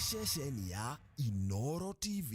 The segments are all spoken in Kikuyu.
Nĩ ceceni ya Inoro TV.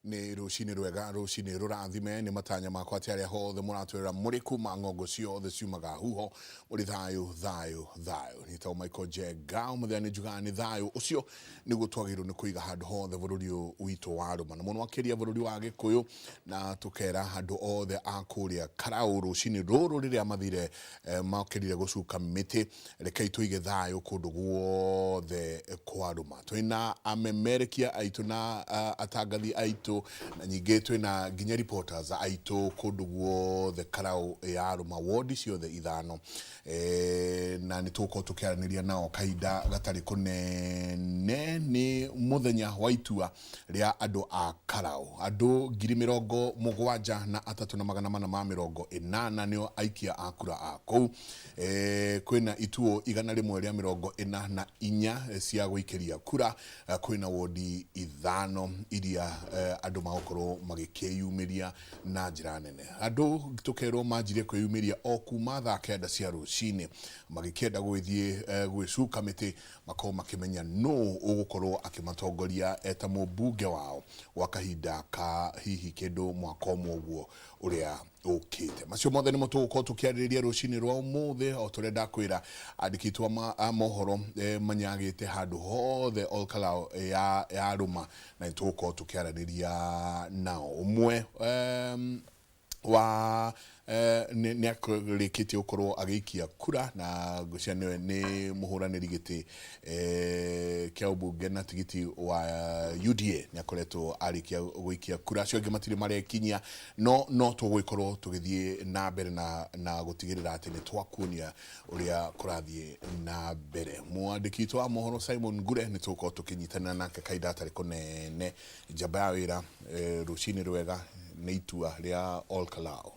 Nĩ rũcinĩ rwega, rũcinĩ rũrathime. Nĩ matanya makwa atĩ arĩa hothe mũratwĩrora mũrĩ kuma ng'ongo ciothe ciumaga huho mũrĩ thayũ, thayũ, thayũ. Nĩtagwo Michael Njenga, ũmũthĩ nĩ njugaga nĩ thayũ ũcio nĩguo twagĩrĩirwo nĩ kũiga handũ hothe bũrũri ũyũ witũ wa rũma, na mũno makĩria bũrũri wa Gĩkũyũ, na tũkera andũ othe a kũrĩa Karaũ rũcinĩ rũrũ rĩrĩa mathire mokĩrire gũcuka mĩtĩ, rekei tũige thayũ kũndũ guothe kwa rũma. Twĩna amemerekia aitũ na atangathi aitũ, na nyingĩ twĩna nginya reporters aitũ kũndũ guothe Karaũ ya rũma, wodi ciothe ithano. Na nĩ tũgũkorwo tũkĩaranĩria nao kahinda gatarĩ kũnene. Nĩ mũthenya wa itua rĩa andũ a Karaũ. Andũ 73,480 nĩo aikia a kura a kũu. Kwĩna ituo 144 cia gũikĩria kura. Kwĩna wodi ithano iria andũ magũkorwo magĩkĩyumĩria na njĩra nene. Andũ tũkerwo manjirie kwĩyumĩria o kuma thaa kenda cia rũcinĩ magĩkĩenda gũgĩthiĩ gwĩcuka mĩtĩ makorwo makĩmenya nũ ũgũkorwo akĩmatongoria eta mũmbunge wao gwa kahinda ka hihi kĩndũ mwaka ũmwe ũguo ũrĩa ũkĩte. Macio mothe nĩmo tũgũkorwo tũkĩarĩrĩria rũcinĩ rwa ũmũthĩ. O ta ũrĩa ndakwĩra, andĩki aitũ a mohoro manyagĩte handũ hothe Ol Kalou ya rũma, na nĩ tũgũkorwo tũkĩaranĩria nao. Ũmwe wa nĩ arĩkĩtie gũkorwo agĩikia kura, na ngwĩciria nĩwe nĩ mũhũranĩri gĩtĩ kĩa ũmbunge na tigiti wa UDA, nĩ akoretwo arĩkia gũikia kura. Acio angĩ matirĩ marekinyia, no no tũgũgĩkorwo tũgĩthiĩ na mbere na gũtigĩrĩra atĩ nĩ twakuonia ũrĩa kũrathiĩ na mbere. Mwandĩki witũ wa mohoro Simon Ngure nĩ tũgũkorwo tũkĩnyitanĩra nake kahinda gatarĩ kũnene. Njamba ya wĩra, rũcinĩ rwega, nĩ itua rĩa Ol Kalou.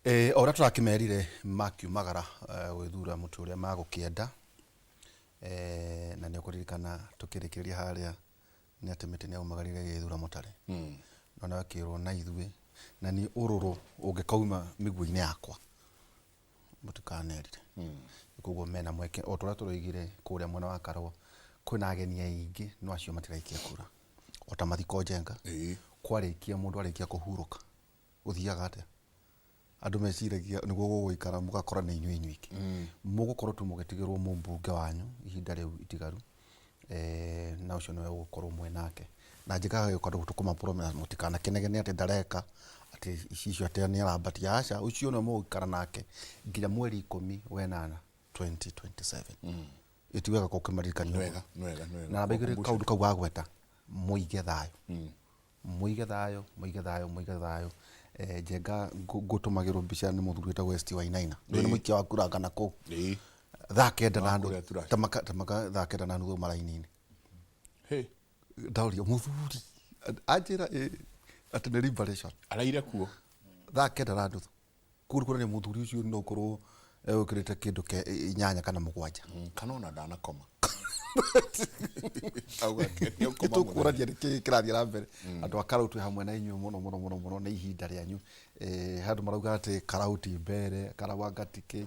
Ĩĩ, o ũrĩa tũrakĩmerire makiumagara gwĩthura mũtĩ ũrĩa magũkĩenda, na nĩ ũkũririkana tũkĩrĩkĩrĩria harĩa nĩ atĩ mĩtĩ nĩ yaumagarire ĩgĩthura mũtare, no nĩ wakĩrwo na ithuĩ, na niĩ ũrũrũ ũngĩkauma mĩguĩ-inĩ yakwa mũtikanerire. Koguo mena mweke o ta ũrĩa tũroigire kũrĩa mwena wa Karũa kwĩna ageni aingĩ no acio matiraikia kura. O ta mathiko Njenga, kwarĩkia mũndũ arĩkia kũhurũka gũthiaga atĩa? Andũ meciragia nĩguo gũgũikara mũgakora nĩ inyuĩ inyuiki. Mũgũkorwo tu mũgĩtigĩrwo mũmbunge wanyu ihinda rĩu itigaru na ũcio nĩwe ũgũkorwo mwĩ nake. Na njĩkaga gũka tũkũma promise mũtikanakĩnegene atĩ ndareka, atĩ icicio atĩ nĩ arambatia, aca, ũcio nĩwe mũgũikara nake nginya mweri ikũmi wenana 2027. Ĩ ti wega gũkĩmaririkania ũguo? Nĩ wega, nĩ wega, nĩ wega. Na namba igĩrĩ kaũndũ kau wagweta, mũige thayũ. Mũige thayũ, mũige thayũ, mũige thayũ. Njenga ngũtũmagĩrwo mbica nĩ mũthuri wĩtagwo ST Wainaina. Ndũĩ nĩ mũikia wa kura anga nakũu. Thaa kenda na nuthu. Tamaka thaa kenda na nuthu maraini-inĩ. Ndaũria mũthuri, anjĩra ĩ atĩ nĩ liberation. Araire kuo. Thaa kenda na nuthu. Kũu nĩ kuonania mũthuri ũcio no ũkorwo egwĩkĩrĩte kĩndũ ke inyanya kana mũgwanja. Kana ona ndanakoma. Tũkũragia nĩ kĩĩ kĩrathiĩ na mbere. Andũ a Karau twĩ hamwe na inyuĩ mũno mũno mũno mũno nĩ ihinda rĩanyu. He andũ marauga atĩ Karau ti mbere, Karau anga ti kĩ.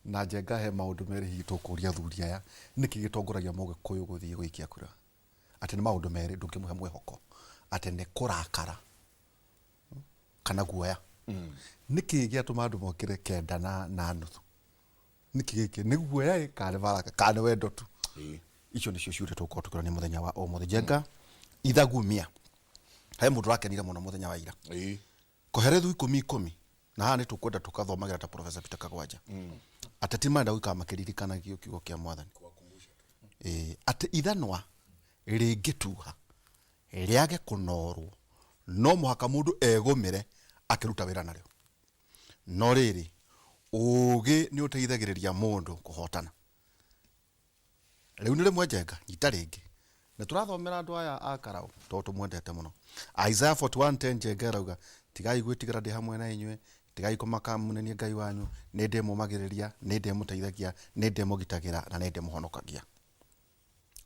Na Njenga he maũndũ merĩ hihi tũkũria athuri aya, nĩkĩ gĩtongoragia mũgĩkũyũ gũthiĩ gũikia kura? Atĩ nĩ maũndũ merĩ ndũngĩmũhe mwĩhoko, atĩ nĩ kũrakara kana guoya. Nĩkĩ gĩatũma andũ mokĩre kenda na nuthu? Nĩkĩ gĩkĩ? Nĩ guoya ĩ kana nĩ baraka kana nĩ wendo tu? Icio nĩcio ciũria tũgũkorwo tũkĩrania mũthenya wa ũmũthĩ. Njenga ithagumia, he mũndũ ũrakenire mũno mũthenya wa ira. Koherethu ikũmi ikũmi, na haha nĩ tũkwenda tũkathomagĩra ta Professor Peter Kagwanja. Ateti marenda gũikara makĩririkanagio kiugo kĩa mwathani. Ĩĩ, atĩ ithanwa rĩngĩtuha rĩage kũnoorwo, no mũhaka mũndũ egũmĩre akĩruta wĩra narĩo. No rĩrĩ, Ũgĩ nĩ ũteithagĩrĩria mũndũ kũhotana. Rĩu nĩ rĩmwe Njenga, nyita rĩngĩ. Nĩ tũrathomera andũ aya a Karau tondũ tũmwendete mũno. Isaiah 41:10 Njenga ĩrauga, tigai gwĩtigĩra ndĩ hamwe na inyuĩ, tigai kũmaka amu nĩ niĩ Ngai wanyu, nĩ ndĩmũmagĩrĩria, nĩ ndĩmũteithagia, nĩ ndĩmũgitagĩra na nĩ ndĩmũhonokagia.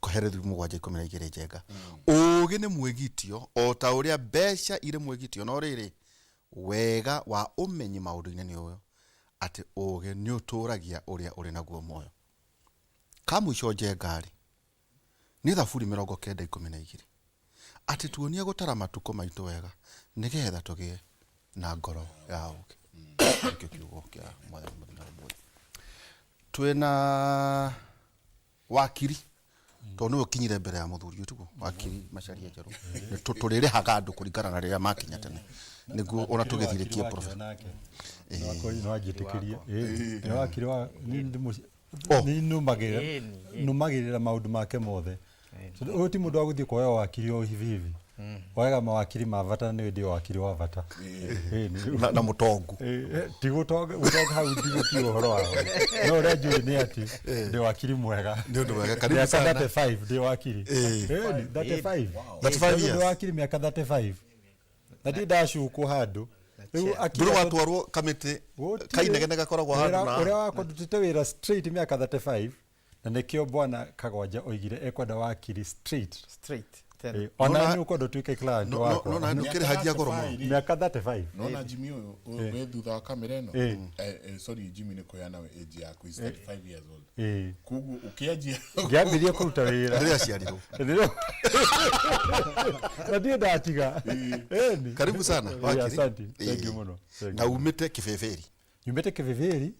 Kohelethu 7:12 Njenga. Ũũgĩ nĩ mwĩgitio o ta ũrĩa mbeca irĩ mwĩgitio, no rĩrĩ, wega wa ũmenyi maũndũ-inĩ nĩ ũyũ, atĩ ũũgĩ nĩũtũũragia ũrĩa ũrĩ naguo muoyo. Ka mũico Njenga-rĩ, nĩ Thaburi 90:12, atĩ tuonie gũtara matukũ maitũ wega, nĩ getha tũgĩe na ngoro ya ũũgĩ. Nĩkĩo kiugo kĩa Mwathani mũthenya wa ũmũthĩ. Twĩna wakiri tondũ nĩwe ũkinyire mbere ya mũthuri ũyũ tiguo wakiri Macharia Njerũ. Nĩ tũrĩrĩhaga andũ kũringana na rĩrĩa makinya tene nĩguo ona tũgĩthirĩkie prof. Nĩwanjĩtĩkĩria nĩ wakiri wa niĩ ndĩ Oh. nĩ nũmagĩrĩra nũmagĩrĩra maũndũ make mothe. Tondũ ũyũ ti mũndũ wa gũthiĩ kuoya wakiri o hivi hivi. Woyaga mawakiri ma bata na nĩwe ndĩ wakiri wa bata. Ĩĩ, Na mũtongu. Ti gũtonga gũtonga hau ndigũkiuga ũhoro wao. No ũrĩa njũĩ nĩ atĩ ndĩ wakiri mwega. Nĩ ũndũ mwega, karibu Mĩaka sana. 35 ndĩ wakiri. Ĩĩ, 35. 35 Ndĩ years. wakiri mĩaka 35. Na ndirĩ ndacukwo handũ. Rĩu Ndũrĩ watwarwo kamĩtĩ Gũtirĩ. kainegene gakoragwo handũ Wĩra- na ũrĩa wakwa ndutĩte wĩra straight mĩaka 35 na nĩkĩo bwana Kagwanja oigire ekwenda wakiri straight. Straight tena. Ona Nona- nĩ ũkwenda ũtuĩke client No- no- wakwa. nona ndũkĩrĩhagia goro mũno. Mĩaka 35. Nona Jimmy ũyũ wĩ thutha wa kamera ĩno. Sorry Jimmy nĩ kũheana we age yaku, he's 35 years old. Koguo ũkĩanjia Ngĩambĩrĩria kũruta wĩra. Rĩrĩa aciarirwo. Na ndirĩ ndatiga. Ĩni. Karibu sana wakiri. Asante. Thank you mũno. Thank Na you. umĩte Kĩbĩbĩri. Nyumĩte Kĩbĩbĩri.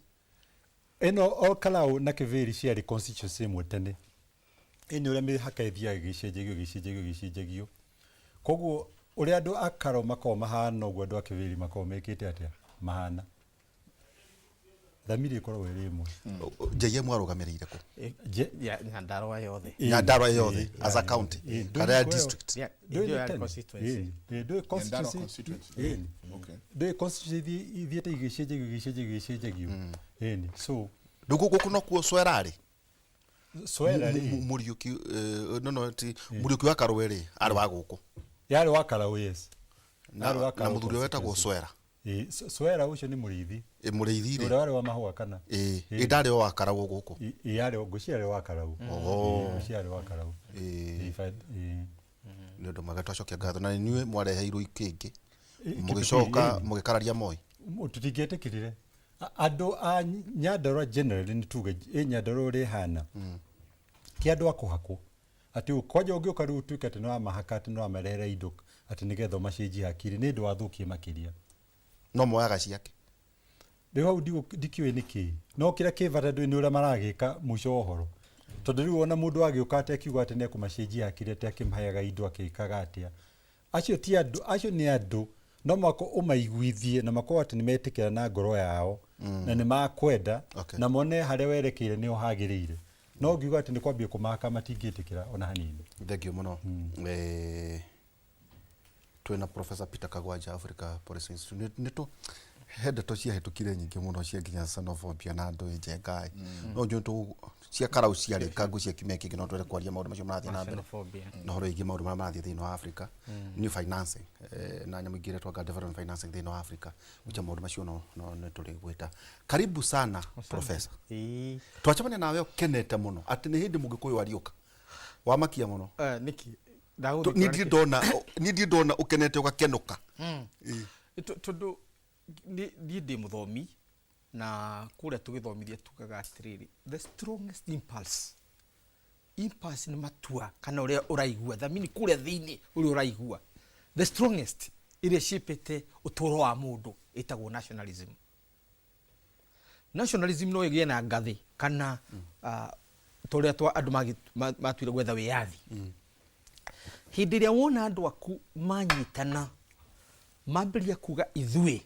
Ĩno o Kalau na Kĩbĩri ciarĩ constituency ĩmwe tene. Ĩni ũrĩa mĩhaka ĩthiaga ĩgĩcenjagio ĩgĩcenjagio ĩgĩcenjagio. Koguo ũrĩa andũ a Karau makoragwo mahana ũguo andũ a Kĩbĩri makoragwo mekĩte atĩa? Mahana. Thamiri ĩkoragwo ĩrĩ ĩmwe. JM arũgamĩrĩire kũ? Nyandarua yothe. Nyandarua yothe as a county kana ya district. Yeah, Ndũĩ ndio nĩ yarĩ tene? constituency. Ĩĩ, ndũĩ Nyandarua constituency. constituency. Ĩĩ. Okay. Ndũĩ constituency ithiĩte igĩcenjagio igĩcenjagio igĩcenjagio. Ĩni. So Rĩu gũkũ nokuo Swera rĩ? Swera rĩ Mũriũki no no ti Mũriũki wa Karũwe rĩ arĩ wa gũkũ. Yarĩ wa Karau yes. Na Yarĩ wa na Karau mũthuri ũrĩa wetagwo constituency. Swera. Ĩĩ, Swera ũcio nĩ mũrĩithi. Ĩ mũrĩithi rĩ. Ũrĩa warĩ wa mahũa kana? Ĩ ĩ ndarĩ o wa Karau gũkũ. Ĩ yarĩ ngwĩciria yarĩ wa Karau. Oho. Ĩ, ngwĩciria yarĩ wa Karau. Ĩ. If I- ĩ. Nĩ ũndũ mwega twacokia ngatho na inyuĩ mwareheirwo ikĩngĩ. Ĩ, Mũgĩcoka ĩ. mũgĩkararia Moi. Tũtingĩetĩkĩrire. Andũ a Nyandarua generally nĩ tuge ĩ Nyandarua ũrĩa ĩhana. Ti andũ a kũhakwo. Atĩ kwanja ũngĩũka rĩu ũtuĩke atĩ nĩwamahaka atĩ nĩwamarehera indo atĩ nĩgetha ũmacenjie hakiri nĩ ũndũ wathũkie makĩria. No moyaga ciake. Rĩu hau ndikĩũĩ nĩkĩ. No kĩrĩa kĩ bata ndũĩ nĩ ũrĩa maragĩka mũico wa ũhoro. Tondũ rĩu ona mũndũ agĩũka atĩ akiuga atĩ nĩekũmacenjia hakiri atĩ akĩmaheaga indo akĩkaga atĩa. Acio ti andũ, acio nĩ andũ no mũhaka ũmaiguithie na makorwo atĩ nĩmetĩkĩra na ngoro yao na nĩmakwenda na mone harĩa werekeire nĩho hagĩrĩire. No ũngiuga atĩ nĩ kwambia kũmahaka matingĩtĩkĩra ona hanini. Thank you mũno. Twĩna Professor Peter Kagwanja Africa Policy Institute. Nĩ tũ he ndeto ciahĩtũkire nyingĩ mũno cia nginya xenophobia na andũ njenga. No njũĩ tũ cia Karau ciarĩka ngwĩciria kiumia kĩngĩ no twende kwaria maũndũ macio marathiĩ na mbere. Xenophobia. Na ũhoro wĩgiĩ maũndũ marĩa marathiĩ thĩinĩ wa Africa. New financing na nyamũ ingĩ iretwo anga development financing thĩinĩ wa Africa. Ngwĩciria maũndũ macio no no nĩ tũrĩgwĩta. Karibu sana Professor. Twacemania nawe ũkenete mũno atĩ nĩ hĩndĩ mũgĩkũyũ ariũka. Wamakia mũno. Nĩkĩ? Niĩ ndirĩ ndona, niĩ ndirĩ ndona ũkenete ũgakenũka. Tondũ niĩ ndĩ mũthomi na kũrĩa tũgĩthomithia tugaga atĩrĩrĩ, the strongest impulse, impulse nĩ matua kana ũrĩa ũraigua, thamini kũrĩa thĩinĩ ũrĩa ũraigua, the strongest ĩrĩa ĩcĩpĩte ũtũro wa mũndũ ĩtagwo nationalism. Nationalism no ĩgĩe na ngathĩ kana ta ũrĩa andũ matuire gwetha wĩyathi. Hĩndĩ ĩrĩa wona andũ aku manyitana mambĩrĩria kuga ithuĩ,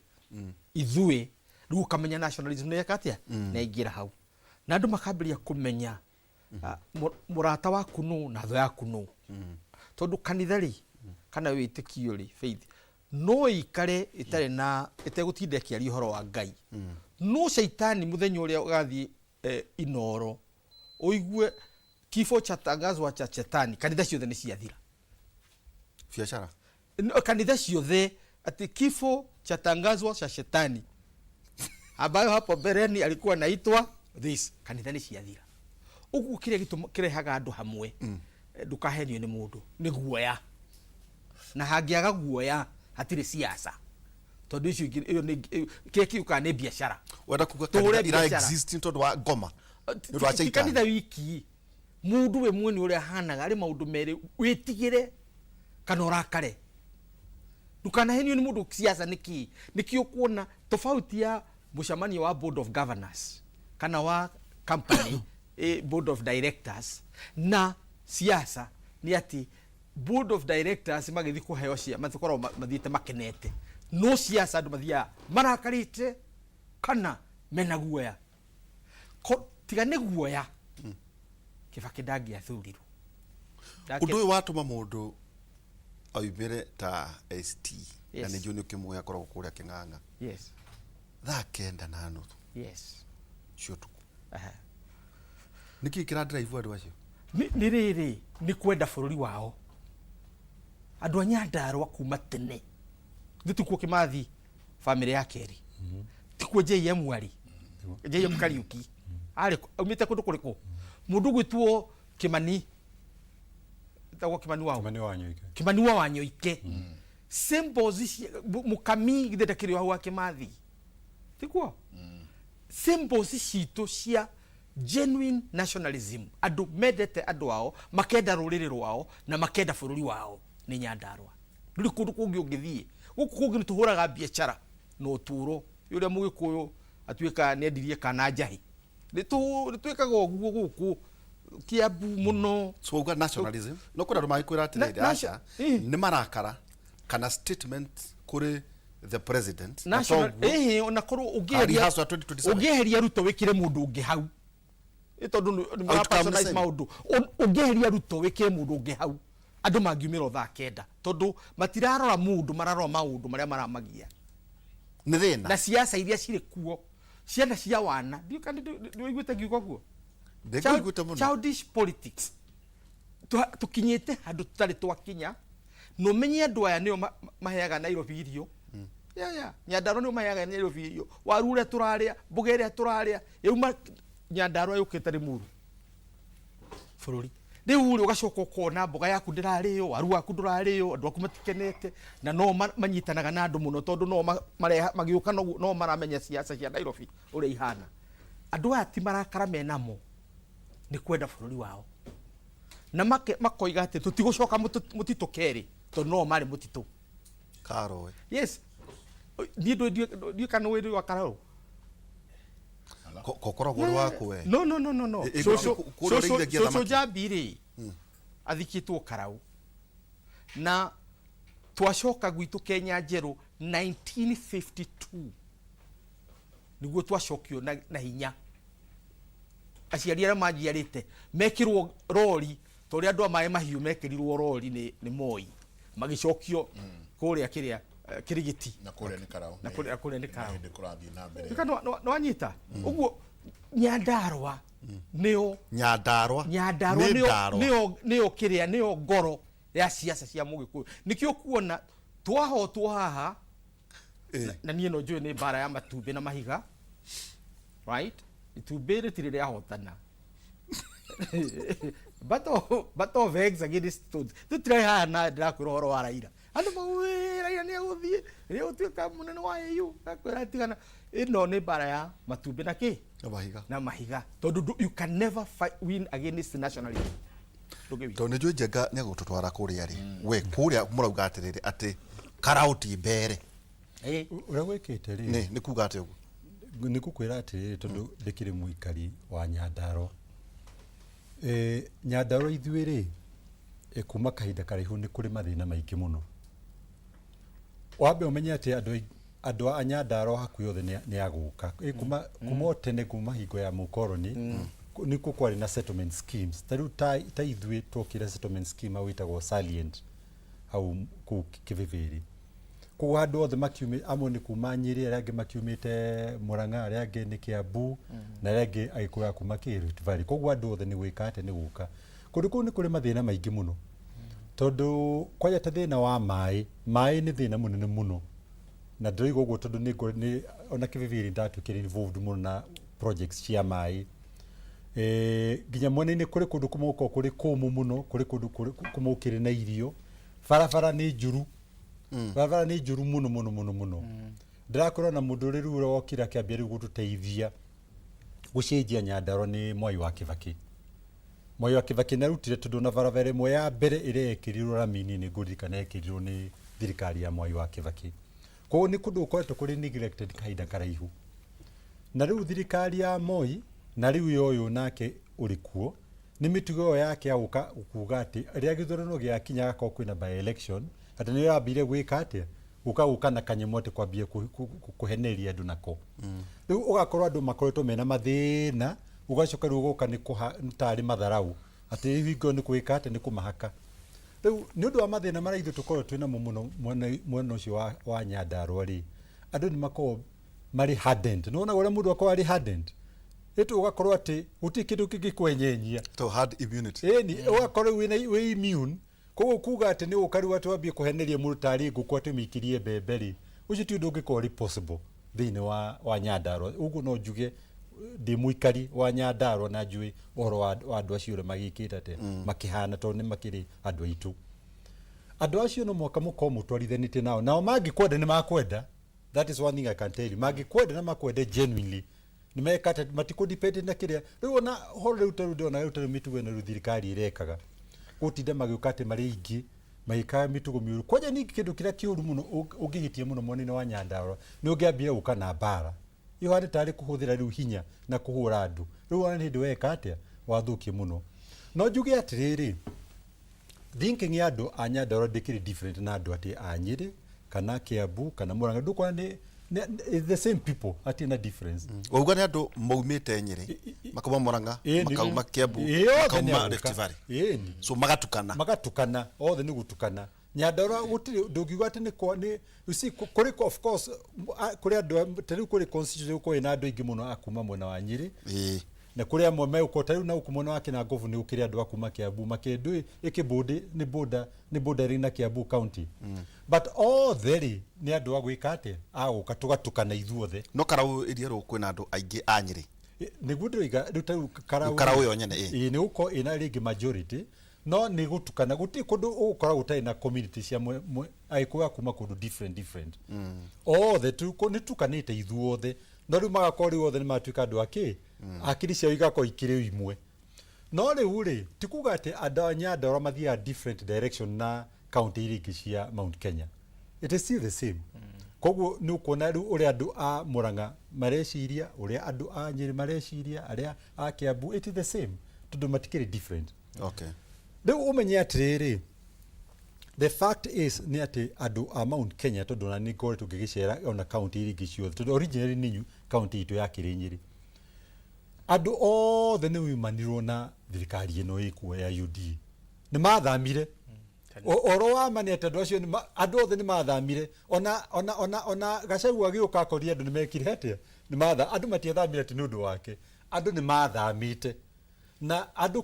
ithuĩ, rĩu ũkamenya nationalism nĩ yeka atĩa? Nĩ yaingĩra hau. Na andũ makambĩrĩria kũmenya mũrata waku nũ na thũ yaku nũ. Tondũ kanitha rĩ, kana wĩtĩkio rĩ, faith, no ĩikare ĩtarĩ na, ĩtegũtinda ĩkĩaria ũhoro wa Ngai. No caitani muthenya uria ugathie Inoro uigue kifo cha tangazwa cha chetani, kanitha ciothe nĩ ciathira. Biacara. No, kanitha ciothe ati kifo cha tangazwa cha shetani ambayo hapo mbeleni alikuwa naitwa this, kanitha nĩ ciathira. Ũguo kĩrĩa kĩrehaga andũ hamwe, ndũkahenio nĩ mũndũ, nĩ guoya. Na hangĩaga guoya hatirĩ siasa, tondũ icio ingĩ ĩyo nĩ kĩrĩa kĩũkaga nĩ biacara. Wenda kuga Tũhũre kanitha ira biacara. exist nĩ tondũ wa ngoma, nĩ ũndũ wa Ti caitani. kanitha wiki, mundu we mwene uria ahanaga ari maundu meri, witigire kana urakare. Ndukanahenio ni mundu siasa. Niki niki ukuona tofauti ya mucemanio wa board of governors kana wa company, board of directors na siasa ni ati board of directors magithi kuheo cia matikoragwo mathiĩte makenete, no siasa andu mathiaga marakarĩte kana mena guoya. Tiga nĩ guoya, Kibaki ndangĩathurirwo. Ũndũ ũyũ watũma mũndũ oimĩre ta ST na Yes. nĩ njũĩ nĩ ũkĩmũĩ, akoragwo kũrĩa Kĩng'ang'a 9:30 cia ũtukũ. Nĩkĩ kĩra drive andũ acio? Nĩ rĩrĩ, nĩ kwenda bũrũri wao. Andũ a Nyandarũa kuma tene thĩ tikuo Kĩmathi bamĩrĩ ya kerĩ, tikuo JM arĩ, JM Kariuki arĩ aumĩte kũndũ kũrĩkũ? Mũndũ ũgwĩtwo Kĩmani, etagwo Kĩmani wao. Kimani wa Wanyoike. Kimani wa Wanyoike, symbols ici mukami githĩ ndakĩrĩ o hau wa Kĩmathi, tikuo symbols citũ cia genuine nationalism, andũ mendete andũ ao, makenda rũrĩrĩ rwao na makenda bũrũri wao nĩ Nyandarũa. Ndũrĩ kũndũ kũngĩ ũngĩthiĩ. Gũkũ kũngĩ nĩ tũhũraga biacara na ũtũũro ũrĩa mũgĩkũyũ atuĩkaga nĩ endirie kana njahi, nĩ twĩkaga ũguo gũkũ Kiambu mũno. So wauga nationalism, no kwĩna andũ mangĩkwĩra atĩrĩrĩ, aca, nĩ marakara kana statement kũrĩ the president na National toguo ĩhĩ, ona korwo rehearsal ya 2027. ũngĩeheria Ruto wĩkĩre mũndũ ũngĩ hau, ĩ tondũ nĩ Outcome mara nĩ personalize same. maũndũ. Ũngĩeheria Ruto wĩkĩre mũndũ ũngĩ hau, andũ mangiumĩra o 9:00, tondũ matirarora mũndũ, mararora maũndũ marĩa maramagia nĩ thĩna na siasa iria cirĩ kuo, ciana cia wana. Ndiũ kana nĩũiguĩte ngiuga ũguo? Ndĩkũiguĩte mũno. Childish politics. Tũkinyĩte handũ tũtarĩ twakinya, na ũmenye andũ aya nĩo maheaga Nairobi irio. Yeah. Nyandarua nĩo maheaga Nairobi irio, waru ũrĩa tũrarĩa, mboga ĩrĩa tũrarĩa yauma Nyandarua yũkĩte Limuru bũrũri. Rĩu rĩ, ũgacoka ũkona mboga yaku ndĩrarĩo, waru waku ndũrarĩo, andũ aku matikenete, na no manyitanaga na andũ mũno, tondũ no mareha magĩũka, no maramenya siasa cia Nairobi ũrĩa ihana. Andũ aya ti marakara menamo, nĩ kwenda bũrũri wao, na makoiga atĩ tũtigũcoka mũtitũ kerĩ, tondũ no marĩ mũtitũ. Karoe. Yes, niĩ ndiũĩ kana wĩrĩ wa Karau. Kokoragwo ũrĩ waku we. No, no, no, no, no. Cũcũ Kũrĩa ũrĩithagia cũcũ thamaki. Njambi rĩ, athikĩtwo Karau, na twacoka gwitũ Kenya njerũ 1952 nĩguo twacokio na hinya. Aciari arĩa manjiarĩte mekĩrwo rori ta ũrĩa andũ a maĩ mahiũ mekĩrirwo rori nĩ Moi, magĩcokio kũrĩa kĩrĩa, Kĩrigiti. Na kũrĩa nĩ Karau. Na kũrĩa nĩ Karau. Hĩndĩ kũrathiĩ na mbere. Rika nĩwanyita ũguo, Nyandarũa nĩo Nyandarũa. Nyandarũa Nĩ nĩo ndarwa. Nĩo kĩrĩa nĩo ngoro ya siasa cia mũgĩkũyũ. Nĩkĩo kuona twahotwo haha, na niĩ no njũĩ nĩ mbara ya matumbĩ na mahiga, right? Itumbĩ rĩtirĩ rĩahotana. Battle of eggs against stones. Tũtirarĩ haha na ndĩrakwĩra ũhoro wa Raila, andũ mauĩ Raila nĩ egũthiĩ, nĩ egũtuĩka mũnene wa AU. Ndakwĩra tigana, ĩno nĩ mbara ya matumbĩ na kĩ? Na mahiga. Na mahiga, tondũ you can never fight, win against nationalism. Ndũngĩwin. Tondũ nĩ njũĩ Njenga nĩ egũtũtwara kũrĩa rĩ, we kũrĩa mũrauga atĩrĩrĩ atĩ Karau ti mbere. Ũrĩa gwĩkĩte rĩ, nĩ kuga atĩa ũguo? Nĩ ngũkwĩra atĩrĩrĩ, tondũ ndĩkĩrĩ mũikari wa Nyandarua. Nyandarua ithuĩ rĩ, kuma kahinda karaihu nĩ kũrĩ mathĩna maingĩ mũno. Wambe ũmenye atĩ andũ a Nyandarua hakuhĩ othe nĩ agũka. Kuma o tene, kuma hingo ya mũkoroni, nĩkuo kwarĩ na settlement schemes. Ta rĩu ta ithuĩ twokire settlement scheme hau ĩtagwo Salient, hau kũu Kĩbĩbĩrĩ. Koguo handũ othe makiumĩ amwe nĩ kuma Nyĩrĩ, arĩa angĩ makiumĩte Mũrang'a, arĩa angĩ nĩ Kĩambu, na arĩa angĩ Agĩkũyũ a kuma kĩ Rift Valley. Koguo andũ othe nĩ gwĩka atĩa, nĩ gũka. Kũndũ kũu nĩ kũrĩ mathĩna maingĩ mũno, tondũ kwanja ta thĩna wa maĩ, maĩ nĩ thĩna mũnene mũno. Na ndĩroiga ũguo tondũ nĩ ngũ nĩ ona Kĩbĩbĩrĩ ndatuĩkire involved mũno na projects cia maĩ. Nginya mwena-inĩ kũrĩ kũndũ kũmwe gũkoragwo kũrĩ kũmũ mũno, kũrĩ kũndũ kũmwe gũkĩrĩ na irio. Barabara nĩ njũru. Barabara nĩ njũru mũno mũno mũno mũno. Ndĩrakwĩra ona mũndũ ũrĩ rĩu ũrĩa wokire akĩambia rĩu gũtũteithia gũcenjia Nyandarua nĩ Mwai wa Kĩbakĩ. Mwai wa Kĩbakĩ nĩ arutire tondũ ona barabara ĩmwe ya mbere ĩrĩa yekĩrirwo rami-inĩ nĩ ngũririkana yekĩrirwo nĩ thirikari ya Mwai wa Kĩbakĩ. Koguo nĩ kũndũ gũkoretwo kũrĩ neglected kahinda karaihu. Na rĩu thirikari ya Moi na rĩu ya ũyũ nake ũrĩ kuo, nĩ mĩtugo ĩyo yake ya gũka kuga atĩ rĩrĩa gĩthurano gĩakinya agakorwo kwĩna by election, atĩ nĩyo yambire gwĩka atĩa, gũka gũka na kanyamũ atĩ kwambia kũhenereria andũ nako. Rĩu ũgakorwo andũ makoretwo mena mathĩna, ũgacoka rĩu ũgoka nĩ tarĩ matharau, atĩ rĩu hingo ĩyo nĩ gwĩka atĩa, nĩ kũmahaka. Rĩu nĩ ũndũ wa mathĩna marĩa ithuĩ tũkoragwo twĩ namo mũno mwena ũcio wa Nyandarua rĩ, andũ nĩ makoragwo marĩ hardened. Nĩ wonaga ũrĩa mũndũ akoragwo arĩ hardened? Ĩtũ ũgakorwo atĩ gũtirĩ kĩndũ kĩngĩkwenyenyia. To herd immunity. Ĩni, ũgakorwo wĩ immune. Koguo kuga atĩ nĩ ũka rĩu atĩ wambie kũheneria mũndũ tarĩ ngũkũ atĩ ũmĩikĩrie mbembe rĩ, ũcio ti ũndũ ũngĩkorwo ũrĩ possible thĩinĩ wa Nyandarua. Ũguo no njuge ndĩ mũikari wa Nyandarua na njũĩ ũhoro wa andũ acio ũrĩa magĩkĩte atĩa, makĩhana tondũ nĩ makĩrĩ andũ aitũ. Andũ acio no mũhaka mũkorwo mũtwarithanĩtie nao, nao mangĩkwenda nĩ makwenda. That is one thing I can tell you. Mangĩkwenda na makwende genuinely, nĩ meka atĩ matikũ depend na kĩrĩa. Rĩu ona ũhoro rĩu ta rĩu ndĩrona rĩu ta rĩu mĩtugo ĩno rĩu thirikari ĩrekaga. Gũtinda magĩũka atĩ marĩ aingĩ, magĩkaga mĩtugo mĩũru. Kwanja ningĩ kĩndũ kĩrĩa kĩũru mũno ũngĩhĩtia mũno mwena-inĩ wa Nyandarua, nĩ ũngĩambire gũka na mbara. Ĩyo tarĩ kũhũthĩra rĩu hinya na kũhũra andũ. Rĩu ona nĩ hĩndĩ weka atĩa, wathũkia mũno. No njuge atĩrĩrĩ, thinking ya andũ a Nyandarua ndĩkĩrĩ different na andũ atĩ a Nyĩrĩ, kana Kiambu, kana Murang'a. Ndũkuona nĩ the same people, hatirĩ na difference. Wauga nĩ andũ maumĩte Nyĩrĩ, makauma Murang'a, makauma Kiambu, Ĩĩ, othe nĩ makauma agũka. Rift Valley. Ĩĩ. So magatukana. Magatukana, othe nĩ gũtukana. Nyandarua gũtirĩ, ndũngiuga atĩ nĩ kwa, nĩ, you see, kũrĩ, of course, kũrĩ andũ, ta rĩu kũrĩ constituency gũkorwo ĩna andũ aingĩ mũno a kuma mwena wa Nyĩrĩ. Na kũrĩ amwe megũkorwo, ta rĩu na gũkũ mwena wa Kĩnangobu nĩ gũkĩrĩ andũ a kuma Kiambu, makĩndũ ĩkĩ border, nĩ border, nĩ bordering na Kiambu county. But othe rĩ, nĩ andũ a gwĩka atĩa? A gũka tũgatukana ithuothe. No Karau ĩrĩa rĩu kwĩna andũ aingĩ a Nyĩrĩ. Nĩguo ndĩroiga, rĩu ta rĩu Karau Rĩu Karau yo nyene, ĩ. Ĩ, nĩ gũkorwo ĩna rĩngĩ majority, no nĩ gũtukana, gũtirĩ kũndũ ũgũkora gũtarĩ na community cia Agĩkũyũ a kuma kũndũ different different. Othe tu, nĩ tukanĩte ithuothe. No rĩu magakorwo rĩu othe nĩ matuĩka andũ a kĩ? Hakiri ciao igakorwo ikĩrĩ imwe. No rĩu rĩ, ti kuga atĩ andũ a Nyandarua mathiaga different direction na county iria ingĩ cia Mount Kenya. It is still the same. Koguo nĩ ũkuona rĩu ũrĩa andũ a Murang'a mareciria, ũrĩa andũ a Nyĩrĩ mareciria, arĩa a Kiambu, it is the same. Tondũ matikĩrĩ different. Rĩu ũmenye atĩrĩrĩ, the fact is nĩ atĩ andũ a Mount Kenya, tondũ ona nĩ ngoretwo ngĩgĩcera ona county iria ingĩ ciothe, tondũ originally nĩ county itũ yakĩrĩ Nyĩrĩ. Andũ othe nĩ maumanirwo na thirikari ĩno ĩkuo ya UDA. Nĩ mathamire. Ũhoro wa ma nĩ atĩ andũ acio andũ othe nĩ mathamire. Ona Gachagua agĩũka akorire andũ nĩ mekire atĩa? Nĩ andũ matiathamire atĩ nĩ ũndũ wake. Andũ nĩ mathamĩte. Na andũ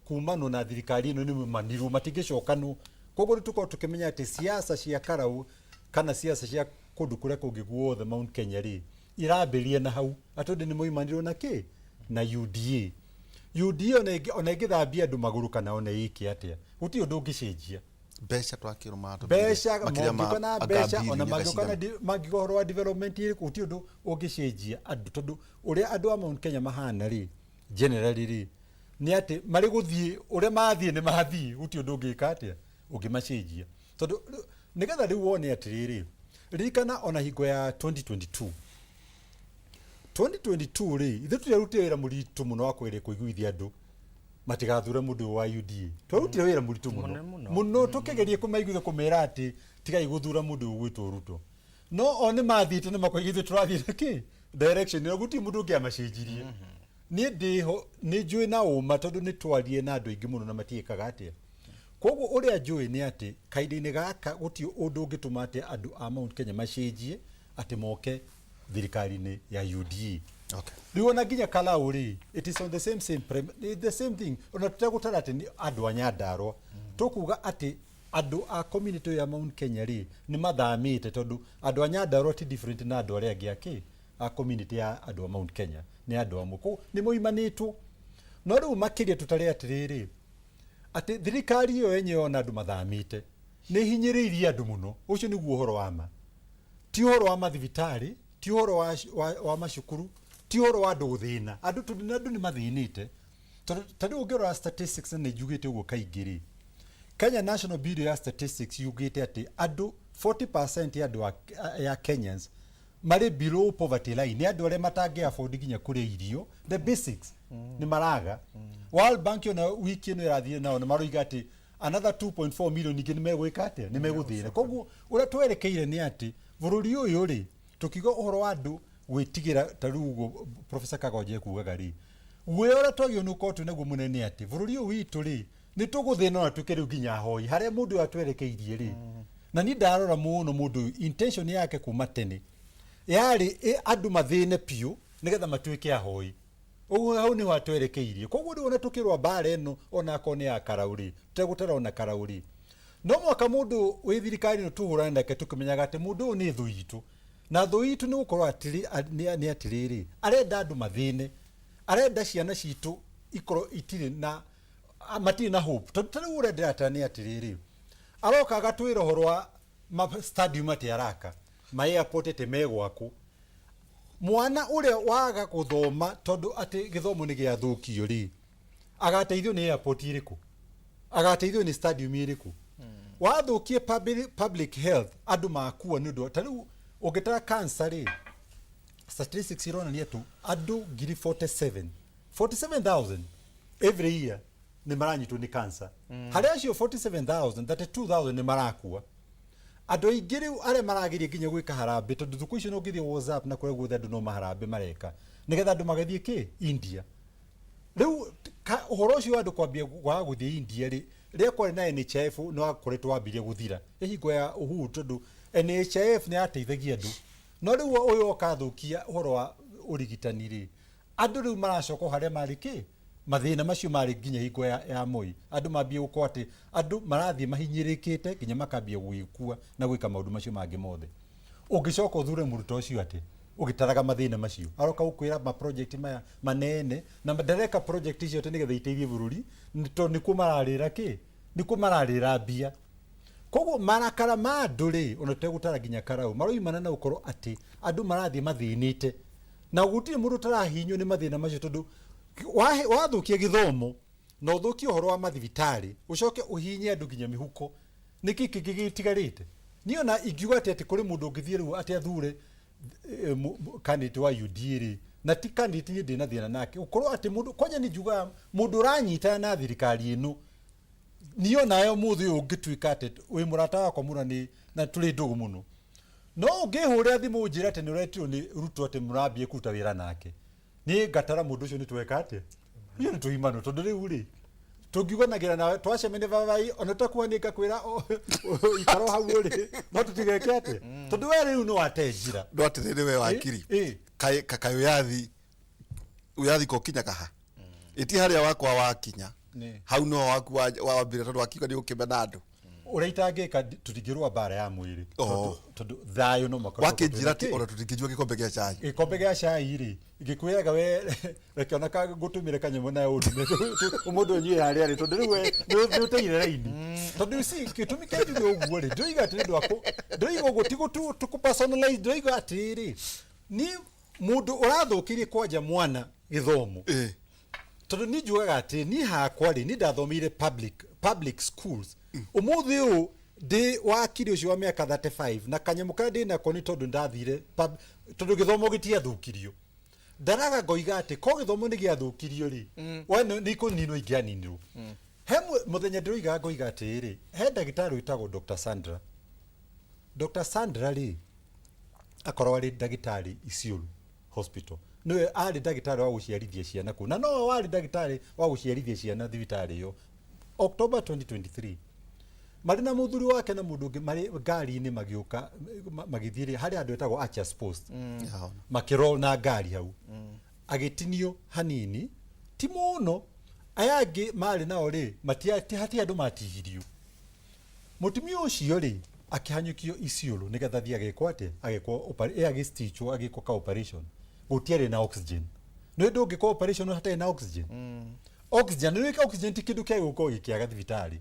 kumanwo na thirikari ĩno nĩ maumanirwo, matingĩcokanwo. Koguo nĩ tũkorwo tũkĩmenya atĩ siasa cia Karau kana siasa cia kũndũ kũrĩa kũngĩ guothe Mount Kenya rĩ, irambĩrĩria na hau. Atĩ andũ nĩ maumanirwo na kĩ? Na UDA. UDA ona ĩngĩthambia andũ magũrũ kana ona ĩke atĩa, gũtirĩ ũndũ ũngĩcenjia. Mbeca twakĩrwo matũ Mbeca, makĩria ma mangĩũka na anga mbeca, ona bilioni mangĩũka na cigana. mangĩuga ũhoro wa development ĩrĩkũ, gũtirĩ ũndũ ũngĩcenjia andũ. Tondũ ũrĩa andũ a Mount Kenya mahana rĩ, generally rĩ, nĩ atĩ marĩ gũthiĩ, ũrĩa mathiĩ nĩ mathiĩ, gũtirĩ ũndũ ũngĩka atĩa, ũngĩmacenjia. Tondũ nĩgetha rĩu wone atĩrĩrĩ, ririkana ona hingo ya 2022. 2022 rĩ, ithuĩ tũtiarutire wĩra mũritũ mũno wa kũgeria kũiguithia andũ matigathure mũndũ wa UDA. Twarutire wĩra mũritũ mũno. Mũno, mũno. Mũno, tũkĩgeria kũmaiguithia kũmera atĩ tigai gũthura mũndũ ũgwĩtwo Ruto. No o nĩ mathiĩte na makoiga ithuĩ tũrathiĩ na kĩ? Direction ĩyo gũtirĩ mũndũ ũngĩ amacenjirie. Niĩ ndĩho, nĩ njũĩ na ũma tondũ nĩ twarie na andũ aingĩ mũno na matiĩkaga atĩa. Koguo ũrĩa njũĩ nĩ atĩ kahinda-inĩ gaka gũtirĩ ũndũ ũngĩtũma atĩ andũ a Mount Kenya macenjie atĩ moke thirikari-inĩ ya UDA. Rĩu ona nginya Kalau rĩ, it is on the same same prem, the same thing. Ona tũtegũtara atĩ nĩ andũ a Nyandarua, tũkuga atĩ andũ a community ĩyo ya Mount Kenya rĩ nĩ mathamĩte, tondũ andũ a Nyandarua ti different na andũ arĩa angĩ akĩ a community ya andũ a Mount Kenya, nĩ andũ amwe, koguo nĩ moimanĩtwo. No rĩu makĩria tũtare atĩrĩrĩ, atĩ thirikari ĩyo yenyewe ona andũ mathamĩte nĩ ĩhinyĩrĩirie andũ mũno. Ũcio nĩguo ũhoro wa ma. Ti ũhoro wa mathibitarĩ, ti ũhoro wa, wa, wa macukuru, ti ũhoro wa andũ gũthĩna. Andũ tondũ andũ nĩ mathĩnĩte. Tondũ ta rĩu ũngĩrora statistics, na nĩ njugĩte ũguo kaingĩ rĩ, Kenya National Bureau ya Statistics yugĩte atĩ andũ 40% ya andũ ya Kenyans marĩ below poverty line, nĩ andũ arĩa matangĩ afford nginya kũrĩa irio, the basics nĩ maraga. World Bank ona wiki ĩno ĩrathiĩ nao nĩ maroiga atĩ another 2.4 million ingĩ nĩ megwĩka atĩa, nĩ megũthĩna. Koguo ũrĩa twerekeire nĩ atĩ bũrũri ũyũ rĩ, tũkiuga ũhoro wa andũ gwĩtigĩra ta rĩu ũguo Professor Kagonje ekugaga rĩ, guoya ũrĩa twagĩrĩirwo nĩ gũkorwo twĩ naguo mũnene nĩ atĩ bũrũri ũyũ witũ rĩ, nĩ tũgũthĩna ona tuĩke rĩu nginya ahoi harĩa mũndũ ũyũ atwerekeirie rĩ. Na niĩ ndarora mũno mũndũ ũyũ, intention yake kuma tene yarĩ andũ mathĩne biũ nĩgetha matuĩke ahoi. Ũguo hau nĩho atwerekeirie. Koguo rĩu ona tũkĩrũa mbara ĩno, ona akorwo nĩ ya Karau rĩ, tũtegũtara ona Karau rĩ, no mũhaka mũndũ wĩ thirikari ĩno tũhũrane nake tũkĩmenyaga atĩ mũndũ ũyũ nĩ thũ itũ. Na thũ itũ nĩ gũkorwo nĩ atĩrĩrĩ, arenda andũ mathĩne, arenda ciana citũ ikorwo itirĩ na matirĩ na hope. Tondũ ta rĩu ũrĩa ndĩratara nĩ atĩrĩrĩ, aroka agatwĩra ũhoro wa ma stadium atĩ araka, ma airport atĩ megwakwo. Mwana ũrĩa waga gũthoma tondũ atĩ gĩthomo nĩ gĩathũkio rĩ, agateithio nĩ airport ĩrĩkũ? Agateithio nĩ stadium ĩrĩkũ? Wathũkie public health, andũ makua nĩ ũndũ ta rĩu ũngĩtara cancer rĩ, statistics ironania tu andũ ngiri 47 47,000 every year nĩ maranyitwo nĩ cancer. Harĩ acio 47,000, 32,000 nĩ marakua. Andũ aingĩ rĩu arĩa marageria nginya gwĩka harambĩ, tondũ thukũ icio no ũngĩthiĩ WhatsApp na kũrĩa guothe andũ no maharambĩ mareka nĩgetha andũ magathiĩ kĩ India. Rĩu ũhoro ũcio wa andũ kwambia kwaga gũthiĩ India rĩ, rĩrĩa kwarĩ na NHIF nĩ wakoretwo wambirie gũthira ĩhingo ya Uhuru, tondũ NHIF nĩ yateithagia andũ. No rĩu ũyũ oka athũkia ũhoro wa ũrigitani rĩ, andũ rĩu maracoka o harĩa marĩ kĩ mathĩna macio marĩ nginya hingo ya Moi. Andũ mambie gũkorwo atĩ andũ marathiĩ mahinyĩrĩkĩte nginya makambia gwĩkua na gwĩka maũndũ macio mangĩ mothe. Ũngĩcoka ũthure mũrutwo ũcio atĩ ũgĩtaraga mathĩna macio, aroka gũkwĩra ma project maya manene, na ndareka project icio atĩ nĩgetha iteithie bũrũri, tondũ nĩkuo mararĩra kĩ, nĩkuo mararĩra mbia. Koguo marakara ma andũ rĩ, ona tũtegũtara nginya Karau, maroimana na gũkorwo atĩ andũ marathiĩ mathĩnĩte, na gũtirĩ mũndũ ũtarahinywo nĩ mathĩna macio, tondũ wathũkia gĩthomo na ũthũkie ũhoro wa mathibitarĩ, ũcoke ũhinye andũ nginya mĩhuko, nĩkĩ kĩngĩ gĩtigarĩte? Niĩ ona ingiuga atĩ kũrĩ mũndũ ũngĩthiĩ rĩu atĩ athure candidate wa UDA rĩ, na ti candidate niĩ ndĩna thĩna nake, gũkorwo atĩ mũndũ kwanja nĩ njugaga mũndũ ũranyitana na thirikari ĩno, niĩ onawe ũmũthĩ ũyũ ũngĩtuĩka atĩ wĩ mũrata wakwa mũno nĩ na tũrĩ ndũgũ mũno, no ũngĩhũrĩra thimũ ũnjĩre atĩ nĩ ũretirwo nĩ Ruto atĩ mũrambie kũruta wĩra nake, niĩ ngatara mũndũ ũcio nĩ tweka atĩa, ũcio nĩ tũimanwo. Tondũ rĩu rĩ, tũngiuganagĩra nawe twacemania babai, ona tũtakuhania ngakwĩra ikara o hau ũrĩ, no tũtigeke atĩa, tondũ we rĩu nĩ wate njĩra. No atĩrĩrĩ we wakiri, kaĩ wĩyathi ko ũkinyaga ha? Ĩti harĩa wakwa wakinya. Hau no waku wambire, tondũ wakiuga nĩ ũkĩmena andũ. Ũrĩa itangĩka, tũtingĩrũa mbara ya mwĩrĩ, tondũ thayũ no mũhaka. Wakĩnjĩra atĩ ona tũtingĩnyua gĩkombe gĩa cai. Gĩkombe gĩa cai rĩ, ngĩkwĩraga we reke ona ka ngũtũmĩre kanyamũ nawe ũndume mũndũ ũnyue harĩa rĩ, tondũ rĩu we nĩ ũteire raini. Tondũ you see, gĩtũmi kĩa njuge ũguo rĩ, ndĩroiga atĩ nĩ ũndũ wa ndĩroiga ũguo ti gũtũ personalize, ndĩroiga atĩrĩrĩ, ni mũndũ ũrathũkĩrie kwanja mwana gĩthomo. Tondũ niĩ njugaga atĩ niĩ hakwa rĩ, niĩ ndathomeire public schools. Ũmũthĩ ũyũ ndĩ wakiri ũcio wa mĩaka 35 na kanyamũ karĩa ndĩ nako nĩ tondũ ndathire tondũ gĩthomo gĩtiathũkirio. Ndaraga ngoiga atĩ ko gĩthomo nĩ gĩathũkirio rĩ, we nĩ kũninwo ingĩaninirwo. He mũthenya ndĩroiga ngoiga atĩrĩrĩ, he ndagĩtarĩ wĩtagwo Dr. Sandra. Dr. Sandra rĩ, akoragwo arĩ ndagĩtarĩ Isiolo Hospital. Nĩwe arĩ ndagĩtarĩ wa gũciarithia ciana kũu, na nowe warĩ ndagĩtarĩ wa gũciarithia ciana thibitarĩ ĩyo October 2023. Marĩ na mũthuri wake na mũndũ ũngĩ marĩ ngari-inĩ magĩũka magĩthiĩ rĩ, harĩ handũ hetagwo Archers Post, makĩroll na ngari hau, agĩtinio hanini, ti mũno. Aya angĩ marĩ nao rĩ, hatirĩ andũ matihirio. Mũtumia ũcio rĩ, akĩhanyũkio Isiolo nĩgetha athiĩ agekwo atĩa, agekwo agĩstitchwo, agĩkwo ka operation. Gũtiarĩ na oxygen. Nĩ ndũngĩkwo operation hatarĩ na oxygen. Oxygen, nĩ oxygen ti kĩndũ kĩa gũkorwo gĩkĩaga thibitarĩ.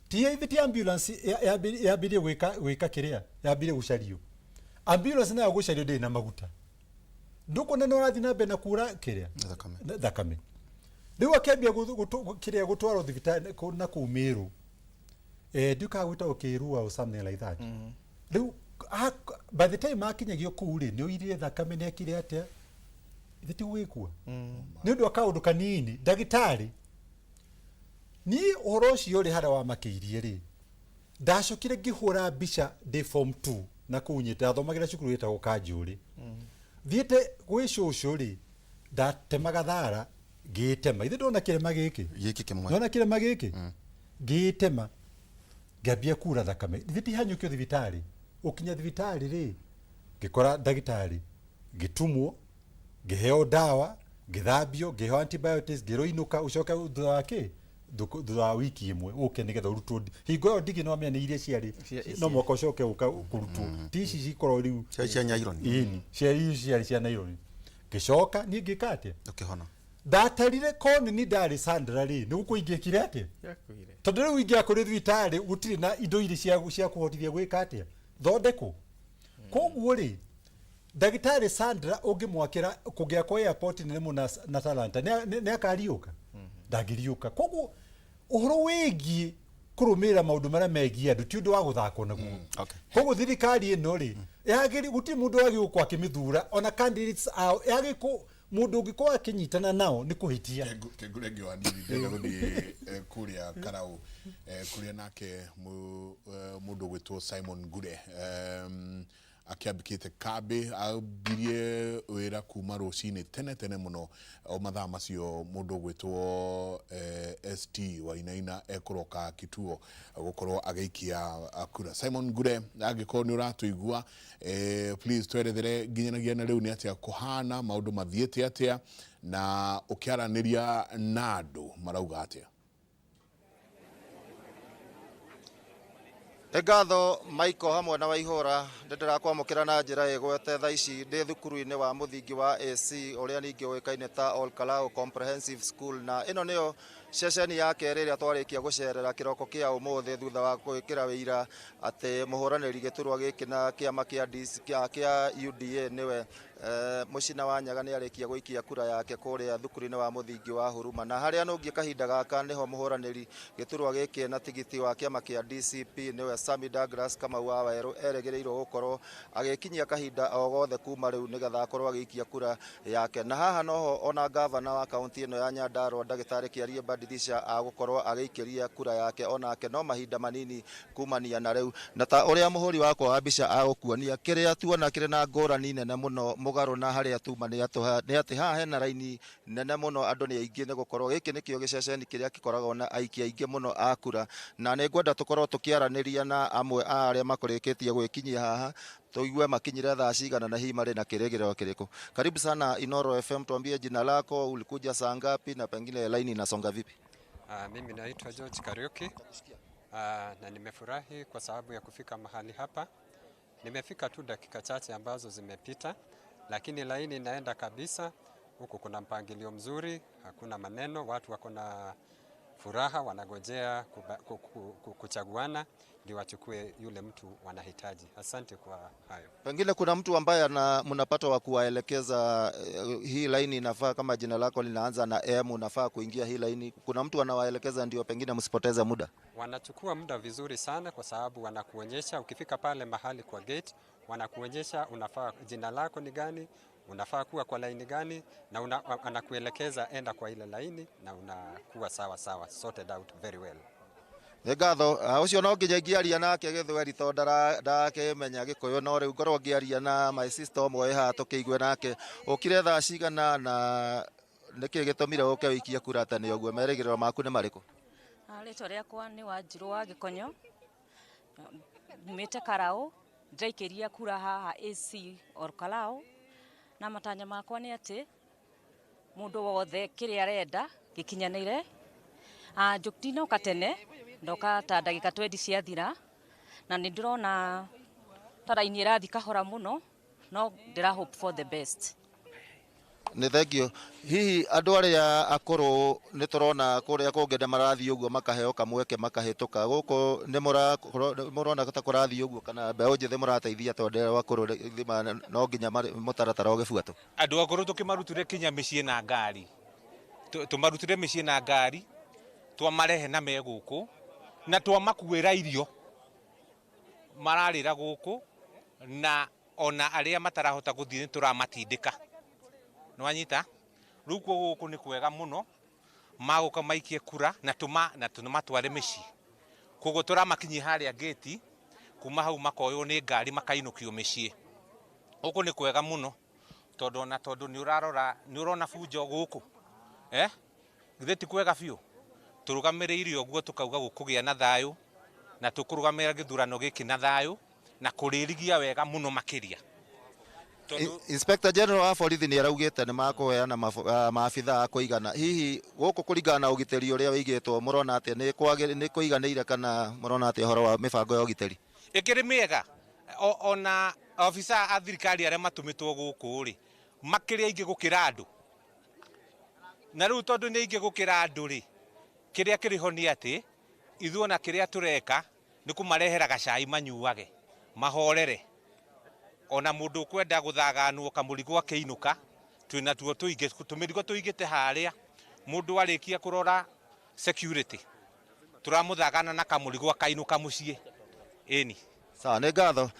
Ti ithe ti ambulance yambirie gwĩka kĩrĩa, yambirie gũcario. Ambulance nayo gũcario ndĩrĩ na maguta. Ndũkuona nĩ ũrathiĩ na mbere na kura kĩrĩa? Thakame. Thakame. Rĩu akĩambia kĩrĩa gũtwarwo thibitarĩ na kũu Meru. Ndiũĩ kana gwĩtagwo Kĩrua or something like that. Rĩu by the time akinyagio kũu rĩ, nĩ oirire thakame, nĩ ekire atĩa, ithe ti gũgĩkua nĩ ũndũ wa kaũndũ kanini. Ndagĩtarĩ, niĩ ũhoro ũcio rĩ, harĩa wamakĩirie rĩ, ndacokire ngĩhũra mbica ndĩ form 2 na kũu nyĩte, ndathomagĩra cukuru ĩtagwo Kanjũrĩ. Thiĩte gwĩ cũcũ rĩ, ndatemaga thara ngĩĩtema. Ithe ndona kĩrema gĩkĩ? Gĩkĩ kĩmwe. Ndona kĩrema gĩkĩ, ngĩĩtema, ngĩambia kura thakame. Ithe ti hanyũkio thibitarĩ. Ũkinya thibitarĩ rĩ, ngĩkora ndagĩtarĩ, ngĩtumwo, ngĩheo ndawa, ngĩthambio, ngĩheo antibiotics, ngĩrwo inũka ũcoke thutha wa kĩ, thutha wa wiki ĩmwe ũke nĩgetha ũrutwo. Hingo ĩyo ndigi no amenya nĩ iria ciarĩ no mwaka ũcoke ũka kũrutwo, ti ici cikorwo rĩu. Ciarĩ cia nylon. Ĩni, ciarĩ ciarĩ cia nylon. Ngĩcoka niĩ ngĩka atĩa? Ũkĩhona. Ndatarire koni ni ndarĩ Sandra rĩ, nĩ gũkũ ingĩkire atĩa, tondũ rĩu ingĩakũrĩ thibitarĩ gũtirĩ na indo irĩ cia kũhotithia gwĩka atĩa, thondekwo. Koguo rĩ, ndagĩtarĩ Sandra ũngĩmwakĩra kũngĩakwo airport nene mũno na Talanta, nĩ akariũka? Ndangĩriũka. Koguo ũhoro wĩgiĩ kũrũmĩrĩra maũndũ marĩa megiĩ andũ ti ũndũ wa gũthakwo naguo. Koguo thirikari ĩno rĩ, yagĩrĩ gũtirĩ mũndũ wagĩrĩirwo gũkorwo akĩmĩthura, ona candidates ao yagĩrĩirwo mũndũ ũngĩkorwo akĩnyitana nao nĩ kũhĩtia. Kengure ngĩo hanini, ndĩrenda gũthiĩ kũrĩa Karau, kũrĩa nake mũndũ ũgwĩtwo Simon Ngure akĩambĩkĩte kambĩ, ambirie wĩra kuma rũcinĩ tene tene mũno. O mathaa macio mũndũ ũgwĩtwo ST Wainaina ekũroka kituo gũkorwo agĩikia kura. Simon Ngure, angĩkorwo nĩ ũratũigua, please twerethere nginyanagia na rĩu nĩ atĩa kũhana, maũndũ mathiĩte atĩa, na ũkĩaranĩria na andũ marauga atĩa? Nĩ ngatho Michael hamwe na Waihũra, nĩ ndĩrakwamũkĩra na njĩra ĩgwete thaa ici ndĩ thukuru-inĩ wa mũthingi wa AC ũrĩa ningĩ ũĩkaine ta Ol Kalou Comprehensive School, na ĩno nĩyo ceceni ya kerĩ ĩrĩa twarĩkia gũcerera kĩroko kĩa ũmũthĩ thutha wa gwĩkĩra wĩira atĩ mũhũranĩri gĩturwa gĩkĩ na kĩama kĩa DC, kĩa UDA nĩwe Mũcina wa Nyaga nĩ arĩkia gũikia kura yake kũrĩa thukuru-inĩ wa mũthingi wa Huruma, na harĩa nũngiĩ kahinda gaka nĩho mũhũranĩri gĩturwa gĩkĩ na tigiti wa kĩama kĩa DCP nĩwe Sami Douglas Kamau wa Werũ erĩgĩrĩirwo gũkorwo agĩkinyia kahinda o gothe kuma rĩu nĩgetha akorwo agĩikia kura yake. Na haha noho ona gavana wa kaunti ĩno ya Nyandarua ndagĩtarĩ Kĩarie Badilisha agũkorwo agĩikĩria kura yake onake no mahinda manini kumania na rĩu. Na ta ũrĩa mũhũri wakwa wa mbica agũkuonia, kĩrĩa tuona kĩrĩ na ngũrani nene mũno mũgarũ na harĩa tuma nĩ atĩ haha hena raini nene mũno, andũ nĩ aingĩ nĩ gũkorwo gĩkĩ nĩkĩo gĩceceni kĩrĩa gĩkoragwo na aikia aingĩ mũno a kura. Na nĩ ngwenda tũkorwo tũkĩaranĩria na amwe a arĩa makũrĩkĩtie gwĩkinyia haha, tuigue makinyire thaa cigana na hihi marĩ na kĩrĩgĩrĩro kĩrĩkũ. Karibu sana Inoro FM, tuambie jina lako, ulikuja saa ngapi na pengine laini inasonga vipi? Mimi naitwa George Kariuki na nimefurahi kwa sababu ya kufika mahali hapa. Nimefika tu dakika chache ambazo zimepita, lakini laini inaenda kabisa. Huku kuna mpangilio mzuri, hakuna maneno, watu wako na furaha, wanagojea kuchaguana ndio wachukue yule mtu wanahitaji. Asante kwa hayo. Pengine kuna mtu ambaye mnapata wa kuwaelekeza hii laini inafaa, kama jina lako linaanza na M unafaa kuingia hii laini. Kuna mtu anawaelekeza ndio pengine msipoteze muda? Wanachukua muda vizuri sana kwa sababu wanakuonyesha ukifika pale mahali kwa gate, wanakuonyesha unafaa jina lako ni gani, unafaa kuwa kwa laini gani, na anakuelekeza enda kwa ile laini na unakuwa sawa sawa, sorted out very well. Nĩ ngatho. Ũcio no nginya ingĩaria nake gĩthweri tondũ ndarakĩmenya gĩkũyũ, no rĩu ngorwo ngĩaria na my sister ũmwe wĩ haha tũkĩigue nake. Ũkire thaa cigana na nĩkĩ gĩtũmire ũke wĩikie kura tene ũguo? Merĩgĩrĩro maku nĩ marĩkũ? Rĩtwa rĩakwa nĩ Wanjirũ wa Gĩkonyo, nyumĩte Karaũ, ndĩraikĩria kura haha AC Olkalou, na matanya makwa nĩ atĩ mũndũ wothe kĩrĩa arenda gĩkinyanĩre. Ndinoka tene, ndoka ta ndagĩka 20 ciathira, na nĩ ndĩrona ta raini ĩrathiĩ kahora mũno, no ndĩra hope for the best. Nĩ thengio. Hihi andũ arĩa akũrũ nĩ tũrona kũrĩa kũngĩ nĩ marathiĩ ũguo makaheo kamweke makahĩtũka, gũkũ nĩ mũrona ta kũrathiĩ ũguo kana mbeũ njĩthĩ mũrateithia tondũ arĩa akũrũ no nginya mũtaratara ũgĩbuatwo? Andũ akũrũ tũkĩmarutire kinya mĩciĩ na ngari, tũmarutire mĩciĩ na ngari, twamarehe na me gũkũ na twamakuĩra irio mararĩra gũkũ, na ona arĩa matarahota gũthiĩ nĩ tũramatindĩka. Nĩwanyita? Rĩu kuo gũkũ nĩ kwega mũno, magũka maikie kura na tũmatware mĩciĩ. Koguo tũramakinyia harĩa gate, kuma hau makoywo nĩ ngari makainũkio mĩciĩ. Gũkũ nĩ kwega mũno tondũ ona tondũ nĩ ũrarora, nĩ ũrona bunjo gũkũ. Githĩ ti kwega biũ? Tũrũgamĩrĩire ũguo tũkauga gũkũgĩa na thayũ, na tũkũrũgamĩrĩra gĩthurano gĩkĩ na thayũ, na kũrĩrigia wega mũno makĩria. Inspector General wa borithi nĩ araugĩte nĩ makũheana maabitha a kũigana. Hihi gũkũ kũringana na ũgitĩri ũrĩa wĩigĩtwo mũrona atĩa, nĩ kũiganĩire kana mũrona atĩa ũhoro wa mĩbango ya ũgitĩri? Ĩkĩrĩ mĩega. Ona obitha a thirikari arĩa matũmĩtwo gũkũ rĩ, makĩrĩ aingĩ gũkĩra andũ. Na rĩu tondũ nĩ aingĩ gũkĩra andũ rĩ, kĩrĩa kĩrĩ ho nĩ atĩ ithuĩ ona kĩrĩa tũreka nĩ kũmarehera gacai manyuage, mahorere. Ona mũndũ ũkwenda gũthaganwo kamũrigo akĩinũka, twĩna tuo tũingĩ, tũmĩrigo tũigĩte harĩa, mũndũ arĩkia kũrora security, tũramũthagana na kamũrigo akainũka mũciĩ. Ĩni. Sawa, nĩ ngatho.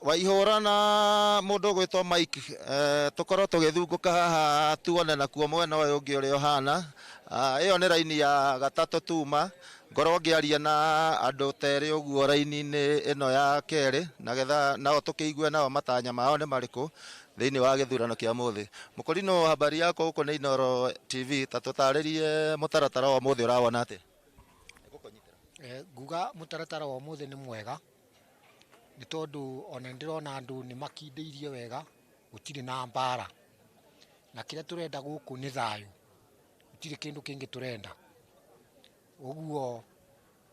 Waihũra na mũndũ ũgwĩtwo Mike, tũkorwo tũgĩthungũka haha tuone nakuo mwena ũyũ ũngĩ ũrĩa ũhana. Ĩyo nĩ raini ya gatatũ tuma, ngorwo ngĩaria na andũ terĩ ũguo raini-inĩ ĩno ya kerĩ, na getha nao tũkĩigue nao matanya mao nĩ marĩkũ thĩinĩ wa gĩthurano kĩa mũthĩ. Mũkũrinũ, habari yako gũkũ nĩ Inooro TV, ta tũtarĩrie mũtaratara wa ũmũthĩ ũrawona atĩa? Nguga mũtaratara wa ũmũthĩ nĩ mwega, nĩ tondũ ona ndĩrona andũ nĩ makindĩirie wega, gũtirĩ na mbara, na kĩrĩa tũrenda gũkũ nĩ thayũ, gũtirĩ kĩndũ kĩngĩ tũrenda. Ũguo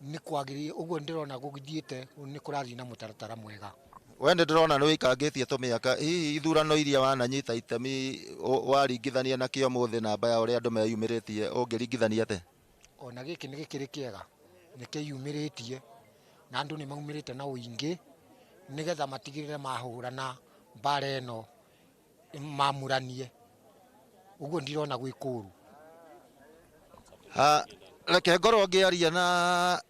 nĩ kwagĩrĩire, ũguo ndĩrona gũthiĩte nĩ kũrathiĩ na mũtaratara mwega. We nĩ ndĩrona nĩ wĩikangĩtie tũmĩaka, hihi ithurano iria wananyita itemi waringithania na kĩo mũthĩ namba ya ũrĩa andũ meyumĩrĩtie, ũngĩringithania atĩa? Ona gĩkĩ nĩ gĩkĩrĩ kĩega, nĩ kĩyumĩrĩtie na andũ nĩ maumĩrĩte na ũingĩ nĩgetha matigĩrĩre mahũrana mbara ĩno mamũranie. Ũguo ndirona gwĩ kũũru. Reke ngorwo ngĩaria na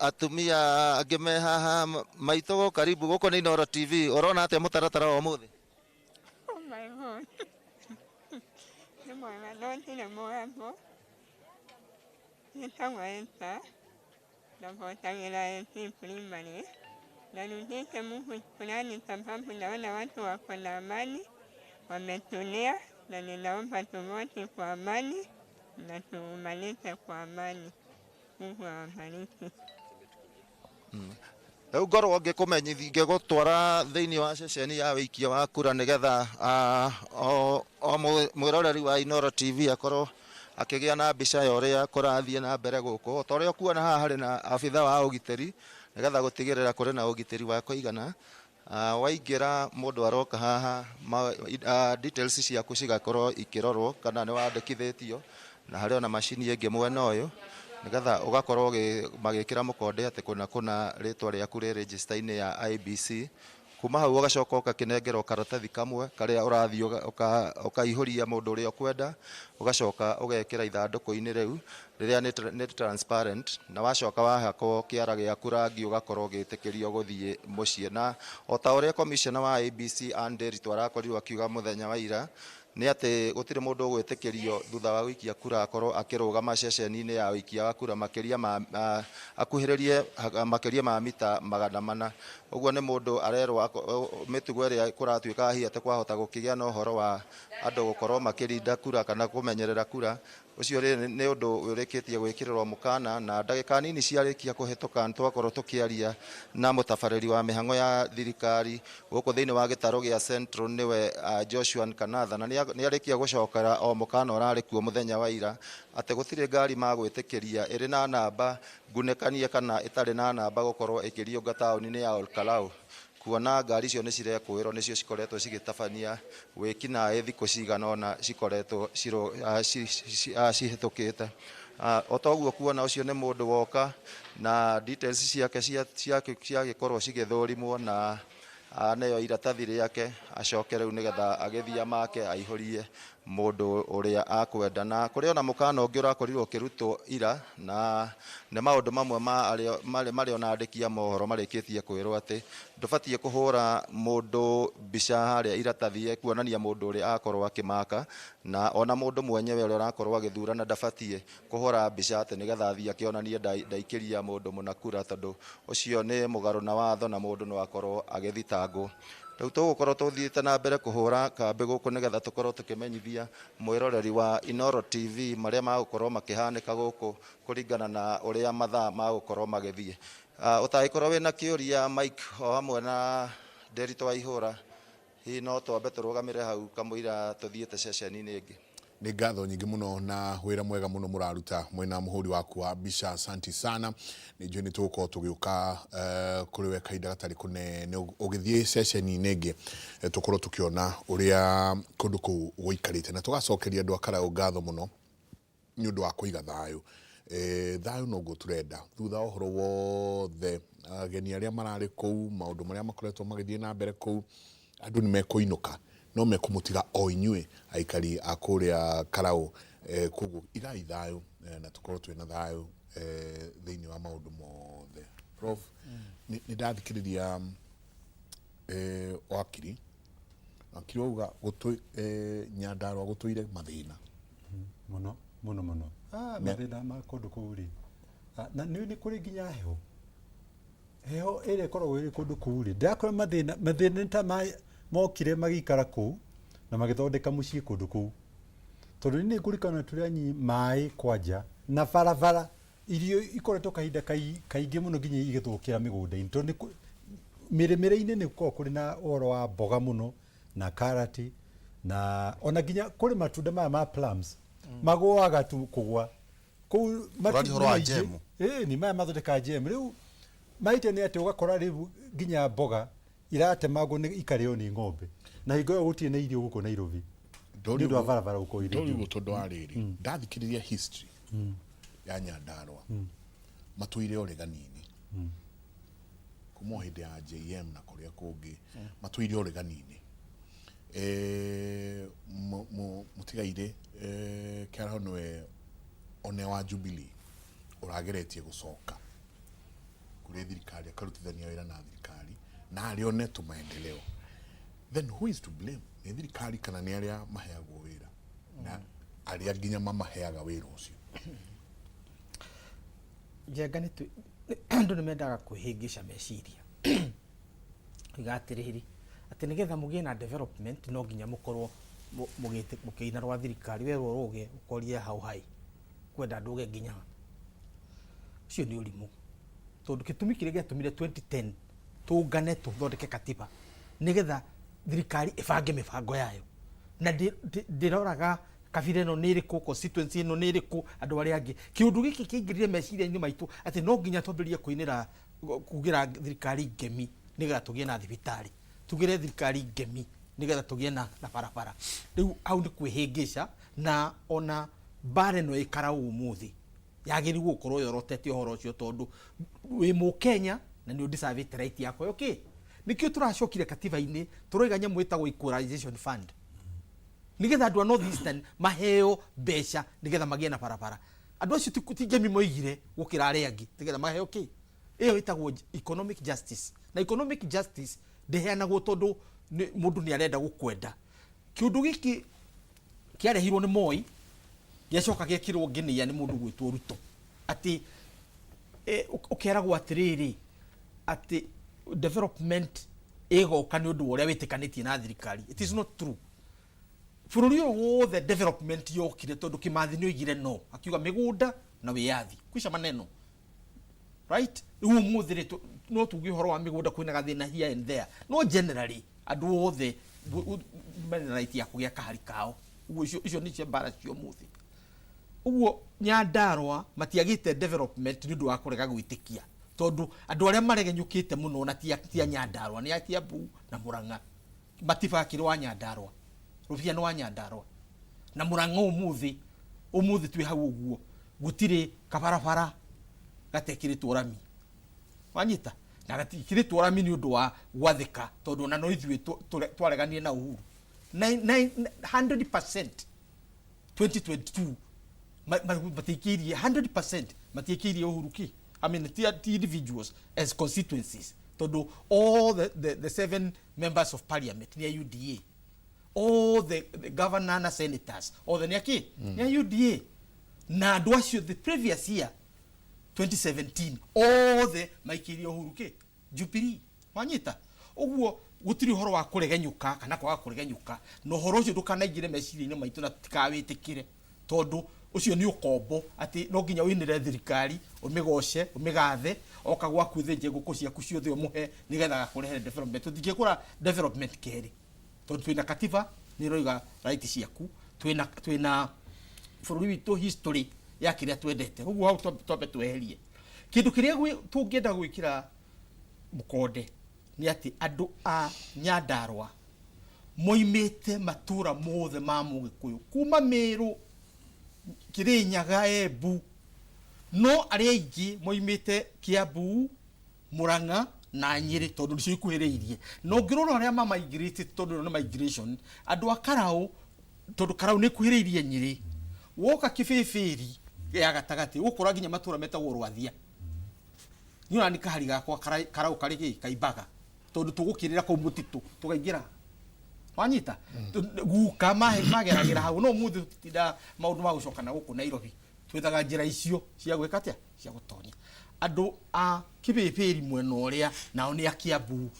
atumia angĩ me haha maitũ, karibu gũkũ nĩ Inooro TV. Ũrona atĩa mũtaratara wa ũmũthĩ? Oh my God. Nĩ mwega no ndirĩ mũgambo. Njĩtagwo Esther, navotagĩra AC Primary. Narudisha Mungu shukrani sababu naona watu wako na amani, wametulia, na ninaomba tuvoti kwa amani na tumalize kwa amani. Mungu awabariki. Rĩu ngorwo ngĩkũmenyithia ngĩgũtwara thĩinĩ wa ceceni ya wĩikia wa kura nĩgetha o mwĩroreri wa Inooro TV akorwo akĩgĩa na mbica ya ũrĩa kũrathiĩ na mbere gũkũ. O ta ũrĩa ũkuona haha harĩ na abitha wa ũgitĩri nĩgetha gũtigĩrĩra kũrĩ na ũgitĩri wa kũigana. Waingĩra mũndũ aroka haha, details ciaku cigakorwo ikĩrorwo kana nĩ wandĩkithĩtio, na harĩ ona macini ĩngĩ mwena ũyũ nĩgetha ũgakorwo magĩkĩra mũkonde atĩ kũna kũna rĩtwa rĩaku rĩ register-inĩ ya IEBC. Kuma hau ũgacoka ũgakĩnengerwo karatathi kamwe karĩa ũrathiĩ ũkaihũria mũndũ ũrĩa ũkwenda, ũgacoka ũgekĩra ithandũkũ-inĩ rĩu rĩrĩa nĩ transparent, na wacoka wahakwo kĩara gĩaku rangi ũgakorwo ũgĩtĩkĩrio gũthiĩ mũciĩ. Na o ta ũrĩa commissioner wa IEBC Ann Nderitu arakorirwo akiuga mũthenya wa ira, Nĩ atĩ gũtirĩ mũndũ ũgwĩtĩkĩrio thutha wa gũikia kura akorwo akĩrũgama ceceni-inĩ ya ũikia wa kura makĩria ma akuhĩrĩrie makĩria ma mita 400. Ũguo nĩ mũndũ arerwo mĩtugo ĩrĩa kũratuĩka hihi atĩ kwahota gũkĩgĩa na ũhoro wa andũ gũkorwo makĩrinda kura kana kũmenyerera kura. Ũcio rĩ nĩ ũndũ ũrĩkĩtie gwĩkĩrĩrwo mũkana, na ndagĩka nini ciarĩkia kũhĩtũka nĩtwakorwo tũkĩaria na mũtabarĩri wa mĩhang'o ya thirikari gũkũ thĩinĩ wa gĩtarũ gĩa Central nĩwe Joshua Nkanatha, na nĩarĩkia gũcokera o mũkana ũrarĩ kuo mũthenya wa ira atĩ gũtirĩ ngari magwĩtĩkĩria ĩrĩ na namba ngunĩkanie kana ĩtarĩ na namba gũkorwo ĩkĩriũnga taũni-inĩ ya Olkalau, kuona ngari icio nĩ cirekũĩrwo nĩcio cikoretwo cigĩtabania wĩkinaĩ thikũ cigana ũna cikoretwo cihĩtũkĩte. O toguo kuona ũcio nĩ mũndũ woka na details ciake ciagĩkorwo cigĩthũrimwo na aneo iratathi rĩake acoke rĩu nĩgetha agĩthiĩ make aihũrie mũndũ ũrĩa akwenda. Na kũrĩ ona mũkana ũngĩ ũrakorirwo ũkĩrutwo ira, na nĩ maũndũ mamwe ma arĩa marĩ ona andĩki a mohoro marĩkĩtie kwĩrwo atĩ ndũbatiĩ kũhũra mũndũ mbica harĩa iratathi kuonania mũndũ ũrĩa akorwo akĩmaka, na ona mũndũ mwenyewe ũrĩa ũrakorwo agĩthurana ndabatiĩ kũhũra mbica atĩ nĩgetha athiĩ akĩonanie ndaikĩria mũndũ mũna kura, tondũ ũcio nĩ mũgarũ na watho na mũndũ no akorwo agĩthitangwo. Rĩu tũgũkorwo tũthiĩte na mbere kũhũra kambĩ gũkũ nĩgetha tũkorwo tũkĩmenyithia mwĩroreri wa Inooro TV marĩa magũkorwo makĩhanĩka gũkũ kũringana na ũrĩa mathaa magũkorwo magĩthiĩ. Ũtangĩkorwo wĩna kĩũria Mike o hamwe na Nderitu Waihũra, hihi no twambe tũrũgamĩre hau kamũira tũthiĩte ceceni-inĩ ĩngĩ. Nĩ ngatho nyingĩ mũno na wĩra mwega mũno mũraruta mwena mũhũri waku wa mbica, asanti sana. Nĩ njũĩ nĩ tũgũkorwo tũgĩũka kũrĩ we kahinda gatarĩ kũnene ũgĩthiĩ ceceni-inĩ ĩngĩ, tũkorwo tũkĩona ũrĩa kũndũ kũu gũikarĩte, na tũgacokeria andũ a Karaũ ngatho mũno nĩ ũndũ wa kũiga thayũ. Thayũ noguo tũrenda thutha wa ũhoro wothe, ageni arĩa mararĩ kũu, maũndũ marĩa makoretwo magĩthiĩ na mbere kũu, andũ nĩ mekũinũka no mekũmũtiga o inyuĩ aikari a kũrĩa Karaũ. Koguo igai thayũ na tũkorwo twĩna thayũ thĩinĩ wa maũndũ mothe. Prof, nĩ ndathikĩrĩria wakiri wauga Nyandarua gũtũire mathĩna mũno mũno mũno. Mathĩna ma kũndũ kũu rĩ, na nĩ kũrĩ nginya heho heho ĩrĩa ĩkoragwo ĩrĩ kũndũ kũu rĩ, ndĩrakora mathĩna nĩ ta mokire magĩikara kũu na magĩthondeka mũciĩ kũndũ kũu, tondũ nĩ ngũririkana tũrĩ anyi maĩ kwanja na barabara irio ikoretwo kahinda kaingĩ mũno nginya igĩthũkĩra mĩgũnda-inĩ, tondũ mĩrĩmĩre-inĩ nĩ gũkoragwo kũrĩ na ũhoro wa mboga mũno na karati, na ona nginya kũrĩ matunda maya ma plums magũaga tu kũgwa kũu. Ũraria ũhoro wa jam? Ĩĩ, ni maya mathondekaga jam. Rĩu maite nĩ atĩ ũgakora rĩu nginya mboga iratemangwo nĩ ikarĩo nĩ ng'ombe, na hingo ĩyo gũtirĩ na irio gũkũ Nairobi nĩ ũndũ wa barabara gũkorwo irĩ ndori njũru. Ũguo tondũ wa rĩrĩ ndathikĩrĩria history ya Nyandarua, matũire ũregani-inĩ kuma o hĩndĩ ya JM na kũrĩa kũngĩ, matũire ũregani-inĩ. Mũtigairĩ Kĩaraho nĩwe one wa Jubilee ũrageretie gũcoka kũrĩ thirikari akarutithania wĩra na thirikari na arĩ one tu maendeleo. Then who is to blame? Nĩ thirikari kana nĩ arĩa maheagwo wĩra na arĩa nginya mamaheaga wĩra ũcio? Njenga nĩ andũ nĩ mendaga kwĩhĩngĩca meciria iga atĩrĩrĩ atĩ nĩgetha mũgĩe na development no nginya mũkorwo mũkĩina rwa thirikari werwo rũge ũkorie hau hai kwenda ndũge nginya ha. Ũcio nĩ ũrimũ, tondũ gĩtũmi kĩrĩa gĩatũmire 2010 tũngane tũthondeke katiba nĩgetha thirikari ĩbange mĩbango yayo, na ndĩroraga kabira ĩno nĩ ĩrĩkũ, constituency ĩno nĩ ĩrĩkũ, andũ arĩa angĩ. Kĩũndũ gĩkĩ kĩaingĩrire meciria-inĩ maitũ atĩ no nginya twambĩrĩrie kũinĩra kugĩra thirikari ngemi nĩgetha tũgĩe na thibitarĩ, tugĩre thirikari ngemi nĩgetha tũgĩe na barabara. Rĩu hau nĩ kwĩhĩngĩca, na ona mbara ĩno ĩkaraũ ũmũthĩ yagĩrĩirwo gũkorwo yorotete ũhoro ũcio, tondũ wĩ mũkenya na nĩ ũdeservĩte right yakwa. Okay, nĩkĩo tũracokire katiba-inĩ tũroiga nyamũ ĩtagwo equalization fund nĩgetha andũ a North Eastern maheo mbeca nĩgetha magĩe na barabara. Andũ acio ti ngemi moigire gũkĩra arĩa angĩ nĩgetha maheo kĩ ĩyo ĩtagwo economic justice. Na economic justice ndĩheanagwo tondũ mũndũ nĩ arenda gũkwenda. Kĩũndũ gĩkĩ Kĩarehirwo nĩ Moi, gĩacoka gĩekĩrwo nginia nĩ mũndũ gwĩtwo Ruto, atĩ ũkeragwo atĩrĩrĩ, atĩ development ĩgoka nĩ ũndũ wa ũrĩa wĩtĩkanĩtie na thirikari. It is not true. Bũrũri ũyũ wothe development yokire tondũ Kimathi nĩ oigire no, akiuga mĩgũnda na wĩyathi, kwisha maneno, right? Rĩu ũmũthĩ rĩ, no tuge ũhoro wa mĩgũnda kwĩna gathĩna here and there, no generally andũ othe mena right ya kũgĩa kahari kao. Ũguo icio nĩcio mbara cia ũmũthĩ. Ũguo Nyandarua matiagĩte development nĩ ũndũ wa kũrega gwĩtĩkia, tondũ andũ arĩa maregenyũkĩte mũno na ti a Nyandarua, nĩ a Kiambu na Murang'a. Matibakĩrĩ wa Nyandarua, Rũbia nĩ wa Nyandarua na Murang'a. Ũmũthĩ twĩ hau ũguo, gũtirĩ kabarabara gatekĩrĩtwo rami, wanyita, na gatikĩrĩtwo rami nĩ ũndũ wa gwathĩka, tondũ ona no ithuĩ twareganire na Uhuru 100% 2022, matiĩkĩirie 100%, matiĩkĩirie Uhuru ki, I mean, ti individuals as constituencies, tondũ all the seven members of parliament nĩ a UDA, all the governor na senators othe nĩ akĩ nĩ a UDA, na andũ acio the previous year 2017 othe maikĩirie Uhuru kĩ Jubilee, wanyita. Ũguo gũtirĩ ũhoro wa kũregenyũka kana kwaga kũregenyũka, na ũhoro ũcio ndũkanaingĩre meciria-inĩ maitũ na tũtikawĩtĩkĩre, tondũ ũcio nĩ ũkombo, atĩ no nginya ũinĩre thirikari, ũmĩgoce, ũmĩgathe, oka gwaku thĩnje ngũkũ ciaku ciothe ũmũhe nĩgetha agakũrehere development. Tũtingĩkũra development kerĩ, tondũ twĩna katiba nĩ ĩroiga right ciaku, twĩna bũrũri witũ, history ya kĩrĩa twendete. Ũguo hau twambe tweherie kĩndũ kĩrĩa tũngĩenda gwĩkĩra mũkonde nĩ atĩ andũ a Nyandarua moimĩte matũra mothe ma Mũgĩkũyũ, kuma Mĩrũ, Kĩrĩnyaga, Embu, no arĩa aingĩ moimĩte Kiambu, Murang'a na Nyĩrĩ, tondũ nĩcio ikuhĩrĩirie. Na ũngĩrora ũrĩa mamigrate, tondũ ĩno nĩ migration, andũ a Karau, tondũ Karau nĩ ĩkuhĩrĩirie Nyĩrĩ, woka Kĩbĩbĩri ya gatagatĩ ũgũkora nginya matũra metagwo Rwathia. Niĩ ona nĩ kahari gakwa Karau karĩ gĩ kaimbaga, tondũ tũgũkĩrĩra kũu mũtitũ tũkaingĩra, wanyita, guka mageragĩra hau. No ũmũthĩ tũtitinda maũndũ ma gũcoka na gũkũ Nairobi, twethaga njĩra icio cia gwĩka atĩa, cia gũtonya. Andũ a Kĩbĩbĩri mwena ũrĩa nao nĩ a Kiambu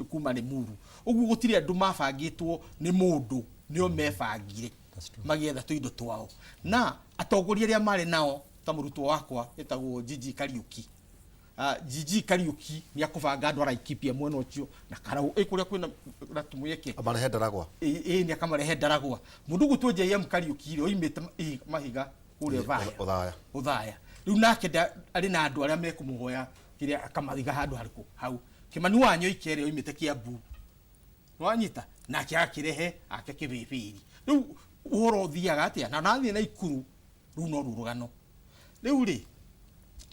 kuma Limuru. Ũguo gũtirĩ andũ mabangĩtwo nĩ mũndũ, nĩo mebangire magĩetha tũindo twao, na atongoria arĩa marĩ nao ta mũrutwo wakwa ĩtagwo Gigi Kariuki. Gigi Kariuki nĩ akũbanga andũ a Laikipia mwena ũcio na Karau ĩ kũrĩa kwĩna na tũmweke. Amarehe Ndaragwa. Ĩ nĩ akamarehe Ndaragwa. Mũndũ ũgwĩtwo JM Kariuki rĩ, oimĩte mahiga kũrĩa Othaya. Othaya. Othaya. Rĩu nake arĩ na andũ arĩa mekũmũhoya kĩrĩa, akamathiga handũ harĩkũ hau. Kĩmani wa Nyoike rĩ, oimĩte Kiambu, wanyita, nake agakĩrehe ake Kĩbĩbĩri. Rĩu ũhoro ũthiaga atĩa na nathiĩ na Ikuru? Rĩu no ruo rũgano rĩu rĩ,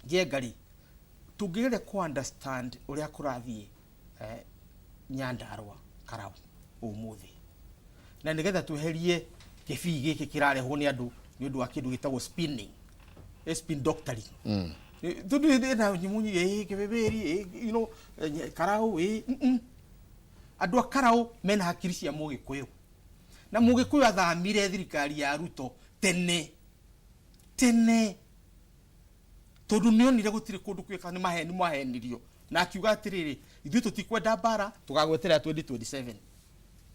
Njenga rĩ, tũngĩgeria kũ understand ũrĩa kũrathiĩ Nyandarua Karau ũmũthĩ, na nĩgetha tweherie kĩbii gĩkĩ kĩrarehwo nĩ andũ nĩ ũndũ wa kĩndũ gĩtagwo spinning, spin doctoring, tondũ ĩna nyamũ nyingĩ, Kĩbĩbĩri, Karau, Andũ a Karau mena hakiri cia Mũgĩkũyũ, na Mũgĩkũyũ athamire thirikari ya Ruto tene tene, tondũ nĩonire gũtirĩ kũndũ kwĩka, nĩ maheni mahenirio, na akiuga atĩrĩrĩ, ithuĩ tũtikwenda mbara, tũgagweterera 2027.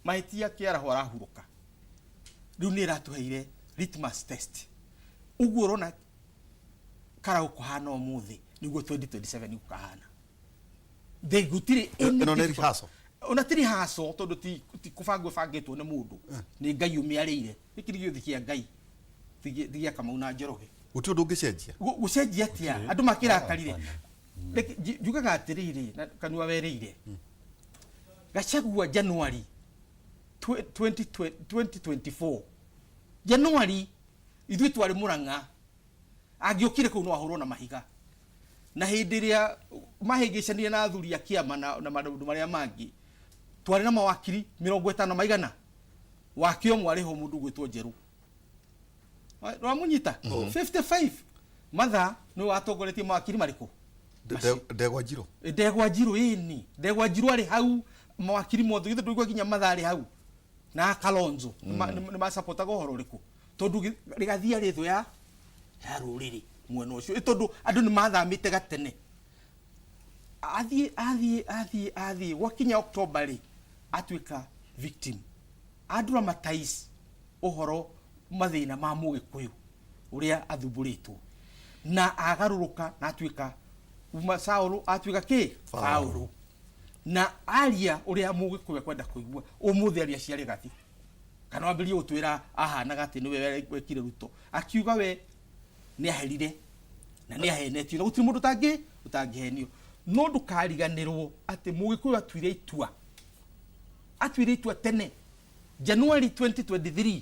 Mahĩtia kĩaraho arahurũka rĩu nĩ ĩratũheire litmus test. Ũguo ũrona Karau kũhana ũmũthĩ nĩguo 2027 gũkahana. Gũtirĩ any Ĩno nĩ rehearsal. Ona ti rehearsal, tondũ ti kũbangwo ĩbangĩtwo nĩ mũndũ, nĩ Ngai ũmĩarĩire. Gĩkĩ nĩ gĩũthĩ kĩa Ngai, ti gĩa Kamau na Njoroge. Gũtirĩ ũndũ ũngĩcenjia. Gũcenjia atĩa andũ makĩrakarire? Reke njugaga atĩrĩrĩ, na kanua werĩire Gachagua January 2024, January ithuĩ twarĩ Murang'a, angĩokire kũu no ahũrwo na mahiga. Na hĩndĩ ĩrĩa mahĩngĩcanire na athuri a kĩama na maũndũ marĩa mangĩ, twarĩ na mawakiri 50 maigana wake ũmwe arĩho, mũndũ ũgwĩtwo Njerũ. Wamũnyita 55 mathaa nĩwe watongoretie mawakiri marĩkũ? Ndegwa Njirũ. Ndegwa Njirũ, ĩni, Ndegwa Njirũ arĩ hau, mawakiri mothe, githĩ ndũigua nginya mathaa arĩ hau. Na Kalonzo nĩ macapotaga ũhoro ũrĩkũ? Tondũ Rigathi arĩ thũ ya rũrĩrĩ mwena ũcio, tondũ andũ nĩ mathamĩte gatene. Athiĩ athiĩ athiĩ athiĩ gwakinya October rĩ, atuĩka victim, adramatize ũhoro mathĩna ma Mũgĩkũyũ ũrĩa athumbũrĩtwo, na agarũrũka na atuĩka kuma Saũlũ atuĩka kĩ Paũlũ, na aria ũrĩa Mũgĩkũyũ ekwenda kũigua. Ũmũthĩ aria cia Rigathi kana wambĩrĩrie gũtwĩra ahanaga atĩ nĩwe wekire Ruto, akiuga we nĩ aherire na nĩ ahenetio, na gũtirĩ mũndũ ũtangĩhenio. No ndũkariganĩrwo atĩ Mũgĩkũyũ atuire itua, atuire itua tene January 2023,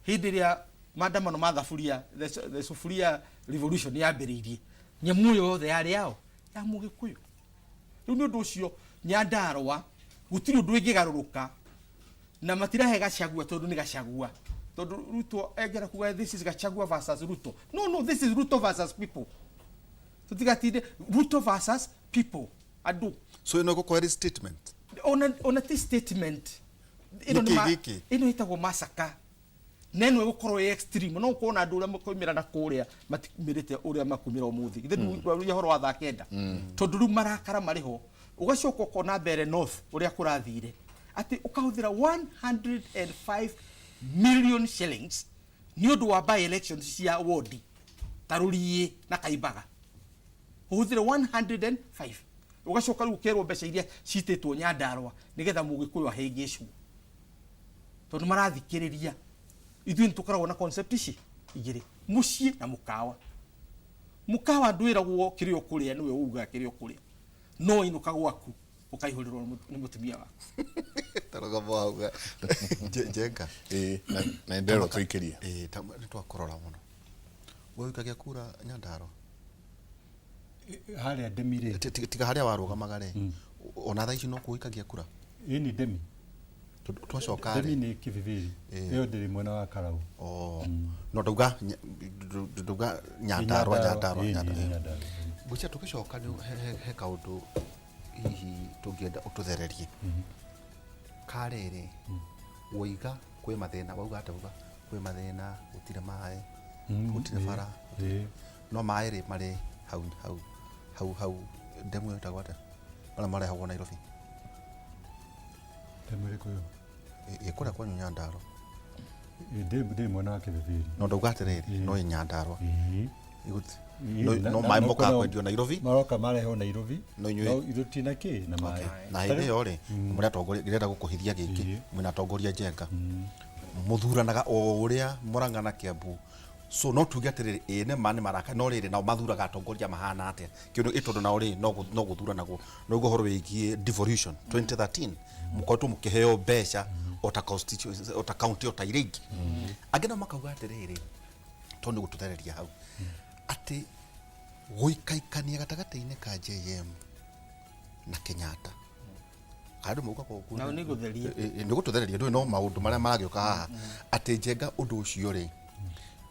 hĩndĩ ĩrĩa maandamano ma thaburia, the sufuria revolution yambĩrĩirie, nyamũ ĩyo yothe yarĩ yao ya Mũgĩkũyũ. Rĩu nĩ ũndũ ũcio Nyandarũa gũtirĩ ũndũ ĩngĩgarũrũka, na matirahe Gachagua tondũ nĩ Gachagua, tondũ Ruto engera kuga this is Gachagua versus Ruto. No, no, this is Ruto versus people. Tũtigatinde Ruto versus people, andũ. So ĩno ĩgũkorwo ĩrĩ statement? Ona ti statement ĩno. Nĩkĩ gĩkĩ? Ĩno ĩtagwo massacre, na ĩno ĩgũkorwo ĩ extreme. No ũkorwo na andũ ũrĩa makoimĩra na kũrĩa matimĩrĩte ũrĩa makumĩra ũmũthĩ. Githĩ ndwaria ũhoro wa thaa 9? Tondũ rĩu marakara marĩ ho. Ũgacoka ũkona Mbere North ũrĩa kũrathire, atĩ ũkahũthĩra 105 million shillings nĩ ũndũ wa by elections cia wodi ta Rũriĩ na Kaimbaga, ũhũthĩre 105, ũgacoka rĩu ũkerwo mbeca iria citĩtwo Nyandarũa nĩgetha Mũgĩkũyũ ahĩngĩcwo, tondũ marathikĩrĩria. Ithuĩ nĩ tũkoragwo na concept ici igĩrĩ, mũciĩ na mũkawa. Mũkawa ndwĩragwo kĩrĩa ũkũrĩa, nĩwe ugaga kĩrĩa ũkũrĩa, no inũka gwaku ũkaihũrĩrwo nĩ mũtumia waku. Tarũgamo hau Njenga. Ĩĩ, na nderwo tũikĩrie. Ĩĩ, nĩ twakũrora mũno. We ũikagia kura Nyandarũa? Harĩa Ndemi rĩ? Tiga harĩa warũgamaga rĩ, ona thaa ici no kuo ũikagia kura? Ĩni, Ndemi. Tondũ twacoka Ndemi rĩ nĩ Kibibiri. Ĩyo ndĩrĩ mwena wa Karau. Oh, no ndauga Nyandarũa, Nyandarũa. Ĩĩ, Nyandarũa. Nĩ Nyandarũa. Ngwĩciria tũgĩcoka nĩ he kaũndũ hihi tũngĩenda ũtũthererie karĩrĩ. Woiga kwĩ mathĩna, wauga atĩa? Wauga kwĩ mathĩna, gũtirĩ maĩ, gũtirĩ bara. No maĩ rĩ, marĩ hau hau hau hau ndemu ĩyo ĩtagwo atĩa, marĩa marehagwo Nairobi? Ndemu ĩrĩkũ ĩyo? Ĩ kũrĩa kwanyu Nyandarũa. Ĩ, ndĩ mwena wa Kibibiri. No ndauga atĩrĩrĩ, no ĩ Nyandarũa. Ĩĩ, No no maĩ na mokaga kwĩna- kwendio Nairobi. Maroka marehwo Nairobi. No inyuĩ- No ithuĩ tina kĩ na maĩ. Na hĩndĩ ĩyo rĩ, mũrĩ atongoria, ndĩrenda gũkũhithia gĩkĩ, mwĩna atongoria Njenga, mũthuranaga o ũrĩa Mũrang'a na Kiambu. So no tuge atĩrĩrĩ, ĩĩ nĩ ma nĩ maraka, no rĩrĩ, nao mathuraga atongoria mahana atĩa? Kĩndũ ĩ tondũ nao rĩ, no gũthuranagwo. Noguo ũhoro wĩgiĩ devolution 2013, mũkoretwo mũkĩheo mbeca o ta constituency, o ta county, o ta iria ingĩ. Angĩ nao makauga atĩrĩrĩ, tondũ nĩ gũtũthereria hau, atĩ gũikaikania gatagatĩ-inĩ ka JM na Kenyatta, andũ maugaga ũguo. Nao nĩ gũtheria. Ĩ, nĩ gũtũthereria, ndũĩ no maũndũ marĩa maragĩũka haha, atĩ Njenga ũndũ ũcio rĩ,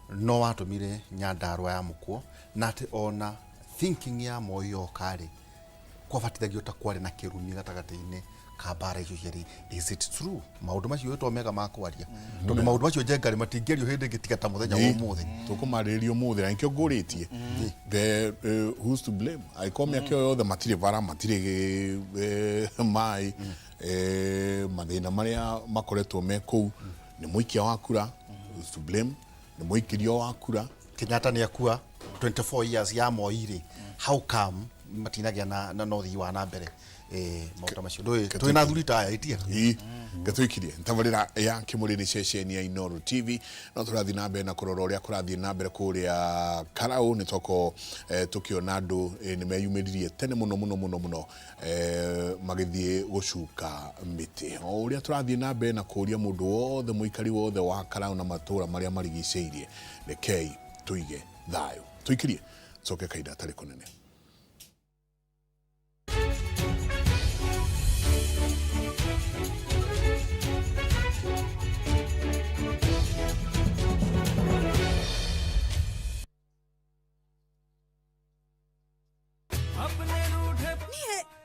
no watũmire Nyandarũa ya mũkwo, na atĩ ona thinking ya Moi yoka rĩ, kwabatithagio ta kwarĩ na kĩrumi gatagatĩ-inĩ ka mbara icio cierĩ. Is it true maũndũ macio wĩtwo mega ma kwaria? Tondũ maũndũ macio, Njenga rĩ, matingĩario hĩndĩ ĩngĩ tiga ta mũthenya wa ũmũthĩ. Tũkũmarĩrĩria ũmũthĩ, na nĩkĩo ngũrĩtie the who's to blame, angĩkorwo mĩaka ĩyo yothe matirĩ bara, matirĩ maĩ, mathĩna marĩa makoretwo me kũu, nĩ mũikia wa kura who's to blame? Nĩ mũikĩrio wa kura? Kenyatta nĩ akua, 24 years ya Moi rĩ, how come matinagĩa na ũthii wa na mbere? Maũndũ macio ndũĩ twĩ na athuri ta aya itia. Ii, ngatwikirie tabarĩra ya Kĩmũrĩ ceceni ya Inooro TV. No tũrathiĩ na mbere na kũrora ũrĩa kũrathiĩ na mbere kũrĩa Karau. Nĩ twakorwo tũkĩona andũ nĩ meyumĩririe tene mũno mũno mũno mũno, magĩthiĩ gũcuka mĩtĩ. O ũrĩa tũrathiĩ na mbere na kũũria mũndũ wothe, mũikari wothe wa Karau na matũũra marĩa marigicĩirie, rekei tũige thayũ. Tũikirie, coke kahinda gatarĩ kũnene.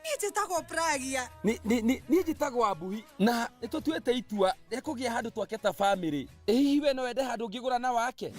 Niĩ njĩtagwo Njĩtagwo Pragia. Niĩ njĩtagwo Ambuhi na nĩ tũtuĩte itua rĩa kũgĩa handũ twake ta bamĩrĩ. Ĩ hihi we no wende handũ ũngĩgũra na wake?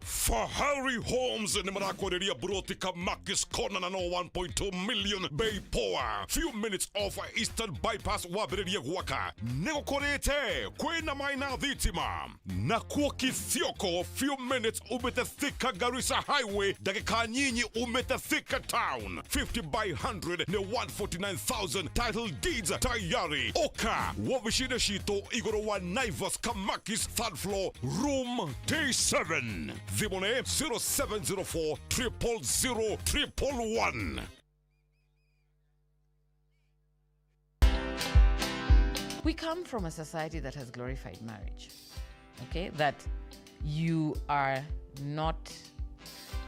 Fahari Homes nĩ marakwenderia buroti Kamakis Corner na no 1.2 million bei poa. Few minutes off Eastern Bypass wambĩrĩrie gwaka. Nĩ gũkũrĩte kwĩna maĩ na thitima. Nakuo Kithioko few minutes umĩte Thika Garissa Highway, ndagĩka nyinyi umĩte Thika Town. 50 by 100 nĩ 149,000 title deeds tayari. Ũka wobici-inĩ citũ igũrũ wa Naivas Kamakis third floor room T7. Thimũ nĩ 0704 000 111. We come from a society that has glorified marriage, okay? That you are not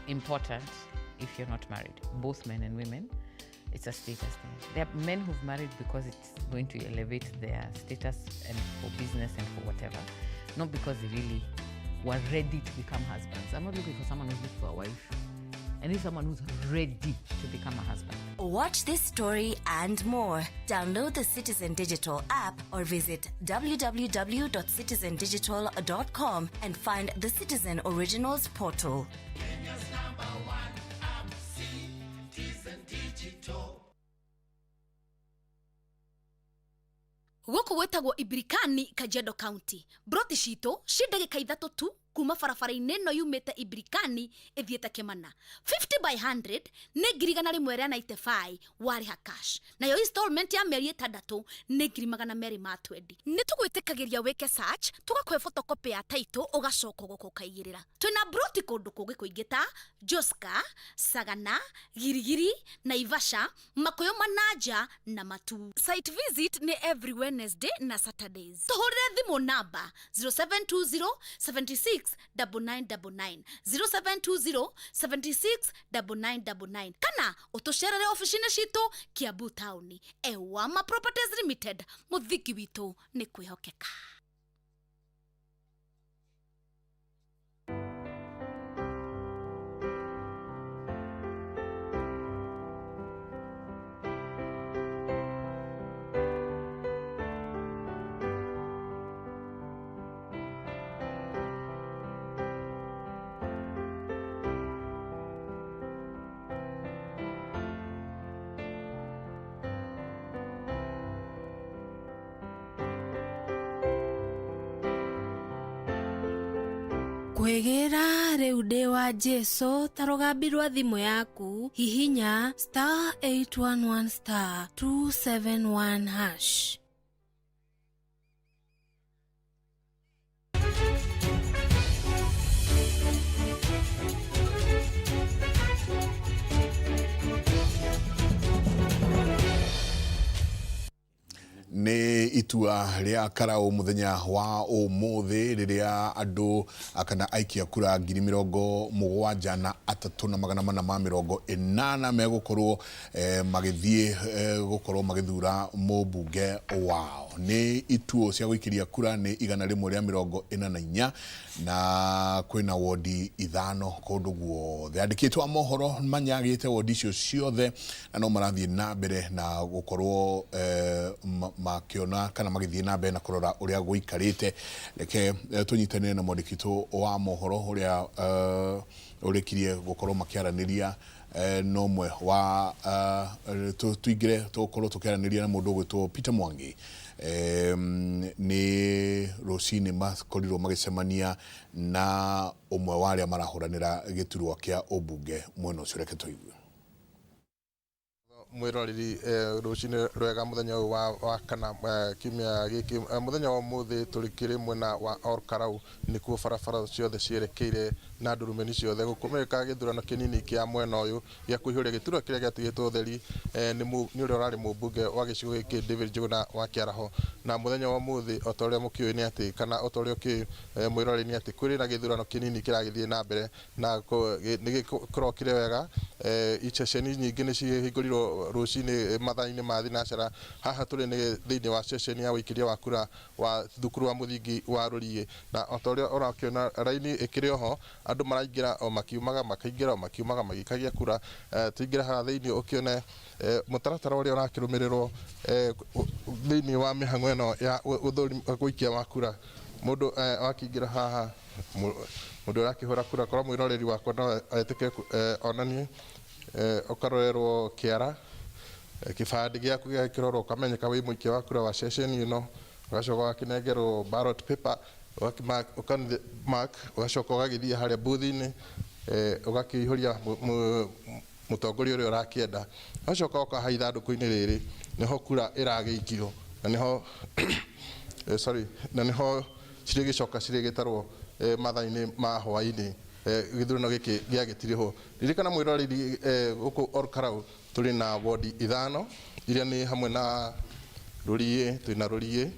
important if you're not married, both men and women. It's a status thing. There are men who've married because it's going to elevate their status and for business and for whatever, not because they really were ready to become husbands. I'm not looking for someone who's looking for a wife. I need someone who's ready to become a husband. Watch this story and more. Download the Citizen Digital app or visit www.citizendigital.com and find the Citizen Originals portal. Kenya's number one app, Citizen Digital. Gũkũ gwĩtagwo Ibirikani, Kajiado County. Broti citũ ci ndagĩka 3 tu kuma barabara-inĩ ĩno yumĩte Ibirikani ĩthiĩte Kĩmana. 50 by 100 nĩ 195,000 warĩha cash, nayo installment ya mĩeri 6 nĩ 220,000. Nĩ tũgwĩtĩkagĩria wĩke search, tũgakũhe photocopy ya title, ũgacoka ũgoka ũkaigĩrĩra. Twĩna broti kũndũ kũngĩ kũingĩ ta Joska, Sagana, Girigiri, Naivasha, Makuyu Manaja na Matu. Site visit nĩ every Wednesday na Saturdays. Tũhũrĩre thimũ namba 0720 76 9999, 0720 76 9999, kana ũtũcerere obici-inĩ citũ Kiambu taũni. Ewama Properties Limited, mũthingi witũ nĩ kwĩhokeka. Kwĩgĩra rĩu ndĩ wa Jesu ta rũgambi rwa thimũ yaku, hihinya star 811 star 271 hash. Nĩ itua rĩa karau mũthenya wa ũmũthĩ rĩrĩa andũ kana aikia kura 73,480 megũkorwo magĩthiĩ gũkorwo magĩthura mũmbunge wao. Nĩ ituo cia gũikĩria kura nĩ 144 na kwĩna wodi 5 kũndũ guothe. Andĩkĩtwo a mohoro manyagĩte wodi icio ciothe na no marathiĩ na mbere na gũkorwo makiona kana magĩthiĩ na mbere na kũrora ũrĩa gũikarĩte. Reke tũnyitanĩre na mwandĩki witũ wa mohoro ũrĩa ũrĩkirie gũkorwo makĩaranĩria no ũmwe wa tũingĩre tũkorwo tũkĩaranĩria na mũndũ ũgwĩtwo Peter Mwangi. Nĩ rũcinĩ makorirwo magĩcemania na ũmwe wa arĩa marahũranĩra gĩturwa kĩa ũmbunge mwena ũcio. Reke tũigue. Mwiroreri, rũcinĩ rwega mũthenya ũyũ wa kana kiumia gĩkĩ. Mũthenya wa ũmũthĩ tũrĩ mwena wa Olkalau, nĩkuo barabara ciothe cierekeire na ndurumeni ciothe gũkũmĩka gĩthurano kĩnini kĩa mwena ũyũ gĩa kũihũria gĩturwa kĩrĩa gĩatigĩtwo ũtheri nĩ ũrĩa ũrarĩ mũmbunge wa gĩcigo gĩkĩ David Njuguna wa Kĩaraho. Na mũthenya wa ũmũthĩ o ta ũrĩa mũkĩũĩ nĩ atĩ, kana o ta ũrĩa ũkĩũĩ mwĩroreri nĩ atĩ kwĩrĩ na gĩthurano kĩnini kĩragĩthiĩ na mbere na nĩ gĩkũrokire wega. Iceceni nyingĩ nĩ cihingũrirwo rũcinĩ mathaa-inĩ ma thinacara. Haha tũrĩ nĩ thĩinĩ wa ceceni ya ũikĩria wa kura wa thukuru wa mũthingi wa Rũriĩ, na o ta ũrĩa ũrakĩona raini ĩkĩrĩ oho, andũ maraingĩra o makiumaga, makaingĩra o makiumaga magĩikagia kura. Tũingĩre haha thĩinĩ ũkĩone mũtaratara ũrĩa ũrakĩrũmĩrĩrwo thĩinĩ wa mĩhang'o ĩno ya ũikia wa kura. Mũndũ akĩingĩra haha, mũndũ ũrakĩhũra kura, korwo mwĩroreri wakwa no etĩkĩre onanie, ũkarorerwo kĩara, kĩbandĩ gĩaku gĩgakĩrorwo, ũkamenyeka wĩ mũikia wa kura wa ceceni ĩno, ũgacoka ũgakĩnengerwo ballot paper, ũka mark, ũgacoka ũgagĩthiĩ harĩa booth-inĩ, ũgakĩihũria mũtongoria ũrĩa ũrakĩenda, ũgacoka ũka haha ithandũkũ-inĩ rĩrĩ, nĩho kura ĩragĩikio, na nĩho sorry, na nĩho cirĩgĩcoka cirĩgĩtarwo mathaa-inĩ ma hwaĩ-inĩ gĩthurano gĩkĩ gĩagĩtirĩhwo. Ririkana mwĩroreri, gũkũ Olkalau tũrĩ na wodi ithano iria nĩ hamwe na Rũriĩ, twĩna Rũriĩ,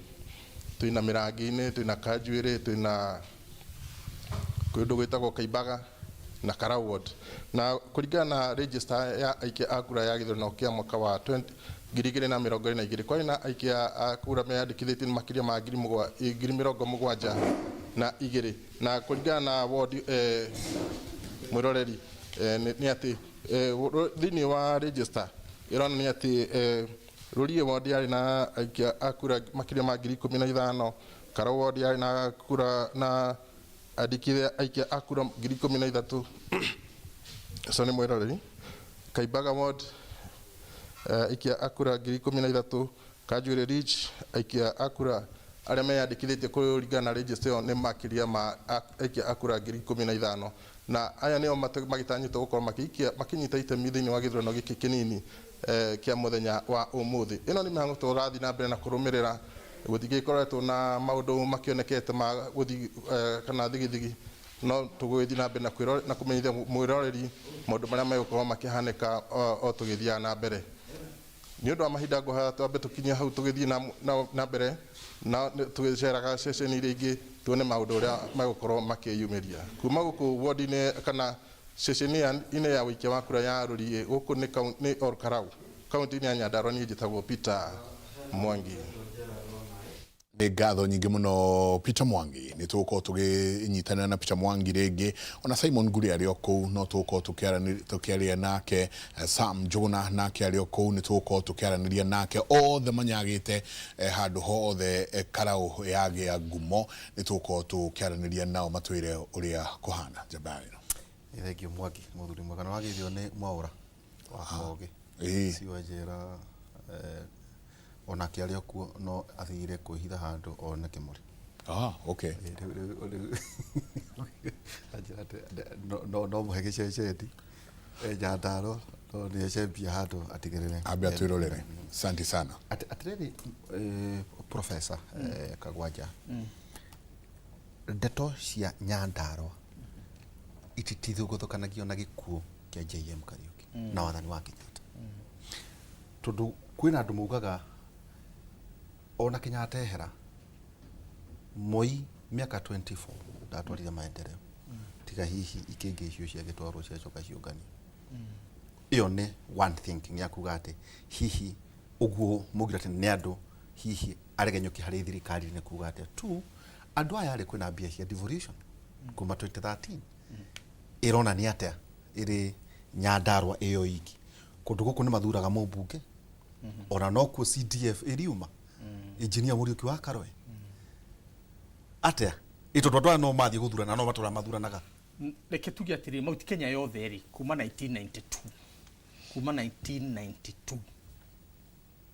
twĩna Mĩrangi-inĩ, twĩna Kanjuĩrĩ, twĩna kũndũ gwĩtagwo Kaimbaga na Karau ward. Na kũringana na register ya aikia a kura ya gĩthurano kĩa mwaka wa 2022, kwarĩ na aikia a kura meyandĩkithĩtie makĩria ma 72,000. Na kũringana na ward, mwĩroreri, nĩ atĩ thĩinĩ wa register ĩronania atĩ Rũriĩ ward yarĩ na aikia a kura makĩria ma 15,000, Karau ward yarĩ na kura na andĩkithia aikia a kura 13,000. Sorry mwĩroreri, Kaimbaga ward aikia a kura 13,000, Kanjuĩrĩ Ridge aikia a kura arĩa meyandĩkithĩtie kũringana na register ĩyo nĩ makĩria ma aikia a kura 15,000, na aya nĩo magĩtanyĩtwo gũkorwo makĩikia makĩnyita itemi thĩinĩ wa gĩthurano gĩkĩ kĩnini kĩa mũthenya wa ũmũthĩ. Ĩno nĩ mĩhang'o tũrathiĩ na mbere na kũrũmĩrĩra, gũtingĩkoretwo na maũndũ makĩonekete ma gũthiĩ kana thigithigi, no tũgũgĩthiĩ na mbere na kũmenyithia mwĩroreri maũndũ marĩa megũkorwo makĩhanĩka o tũgĩthiaga na mbere. Nĩ ũndũ wa mahinda, ngũhoya twambe tũkinyie hau, tũgĩthiĩ na mbere na tũgĩceraga ceceni iria ingĩ, tuone maũndũ ũrĩa megũkorwo makĩyumĩria kuma gũkũ ward-inĩ kana ceceni-inĩ ya ũikia wa kura ya Rũriĩ. Gũkũ nĩ Olkalau, kaunti-inĩ ya Nyandarua. Niĩ njĩtagwo Peter Mwangi. Nĩ ngatho nyingĩ mũno, Peter Mwangi. Nĩ tũgũkorwo tũgĩnyitanĩra na Peter Mwangi rĩngĩ, ona Simon Ngure arĩ o kũu no tũgũkorwo tũkĩaria nake, Sam Njũgũna nake arĩ o kũu nĩ tũgũkorwo tũkĩaranĩria nake, othe manyagĩte handũ hothe Karau yagĩa ngumo, nĩ tũgũkorwo tũkĩaranĩria nao matwĩre ũrĩa kũhana njamba ĩno. Thank you Mwangi, mũthuri mwega. Nĩ wageithio nĩ Mwaũra wa Kogi. Cio njĩra onake arĩ o kuo, no athire kwĩhitha handũ one kĩmũrĩ. Ah, okay. Rĩu anjĩra atĩ no mũhe gĩceceni Nyandarua, no nĩ ecembia handũ atigĩrĩre. Ambe atwĩrorere. Asante sana. Atĩrĩrĩ, Professor Kagwanja, ndeto cia Nyandarua ititithũgũthũkanagio na gĩkuũ kĩa JM Kariuki na wathani wa Kenyatta, tondũ kwĩna andũ maugaga ona Kenyatta ehera, Moi mĩaka 24 ndatwarire maendeleo, tiga hihi ikĩngĩ icio ciagĩtwarwo ciacoka ciũnganio. Ĩyo nĩ one thinking ya kuga atĩ hihi ũguo maugire atĩ nĩ andũ hihi aregenyũki harĩ thirikari nĩ kuga atĩ tu andũ aya rĩ, kwĩna mbia cia devolution kuma 2013, ĩronania atĩa ĩrĩ Nyandarua ĩyo iki kũndũ gũkũ nĩ mathuraga mũmbunge, ona nokuo CDF ĩriuma Engineer Mũriũki wa Karwe atĩa, ĩ tondũ andũ aya no mathiĩ gũthurana no matũra mathuranaga. Reke tuge atĩrĩ, Mount Kenya yothe rĩ, kuma 1992, kuma 1992,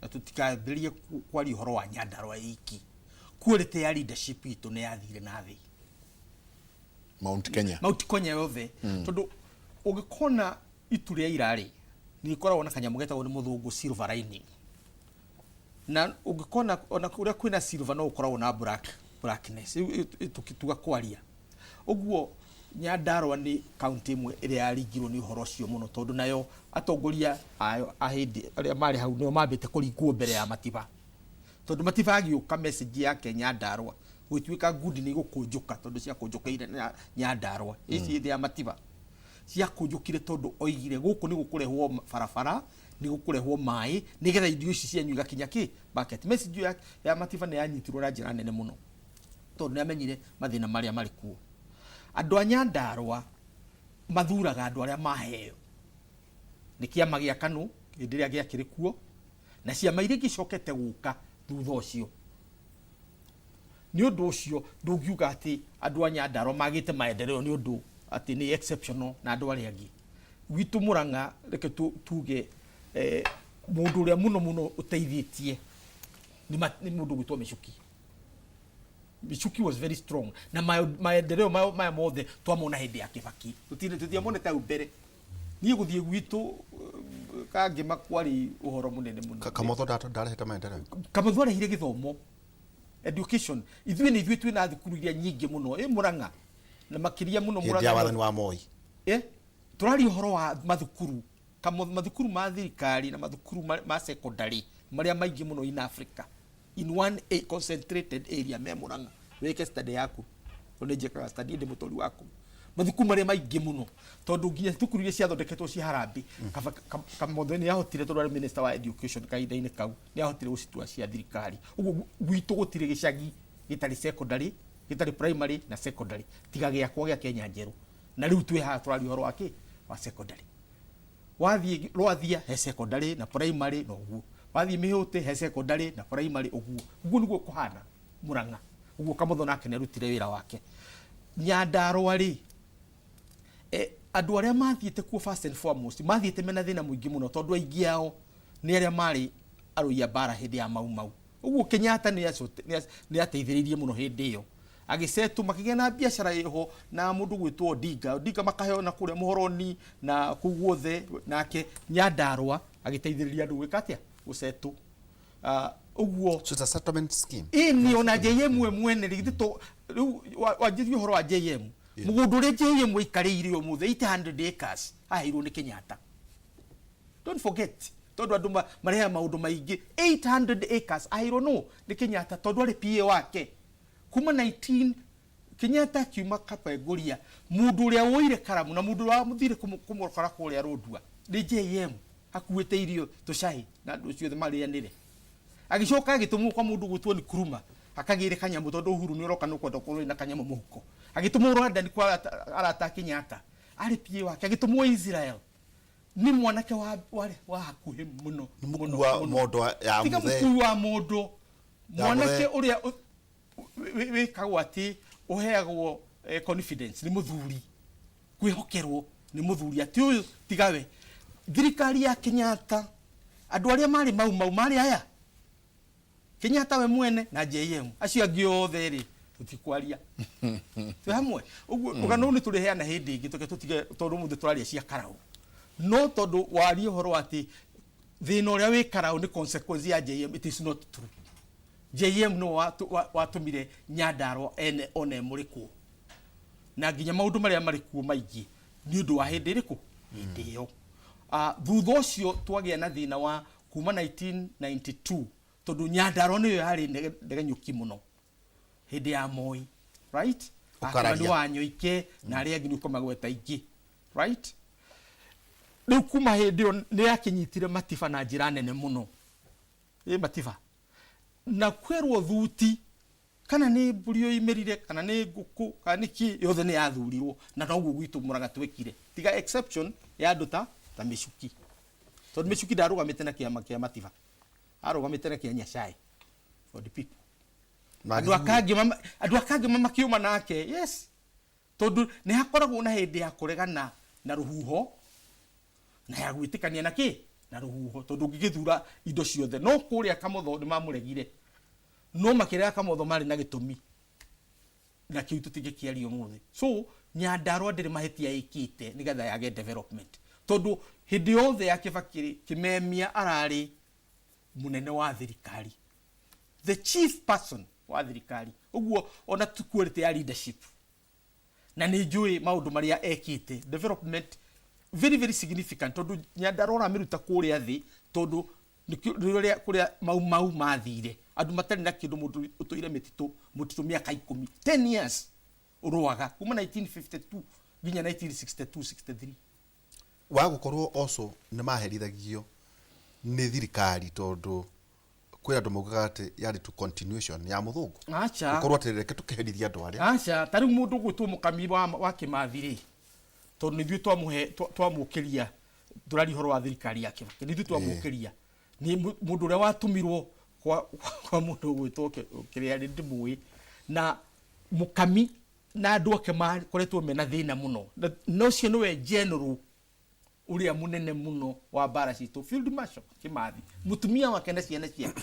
na tũtikambĩrĩrie kwaria ũhoro wa Nyandarua iki, quality ya leadership itũ nĩ yathire na thĩ. Mount Kenya. Mount Kenya yothe, tondũ ũngĩkona itu rĩa ira rĩ, nĩ ikoragwo na kanyamũ getagwo nĩ mũthũngũ silver lining, na ũngĩkona ona kũrĩa kwĩna silver no ũkoragwo na blackness. Rĩu tũkĩtuga kwaria ũguo, Nyandarua nĩ kaunti ĩmwe ĩrĩa yaringirwo nĩ ũhoro ũcio mũno, tondũ nayo atongoria ayo a hĩndĩ arĩa marĩ hau nĩo mambĩte kũringwo mbere ya Matiba, tondũ Matiba agĩũka message yake Nyandarua gũgĩtuĩka ngundi nĩ igũkũnjũka, tondũ ciakũnjũkĩire Nyandarua ici hĩndĩ ya Matiba ciakũnjũkire, tondũ oigire gũkũ nĩ gũkũrehwo barabara. Nĩ gũkũrehwo maĩ nĩgetha irio ici cianyu igakinya kĩ market. Message ĩyo ya Matiba nĩ yanyitirwo na njĩra nene mũno tondũ nĩ amenyire mathĩna marĩa marĩ kuo. Andũ a Nyandarua mathuraga andũ arĩa maheo nĩ kĩama gĩa KANU hĩndĩ ĩrĩa gĩakĩrĩ kuo na ciama iria ingĩ icokete gũka thutha ũcio. Nĩ ũndũ ũcio ndũngiuga atĩ andũ a Nyandarua magĩte maendeleo nĩ ũndũ atĩ nĩ exceptional na andũ arĩa angĩ. Gwitũ Murang'a reke tuge mũndũ ũrĩa mũno mũno ũteithĩtie nĩ mũndũ gwĩtwo Michuki. Michuki was very strong na maendeleo maya mothe twamona hĩndĩ ya Kibaki, tũtiamonete hau mbere. Niĩ gũthiĩ gwitũ Kangĩma kwarĩ ũhoro mũnene mũno. Kamotho ndarehete maendeleo. Kamotho arehire gĩthomo, education. Ithuĩ nĩ ithuĩ twĩna thukuru iria nyingĩ mũno ĩ Murang'a na makĩria mũno Hĩndĩ ya wathani wa Moi. Tũraria ũhoro wa mathukuru, mathukuru ma thirikari na mathukuru ma secondary marĩa maingĩ mũno in Africa in one a concentrated area me Murang'a. Wĩke study yaku, tondũ nĩ njĩkaga study ndĩ mũtũri waku. Mathukuru marĩa maingĩ mũno tondũ nginya thukuru iria ciathondeketwo cia harambee, Kamotho nĩ ahotire, tondũ arĩ minister wa education kahinda-inĩ kau, nĩ ahotire gũcitua cia thirikari. Ũguo gwitũ gũtirĩ gĩcagi gĩtarĩ secondary, gĩtarĩ primary na secondary, tiga gĩakwa gĩa Kenya Njerũ. Na rĩu twĩ haha tũraria ũhoro wa kĩ wa secondary. Wathiĩ Rwathia he secondary na primary na ũguo, wathiĩ Mĩhũtĩ he secondary na primary ũguo. Ũguo nĩguo kũhana Murang'a. Ũguo Kamotho nake nĩ arutire wĩra wake. Nyandarua rĩ, andũ arĩa mathiĩte kuo first and foremost mathiĩte mena thĩna mũingĩ mũno tondũ aingĩ ao nĩ arĩa marĩ arũi a mbara hĩndĩ ya Mau Mau. Ũguo Kenyatta nĩ ateithĩrĩirie mũno hĩndĩ ĩyo, agĩcetwo makĩgĩa na biacara ĩho na mũndũ gwĩtwo Odinga. Odinga makaheo na kũrĩa Mũhoroni na kũu guothe, nake Nyandarua agĩteithĩrĩria andũ gwĩka atĩa, gũcetwo. Ũguo So it's a settlement scheme. Ĩni ona JM we mwene rĩ, to rĩu wanjĩrie ũhoro wa JM, mũgũnda ũrĩa JM waikarĩire ũmũthĩ 800 acres aheirwo nĩ Kenyatta. Don't forget, tondũ andũ marehaga maũndũ maingĩ. 800 acres aheirwo no nĩ Kenyatta tondũ arĩ PA wake kuma 19 Kenyatta akiuma Kapenguria. Mũndũ ũrĩa woire karamu na mũndũ ũrĩa wamuthire kũmũkora kũrĩa Rũndua nĩ JM, akuĩte irio tũcai na andũ acio othe marĩanĩre. Agĩcoka agĩtũmwo kwa mũndũ gwĩtwo Nkrumah akagĩre kanyamũ, tondũ Uhuru nĩ ũroka nĩ ũkwenda ũkorwo na kanyamũ mũhuko. Agĩtũmwo Rwanda nĩ kwa arata a Kenyatta, arĩ PA wake. Agĩtũmwo Israel nĩ mwanake wa hakuhĩ mũno, mũkui wa mondo ya Tiga mũthee. Mũkui wa mondo. Ya Mwanake mũthee. ũrĩa wĩkagwo atĩ ũheagwo confidence nĩ mũthuri, kwĩhokerwo nĩ mũthuri atĩ ũyũ tigawe. Thirikari ya Kenyatta, andũ arĩa marĩ Mau Mau marĩ aya Kenyatta we mwene na JM, acio angĩ othe rĩ tũtikwaria, twĩ hamwe ũguo. Rũgano rũu nĩ tũrĩheana hĩndĩ ĩngĩ, tũke tũtige tondũ ũmũthĩ tũraria cia Karau. No tondũ waria ũhoro wa atĩ thĩna ũrĩa wĩ Karau nĩ consequence ya JM, it is not true. JM no watũmire Nyandarua ene one mũrĩ kuo na nginya maũndũ marĩa marĩ kuo maingĩ nĩ ũndũ wa hĩndĩ ĩrĩkũ, hĩndĩ ĩyo. Thutha ũcio twagĩa na thĩna wa kuma 1992 tondũ Nyandarua nĩyo yarĩ ndegenyũki mũno hĩndĩ ya Moi, right? Ũkararia. Akĩmani wa Nyoike na arĩa angĩ nĩ ũkũmagweta ingĩ, right? Rĩu kuma hĩndĩ ĩyo nĩ yakĩnyitire Matiba na njĩra nene mũno. Ĩ Matiba na kwĩrwo thuti kana nĩ mbũri yoimĩrire kana nĩ ngũkũ kana nĩ kĩ, yothe nĩ yathurirwo, na noguo gwitũ Murang'a twekire, tiga exception ya andũ ta Michuki, tondũ Michuki ndarũgamĩte na kĩama kĩa Matiba, arũgamĩte na kĩa Nyasaye for the people. Andũ akangĩ makiuma nake, yes, tondũ nĩ hakoragwo na hĩndĩ ya kũregana na rũhuho na ya gwĩtĩkania na kĩ na rũhuho, tondũ ũngĩgĩthura indo ciothe. No kũrĩa Kamotho nĩ mamũregire, no makĩrega Kamotho marĩ na gĩtũmi na kĩu tũtingĩkĩaria ũmũthĩ. So Nyandarua ndĩrĩ mahĩtia ĩkĩte nĩgetha yage development, tondũ hĩndĩ yothe ya Kibaki rĩ, Kimemia ararĩ mũnene wa thirikari, the chief person wa thirikari. Ũguo ona tu quality ya leadership na nĩ njũĩ maũndũ marĩa ekĩte, development very very significant, tondũ Nyandarua ũramĩruta kũrĩa thĩ, tondũ nĩkĩo kũrĩa Mau Mau mathire andũ matarĩ na kĩndũ, mũndũ ũtũire mũtitũ mĩaka 10, 10 years ũrũaga kuma 1952 nginya 1962 63. Wa gũkorwo also nĩ maherithagio. Nĩ thirikari tondũ kwĩ andũ maugaga atĩ yarĩ tu continuation ya mũthũngũ. Aca. Gũkorwo atĩ reke tũkĩherithie andũ arĩa. Aca, ta rĩu mũndũ ũgwĩtwo Mũkami wa Kĩmathi rĩ, tondũ nĩ ithuĩ twamũhe twamũkĩria, tũraria ũhoro wa thirikari ya Kĩbakĩ, nĩ ithuĩ twamũkĩria. Nĩ mũndũ ũrĩa watũmirwo kwa mũndũ ũgwĩtwo kĩrĩa nĩ ndĩmũĩ. Na Mũkami na andũ ake makoretwo mena thĩna mũno. Na ũcio nĩwe general ũrĩa mũnene mũno wa mbara citũ, Field Marshal Kĩmathi, mũtumia wake na ciana ciake.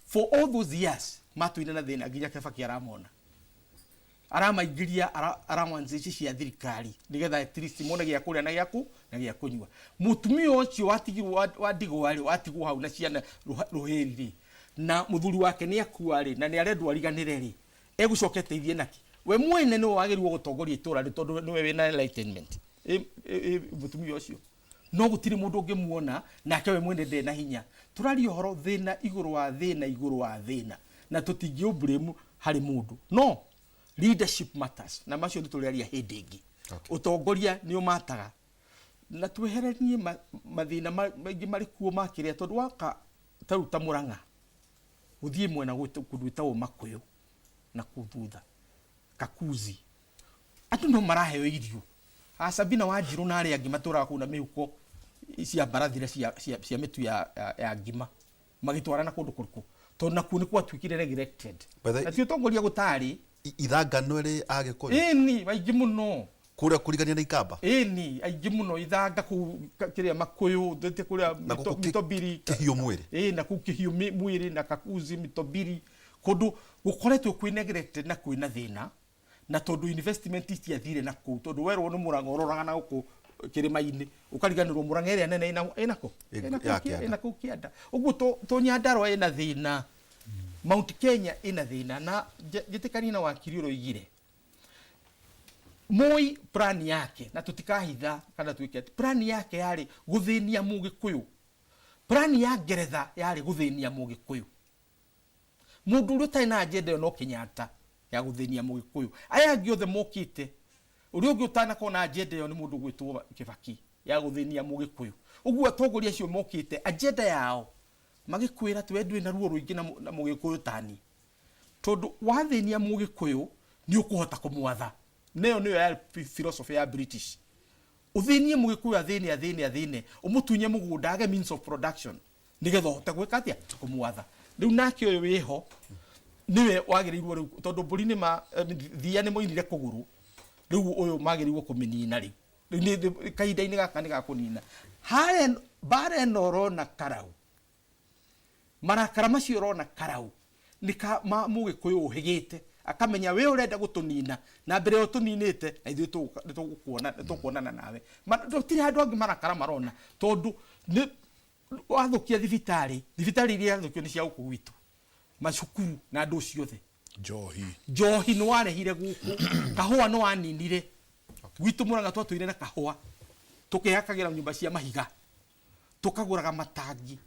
For all those years matũire na thĩna nginya Kĩbakĩ aramona. Aramaingĩria allowance ici cia thirikari nĩgetha at least mone gĩa kũrĩa na gĩa kũnyua. Mũtumia ũcio watigirwo wa ndigwa rĩ, watigwo hau na ciana rũhĩri rĩ, na mũthuri wake nĩ akua rĩ, na nĩ arendwo ariganĩre rĩ, egũcoka eteithie naki? We mwene nĩwe wagĩrĩirwo gũtongoria itũra rĩ, tondũ nĩwe wĩna enlightenment. Mũtumia ũcio. No gũtirĩ mũndũ ũngĩmuona, nake we mwene ndarĩ na hinya. Tũraria ũhoro thĩna igũrũ wa thĩna igũrũ wa thĩna, na tũtingĩ blame harĩ mũndũ. No leadership matters, na macio nĩ tũrĩaria hĩndĩ ĩngĩ. Ũtongoria nĩ ũmataga. Na tweheranie mathĩna maingĩ marĩ kuo ma kĩrĩa, tondũ waka ta rĩu ta Mũrang'a, gũthiĩ mwena kũndũ gwĩtagwo Makũyũ na kũu thutha, Kakuzi. Andũ no maraheo irio. A Sabina Wanjirũ na arĩa angĩ matũraga kũu na mĩhuko cia mbarathi na cia mĩtu ya ngima, magĩtwarana kũndũ kũrĩkũ, tondũ nakuo nĩ gwatuĩkire neglected. By the Na ti ũtongoria gũtarĩ. Ithangano rĩ Agĩkũyũ? Ĩni, aingĩ mũno. Kũrĩa kũrigania na Ikamba? Ĩni, aingĩ mũno, ithanga kũu kĩrĩa Makũyũ, ndĩte kũrĩa Na gũkũ Mĩtobiri. Kĩhiũ mwĩrĩ? Ĩĩ, na kũu Kĩhiũ mwĩrĩ na Kakuzi, Mĩtobiri. Kũndũ gũkoretwo kwĩ neglected na kwĩna thĩna, na tondũ investment itiathire na kũu, tondũ werwo nĩ Mũrang'a ũroraga na gũkũ kĩrĩma-inĩ, ũkariganĩrwo Mũrang'a ĩrĩa nene ĩna kũ? Ĩ Ĩna kũu ya kĩanda. Ĩna kũu kĩanda. Ũguo to Nyandarua ĩna thĩna, Mount Kenya ĩna thĩna, na njĩtĩkanie na wakiri ũrĩa oigire. Moi plan yake, na tũtikahitha kana twĩke atĩ, plan yake yarĩ gũthĩnia Mũgĩkũyũ. Plan ya Ngeretha yarĩ gũthĩnia Mũgĩkũyũ. Mũndũ ũrĩa ũtarĩ na agenda ĩyo no Kenyatta ya gũthĩnia Mũgĩkũyũ. Aya angĩ othe mokĩte, ũrĩa ũngĩ ũtanakorwo na agenda ĩyo nĩ mũndũ ũgwĩtwo Kĩbaki ya gũthĩnia Mũgĩkũyũ. Ũguo atongoria acio mokĩte, agenda yao magĩkwĩra atĩ we ndũrĩ na ruo rũingĩ na Mũgĩkũyũ tani. Tondũ wathĩnia Mũgĩkũyũ nĩ ũkũhota kũmwatha. Na ĩyo nĩyo yarĩ philosophy ya British. Ũthĩnie Mũgĩkũyũ athĩne, athĩne, athĩne, ũmũtunye mũgũnda age means of production nĩgetha ũhote gwĩka atĩa? Kũmwatha. Rĩu nake ũyũ wĩho nĩwe wagĩrĩirwo rĩu, tondũ mbũri nĩ ma thia nĩ moinire kũgũrũ, rĩu ũyũ magĩrĩirwo kũmĩnina rĩu. Rĩu nĩ kahinda-inĩ gaka nĩ ga kũnina. Harĩa mbara ĩno ũrona Karau, marakara macio ũrona Karau nĩ ka ma Mũgĩkũyũ ũhĩgĩte, akamenya we ũrenda gũtũnina, na mbere ĩyo ũtũninĩte na ithuĩ nĩ tũgũkuona, nĩ tũkuonana nawe. Gũtirĩ handũ angĩ marakara marona, tondũ nĩ wathũkia thibitarĩ, thibitarĩ iria yathũkio nĩ cia gũkũ gwitũ, macukuru na andũ ciothe. Njohi. Njohi nĩ warehire gũkũ, kahũa nĩ waninire. Gwitũ Mũrang'a twatũire na kahũa, tũkehakagĩra nyũmba cia mahiga, tũkagũraga matangi,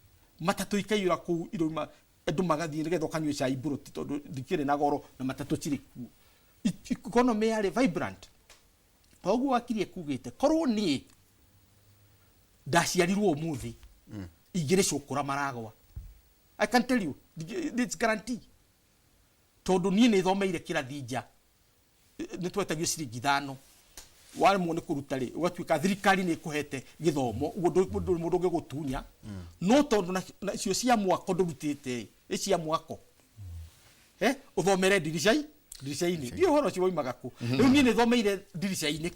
matatũ ikaiyũra kũu irauma, andũ magathiĩ nĩgetha ũkanyue cai mburoti tondũ ndikĩrĩ na goro na matatũ cirĩ kuo. Economy yarĩ vibrant. Koguo wakiri ekugĩte, korwo niĩ ndaciarirwo ũmũthĩ, ingĩrĩ cũkũra maragwa. I can tell you, it's guarantee. Tondũ niĩ nĩ thomeire kĩrathi nja, nĩ twetagio ciringi 5. Waremwo nĩ kũruta rĩ, ũgatuĩka thirikari nĩ ĩkũhete gĩthomo, ũguo ndũrĩ mũndũ ũngĩgũtunya. No tondũ nacio cia mwako ndũrutĩte rĩ, ĩ cia mwako. Ũthomere ndirica-inĩ. Ndiũĩ ũhoro ũcio waumaga kũ. Rĩu niĩ nĩ thomeire ndirica-inĩ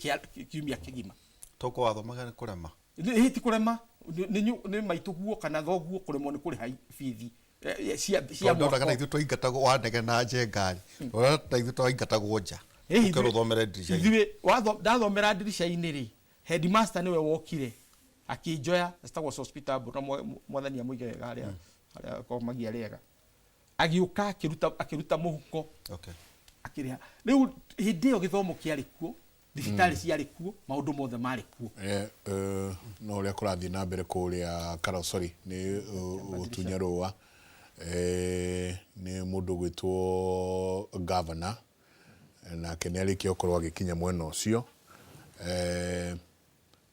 kiumia kĩgima. Toko wathomaga nĩ kũrema? Nĩ, ti kũrema. Nĩ maitũ guo kana thoguo kũremwo nĩ kũrĩha bithi. Cia Tondũ ndonaga mwako. na ithuĩ twaingatagwo wanege na njenga rĩ. Ndona na ithuĩ twaingatagwo nja. Ũkerwo ũthomere ndirica-inĩ. Ithuĩ, ndathomera ndirica-inĩ rĩ, headmaster nĩwe wokire akĩnjoya, etagwo Sospeter Mbũrũ, na mwathani amũige wega harĩa akomagia rĩega. Agĩũka akĩruta mũhuko. Akĩrĩha. Rĩu hĩndĩ ĩyo gĩthomo kĩarĩ kuo, thibitarĩ ciarĩ kuo, maũndũ mothe marĩ kuo. No ũrĩa kũrathiĩ na mbere kũrĩa Karau, sorry, nĩ gũtunya rũa. Nĩ mũndũ ũgwĩtwo governor, nake nĩ arĩkia gũkorwo agĩkinya mwena ũcio.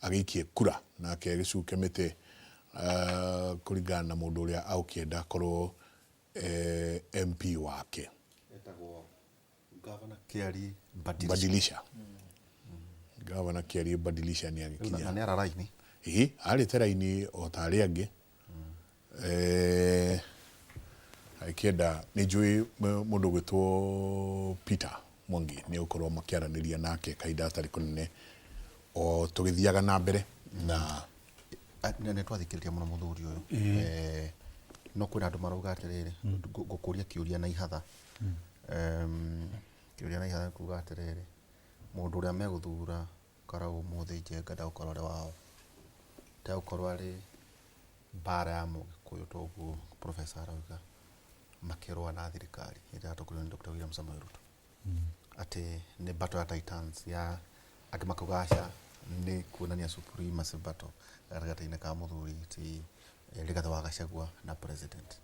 Agĩikie kura, nake gĩcuke mĩtĩ Kũringana na mũndũ ũrĩa agũkĩenda akorwo MP wake. Etagwo Gavana Kĩari Badilisha. Badilisha. Gavana Kĩari Badilisha nĩ agĩkinya. Na nĩ ara raini. Ĩĩ, arĩte raini o ta arĩa angĩ. Agĩkĩenda nĩ njũĩ mũndũ ũgwĩtwo Peter Mwangi nĩ egũkorwo makĩaranĩria nake kahinda gatarĩ kũnene o tũgĩthiaga na mbere na Nĩ twathikĩrĩria mũno mũthuri ũyũ. No kwĩna andũ marauga atĩrĩrĩ, ngũkũria kĩũria na ihatha. Kĩũria na ihatha nĩ kuga atĩrĩrĩ, mũndũ ũrĩa megũthura Karau ũmũthĩ Njenga ndagũkorwo arĩ wao, ndagũkorwo arĩ mbara ya Mũgĩkũyũ ta ũguo professor arauga, makĩrũa na thirikari ĩrĩa ĩratongorio nĩ Dr. William Samoei Ruto. Atĩ nĩ battle ya titans ya angĩ makauga aca nĩ kuonania supremacy battle gatagatĩ-inĩ ka mũthuri ti Rigathĩ wa Gachagua na president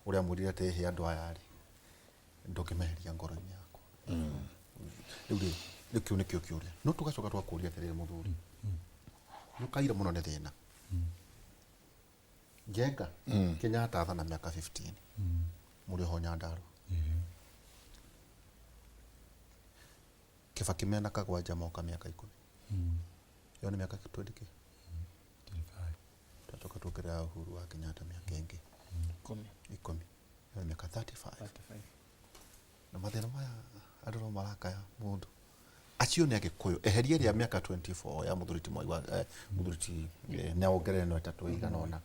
ũrĩa amwĩrire atĩ hĩ andũ aya rĩ ndũngĩmeheria ngoro-inĩ yakwa. Rĩu rĩ, rĩu kĩu nĩkĩo kĩũria. No tũgacoka tũgakũria atĩrĩrĩ mũthuri, nĩ ũkaire mũno nĩ thĩna. Njenga, Kenyatta athana mĩaka 15 mũrĩ oho Nyandarua. Kibaki mena Kagwanja moka mĩaka 10. Ĩyo nĩ mĩaka 20 kĩ? Twacoka tuongerera Uhuru wa Kenyatta mĩaka ĩngĩ 10. 10. Ĩyo nĩ mĩaka 35. Na mathĩna maya andũ no marakaya mũndũ. Acio nĩ Agĩkũyũ. Eheria ĩrĩa mĩaka 24 ya mũthuri ti Mwai wa, mũthuri ti, na wongerere ĩno ĩtatũ ĩigana ũna.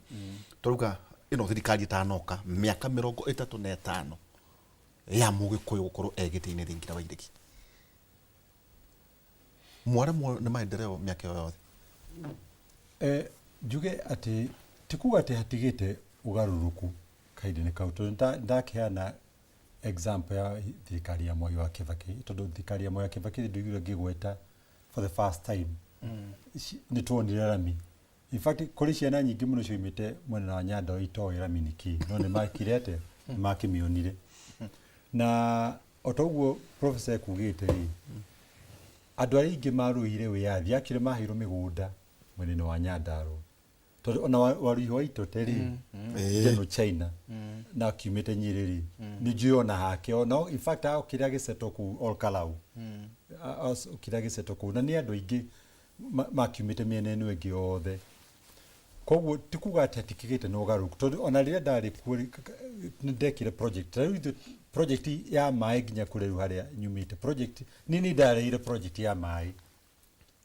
Tũrauga ĩno thirikari ĩtanoka mĩaka 35 ya Mũgĩkũyũ gũkorwo e gĩtĩ-inĩ thingira wa iregi. Mwaremwo nĩ maendeleo mĩaka ĩyo yothe. Njuge atĩ ti kuga atĩ hatigĩte ũgarũrũku kahinda-inĩ kau, tondũ ndakĩheana example ya thirikari ya Mwai wa Kibaki, tondũ thirikari ya Mwai wa Kibaki ndũiguire ngĩgweta for the first time. Nĩ tuonire rami. In fact, kũrĩ ciana nyingĩ mũno cioimĩte mwena wa Nyandarua itoĩ rami nĩ kĩĩ, no nĩ makire atĩa? Nĩ makĩmĩonire. Na o ta ũguo professor ekugĩte rĩ, andũ arĩa aingĩ marũĩire wĩyathi actually maheirwo mĩgũnda mwena-inĩ wa Nyandarua. Tondũ ona Waruihu wa Itote rĩ, General China, na akiumĩte Nyĩrĩ rĩ, nĩ njũĩ ona hake, ona in fact okire agĩsettle kũu Ol Kalou. Okire agĩsettle kũu, na nĩ andũ aingĩ makiumĩte mĩena ĩno ĩngĩ yothe. Koguo ti kuga atĩ hatikĩgĩte na ũgarũrũku, tondũ ona rĩrĩa ndarĩ kuo rĩ, nĩ ndekire project. Ta rĩu ithuĩ project ya maĩ nginya kũrĩa rĩu harĩa nyumĩte, project, niĩ nĩ ndarehire project ya maĩ.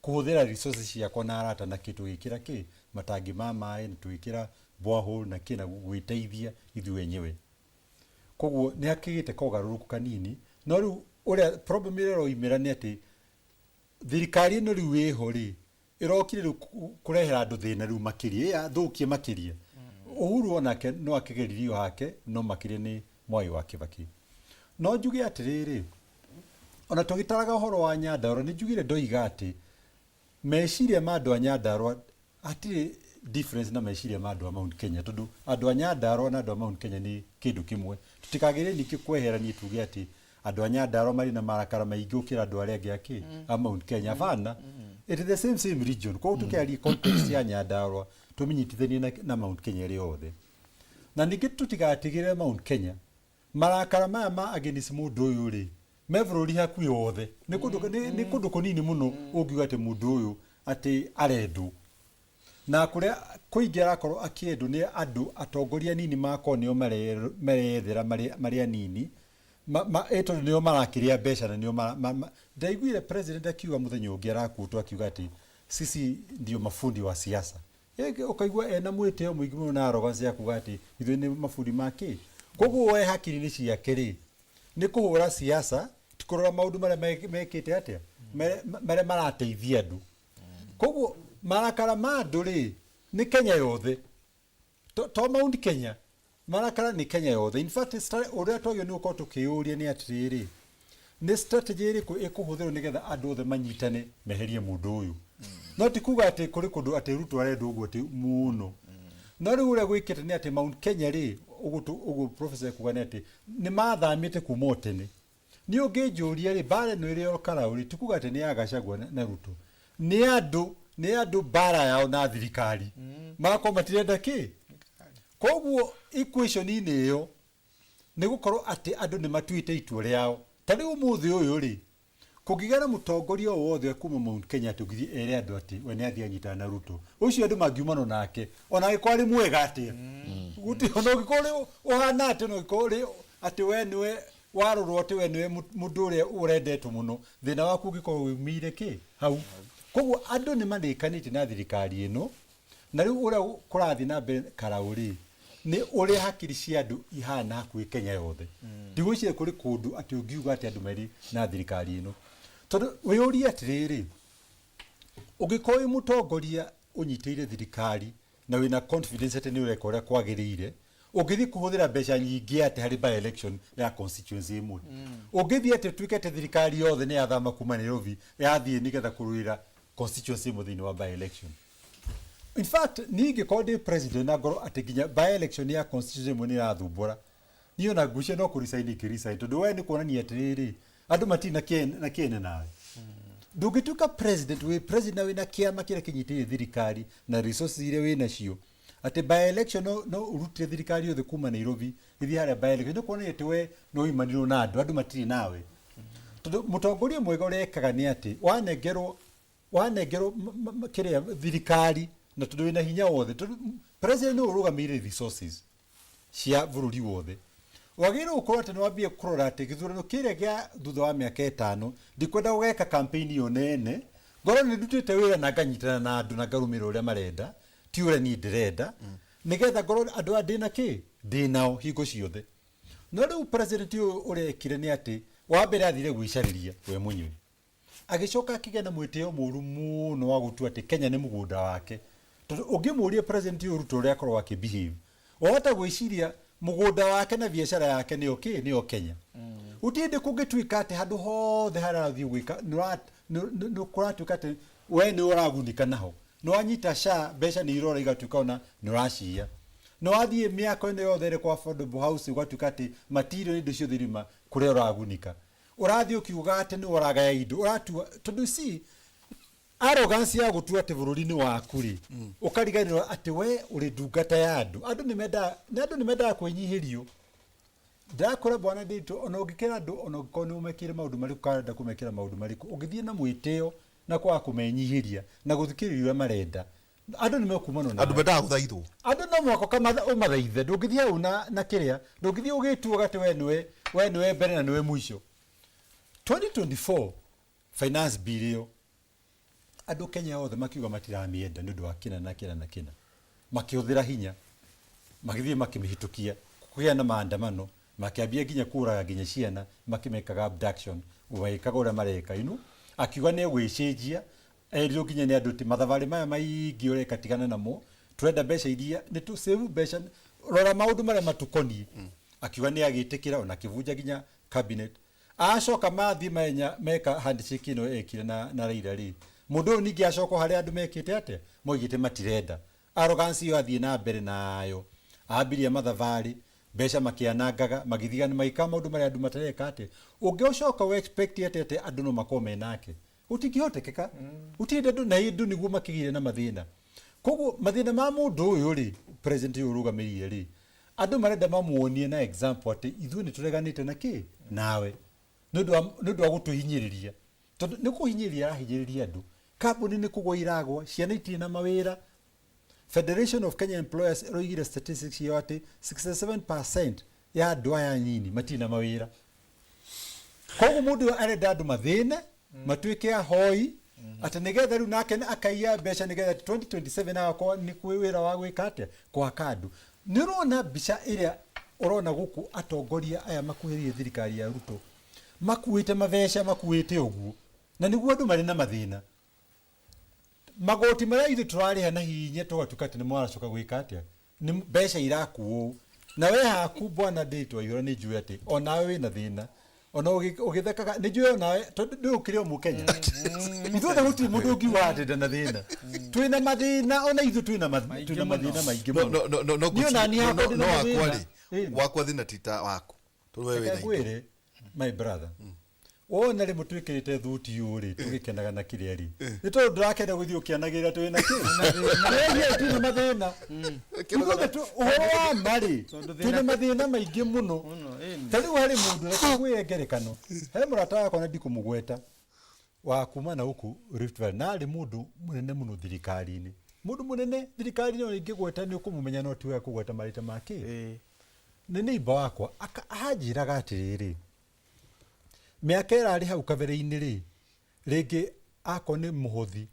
Kũhũthĩra resources ciakwa na arata na kĩ, tũgĩkĩra kĩ, matangi ma maĩ, na tũgĩkĩra borehole na kĩ, na gwĩteithia ithuĩ enyewe. Koguo nĩ hakĩgĩte kogarũrũku kanini, no rĩu ũrĩa problem ĩrĩa ĩroimĩra nĩ atĩ thirikari ĩno rĩu ĩho rĩ, ĩrokire rĩu kũrehera andũ thĩna rĩu makĩria, ĩyathũkie makĩria. Uhuru onake no akĩgeririo hake, no makĩria nĩ Mwai wa Kibaki. No njuge atĩrĩrĩ, ona tũgĩtaraga ũhoro wa Nyandarua, nĩ njugire ndoiga atĩ meciria ma andũ a Nyandarua hatirĩ difference na meciria ma andũ a Mount Kenya, tondũ andũ a Nyandarua na andũ a Mount Kenya nĩ kĩndũ kĩmwe. Tũtikagĩrĩre ningĩ kweherania tuge atĩ andũ a Nyandarua marĩ na marakara maingĩ gũkĩra andũ arĩa angĩ akĩ a Mount Kenya. Hapana, it is the same same region. Koguo tũkĩaria context ya Nyandarua tũmĩnyitithanie na Mount Kenya ĩrĩ yothe. Na ningĩ tũtigatigĩrĩre Mount Kenya marakara maya ma against mũndũ ũyũ rĩ, me bũrũri hakuhĩ wothe. Nĩ kũndũ kũnini mũno ũngiuga atĩ mũndũ ũyũ atĩ arendwo. Na kũrĩa kũingĩ arakorwo akĩendwo nĩ andũ atongoria anini makorwo nĩo mareyethera marĩ anini, tondũ nĩo marakĩrĩa mbeca na nĩo ndaiguire president akiuga mũthenya ũngĩ arakuotwo akiuga atĩ sisi ndio mafundi wa siasa. Ũkaigua ena mwĩtĩo mũingĩ mũno na arrogance ya kuga atĩ ithuĩ nĩ mabundi ma kĩ. Koguo we hakiri-inĩ ciake rĩ, nĩ kũhũra siasa, ti kũrora maũndũ marĩa mekĩte atĩa, marĩa marateithia andũ. Koguo marakara ma andũ rĩ, nĩ Kenya yothe. To Mount Kenya, marakara nĩ Kenya yothe. In fact, ũrĩa twagĩrĩirwo nĩ gũkorwo tũkĩyũria nĩ atĩrĩrĩ, nĩ strategy ĩrĩkũ ĩkũhũthĩrwo nĩgetha andũ othe manyitane meherie mũndũ ũyũ. No ti kuga atĩ kũrĩ kũndũ atĩ Ruto arendwo ũguo atĩ mũno. No rĩu ũrĩa gwĩkĩte nĩ atĩ Mount Kenya rĩ, ũguo professor ekuga nĩ atĩ nĩ mathamĩte kuma o tene. Niĩ ũngĩnjũria rĩ, mbara ĩno ĩrĩ Ol Kalou rĩ, ti kuga atĩ nĩ ya Gachagua na Ruto. Nĩ andũ Nĩ andũ mbara yao na thirikari magakorwo matirenda kĩ. Koguo equation-inĩ ĩyo nĩ gũkorwo atĩ andũ nĩ matuĩte itua rĩao. Ta rĩu ũmũthĩ ũyũ rĩ, kũngĩgĩa na mũtongoria o wothe kuma Mount Kenya atĩ ũngĩthiĩ ere andũ atĩ we nĩ athiĩ anyitana na Ruto, ũcio andũ mangiumanwo nake ona angĩkorwo arĩ mwega atĩa. Gũtirĩ ona ũngĩkorwo ũrĩ ũhana atĩa, ona ũngĩkorwo ũrĩ atĩ we nĩwe warorwo atĩ we nĩwe mũndũ ũrĩa ũrendetwo mũno, thĩna waku ũngĩkorwo umĩire kĩ hau. Koguo andũ nĩ marĩkanĩtie na thirikari ĩno, na rĩu ũrĩa kũrathiĩ na mbere Karau rĩ, nĩ ũrĩa hakiri cia andũ ihana hakuhĩ Kenya yothe. Ndigwĩciria kũrĩ kũndũ atĩ ũngiuga atĩ andũ marĩ na thirikari ĩno, tondũ wĩyũrie atĩrĩrĩ, ũngĩkorwo wĩ mũtongoria ũnyitĩrĩire thirikari na wĩna confidence atĩ nĩ ũreka ũrĩa kwagĩrĩire, ũngĩthiĩ kũhũthĩra mbeca nyingĩ atĩ harĩ by election ya constituency ĩmwe? Ũngĩthiĩ atĩ ũtuĩke atĩ thirikari yothe nĩ yathama kuma Nairobi yathiĩ nĩgetha kũrũĩra constituency ĩmwe thĩinĩ wa by election? In fact, niĩ ingĩkorwo ndĩ president na ngorwo atĩ nginya by election ya constituency ĩmwe nĩ ĩrathumbũra niĩ, ona ngwĩciria no kũ resign ingĩ resign, tondũ we nĩ kuonania atĩrĩrĩ, andũ matirĩ na kĩene na kĩene nawe. Ndũngĩtuĩka president, wĩ president na wĩna kĩama kĩrĩa kĩnyitĩrĩire thirikari na resources iria wĩ nacio, atĩ by election no ũrutire thirikari yothe kuma Nairobi ĩthiĩ harĩa by election. Nĩ kuonania atĩ we nĩ ũimanirwo na andũ, andũ matirĩ nawe, tondũ mũtongoria mwega ũrĩa ekaga nĩ atĩ wanengerwo kĩrĩa thirikari, na tondũ wĩna hinya wothe, tondũ president nĩwe ũrũgamĩrĩire resources cia bũrũri wothe, wagĩrĩirwo gũkorwo atĩ nĩ wambie kũrora atĩ gĩthurano kĩrĩa gĩa thutha wa mĩaka 5, ndikwenda gũgeka campaign ĩyo nene, ngorwo nĩ ndutĩte wĩra na nganyitana na andũ na ngarũmĩrĩra ũrĩa marenda, ti ũrĩa niĩ ndĩrenda, nĩgetha ngorwo andũ aya ndĩna kĩ ndĩ nao hingo ciothe. No rĩu president ũyũ ũrĩa ekire nĩ atĩ wa mbere athire gwĩcarĩria we mwenyewe, agĩcoka akĩgĩa na mwĩtĩo mũru mũno wa gũtua atĩ Kenya nĩ mũgũnda wake, tondũ ũngĩmũria president ũyũ Ruto ũrĩa akorwo akĩbehave, wahota gwĩciria mũgũnda wake na biacara yake nĩyo kĩ nĩyo Kenya. Gũtirĩ hĩndĩ kũngĩtuĩka atĩ handũ hothe harĩa arathiĩ gwĩka nĩ kũratuĩka atĩ we nĩ ũragunĩka naho, nĩ wanyita SHA mbeca nĩ irora igatuĩka ona nĩ ũraciya, nĩ wathiĩ mĩako ĩno yothe ĩrĩ kwa affordable house ũgatuĩka atĩ material indo ciothe irima kũrĩa ũragunĩka, ũrathiĩ ũkiuga atĩ nĩ ũragaya indo ũratua, tondũ si arrogance ya gũtua atĩ bũrũri nĩ waku rĩ, ũkariganĩrwo atĩ we ũrĩ ndungata ya andũ. Andũ nĩ mendaga nĩ andũ nĩ mendaga kwĩnyihĩrio. Ndĩrakwĩra bwana Nditũ, ona ũngĩkĩra andũ, ona ũngĩkorwo nĩ ũmekĩire maũndũ marĩkũ kana ũrenda kũmekĩra maũndũ marĩkũ, ũngĩthiĩ na mwĩtĩo na kwaga kũmenyihĩria na gũthikĩrĩria ũrĩa marenda, andũ nĩ mekumanwo nawe. Andũ mendaga gũthaithwo. Andũ no mũhaka ũmathaithe. Ndũngĩthiĩ hau na kĩrĩa, ndũngĩthiĩ ũgĩtuaga atĩ we nĩwe mbere na nĩwe mũico. 2024 finance bill ĩyo, andũ Kenya othe makiuga matiramĩenda nĩ ũndũ wa kĩna na kĩna na kĩna, makĩhũthĩra hinya, magĩthiĩ makĩmĩhĩtũkia, kũgĩa na maandamano, makĩambia nginya kũraga nginya ciana, makĩmekaga abduction, magĩkaga ũrĩa mareka akiuga nĩ egwĩcenjia. Erirwo nginya nĩ andũ atĩ mathabarĩ maya maingĩ ũreka tigana namo, tũrenda mbeca iria nĩ tũ save mbeca, rora maũndũ marĩa matukoniĩ. Akiuga nĩ agĩtĩkĩra, ona akĩbunja nginya cabinet. Acoka mathiĩ menya meka handshake ĩno ekire na Raila rĩ, mũndũ ũyũ ningĩ acoka harĩa andũ mekĩte atĩa, moigĩte matirenda. Arrogance ĩyo athiĩ na mbere nayo, ambirie mathabarĩ, mbeca makĩanangaga, magĩthiga magĩka maũndũ marĩa andũ matareka. Atĩ ũngĩcoka ũ expect atĩ andũ no makorwo menake, gũtingĩhotekeka. Gũtirĩ andũ na andũ nĩguo makĩgĩire na mathĩna. Koguo mathĩna ma mũndũ ũyũ rĩ, president ũyũ ũrũgamĩrĩire rĩ, andũ marenda mamuonie na example atĩ ithuĩ nĩ tũreganĩte na kĩ nawe nĩ ũndũ wa gũtũhinyĩrĩria, tondũ nĩ kũhinyĩrĩria arahinyĩrĩria andũ. Kambuni nĩ kũgwa iragwa, ciana itirĩ na mawĩra. Federation of Kenya Employers ĩroigire statistics ciao atĩ 67% ya andũ aya nyini matirĩ na mawĩra. Koguo mũndũ ũyũ arenda andũ mathĩne, matuĩke ahoi, atĩ nĩgetha rĩu nake akaiya mbeca, nĩgetha 2027 agakorwo nĩ kwĩ wĩra wa gwĩka atĩa, gwaka andũ. Nĩ ũrona mbica ĩrĩa ũrona gũkũ, atongoria aya makuhĩrĩirie thirikari ya Ruto makuĩte mabeca, makuĩte ũguo, na nĩguo andũ marĩ na mathĩna. Magoti marĩa ithuĩ tũrarĩha na hinya, tũgatuĩka atĩ nĩ maracoka gwĩka atĩa, nĩ mbeca irakuo. Na we haku bwana Ndĩtũ Waihũra, nĩ njũĩ atĩ onawe wĩna thĩna, ona ũgĩthekaga nĩ njũĩ onawe, tondũ ndũ ũkĩrĩ o mũkenya. Ithuothe gũtirĩ mũndũ ũngiuga atĩ ndarĩ na thĩna. Twĩna mathĩna, ona ithuĩ twĩna mathĩna maingĩ No mũno. no no no no. Niĩ ona niĩ hakwa ndĩ No na wakwa mathĩna. rĩ, wakwa thĩna ti ta waku, tondũ we Reke wĩna indo. ngwĩre, my brother, Wona rĩmwe twĩkĩrĩte thuti ũũ rĩ, tũgĩkenaga na kĩrĩa rĩ, nĩ tondũ ndũrakenda gũthiĩ ũkĩanagĩrĩra twĩ na kĩ. Wĩgie twĩna mathĩna. Ithuothe ũhoro wa ma rĩ, twĩna mathĩna maingĩ mũno. Ta rĩu harĩ mũndũ, reke ngwĩre ngerekano, he mũrata wakwa na ndikũmũgweta, wa kuma na gũkũ Rift Valley, na arĩ mũndũ mũnene mũno thirikari-inĩ, mũndũ mũnene thirikari-inĩ, ona ingĩgweta nĩ ũkũmũmenya, no ti wega kũgweta marĩtwa make. Nĩ neighbor wakwa. Anjĩraga atĩrĩrĩ, mĩaka ĩrarĩ hau kabere-inĩ rĩ, rĩngĩ akorwo nĩ mũhothi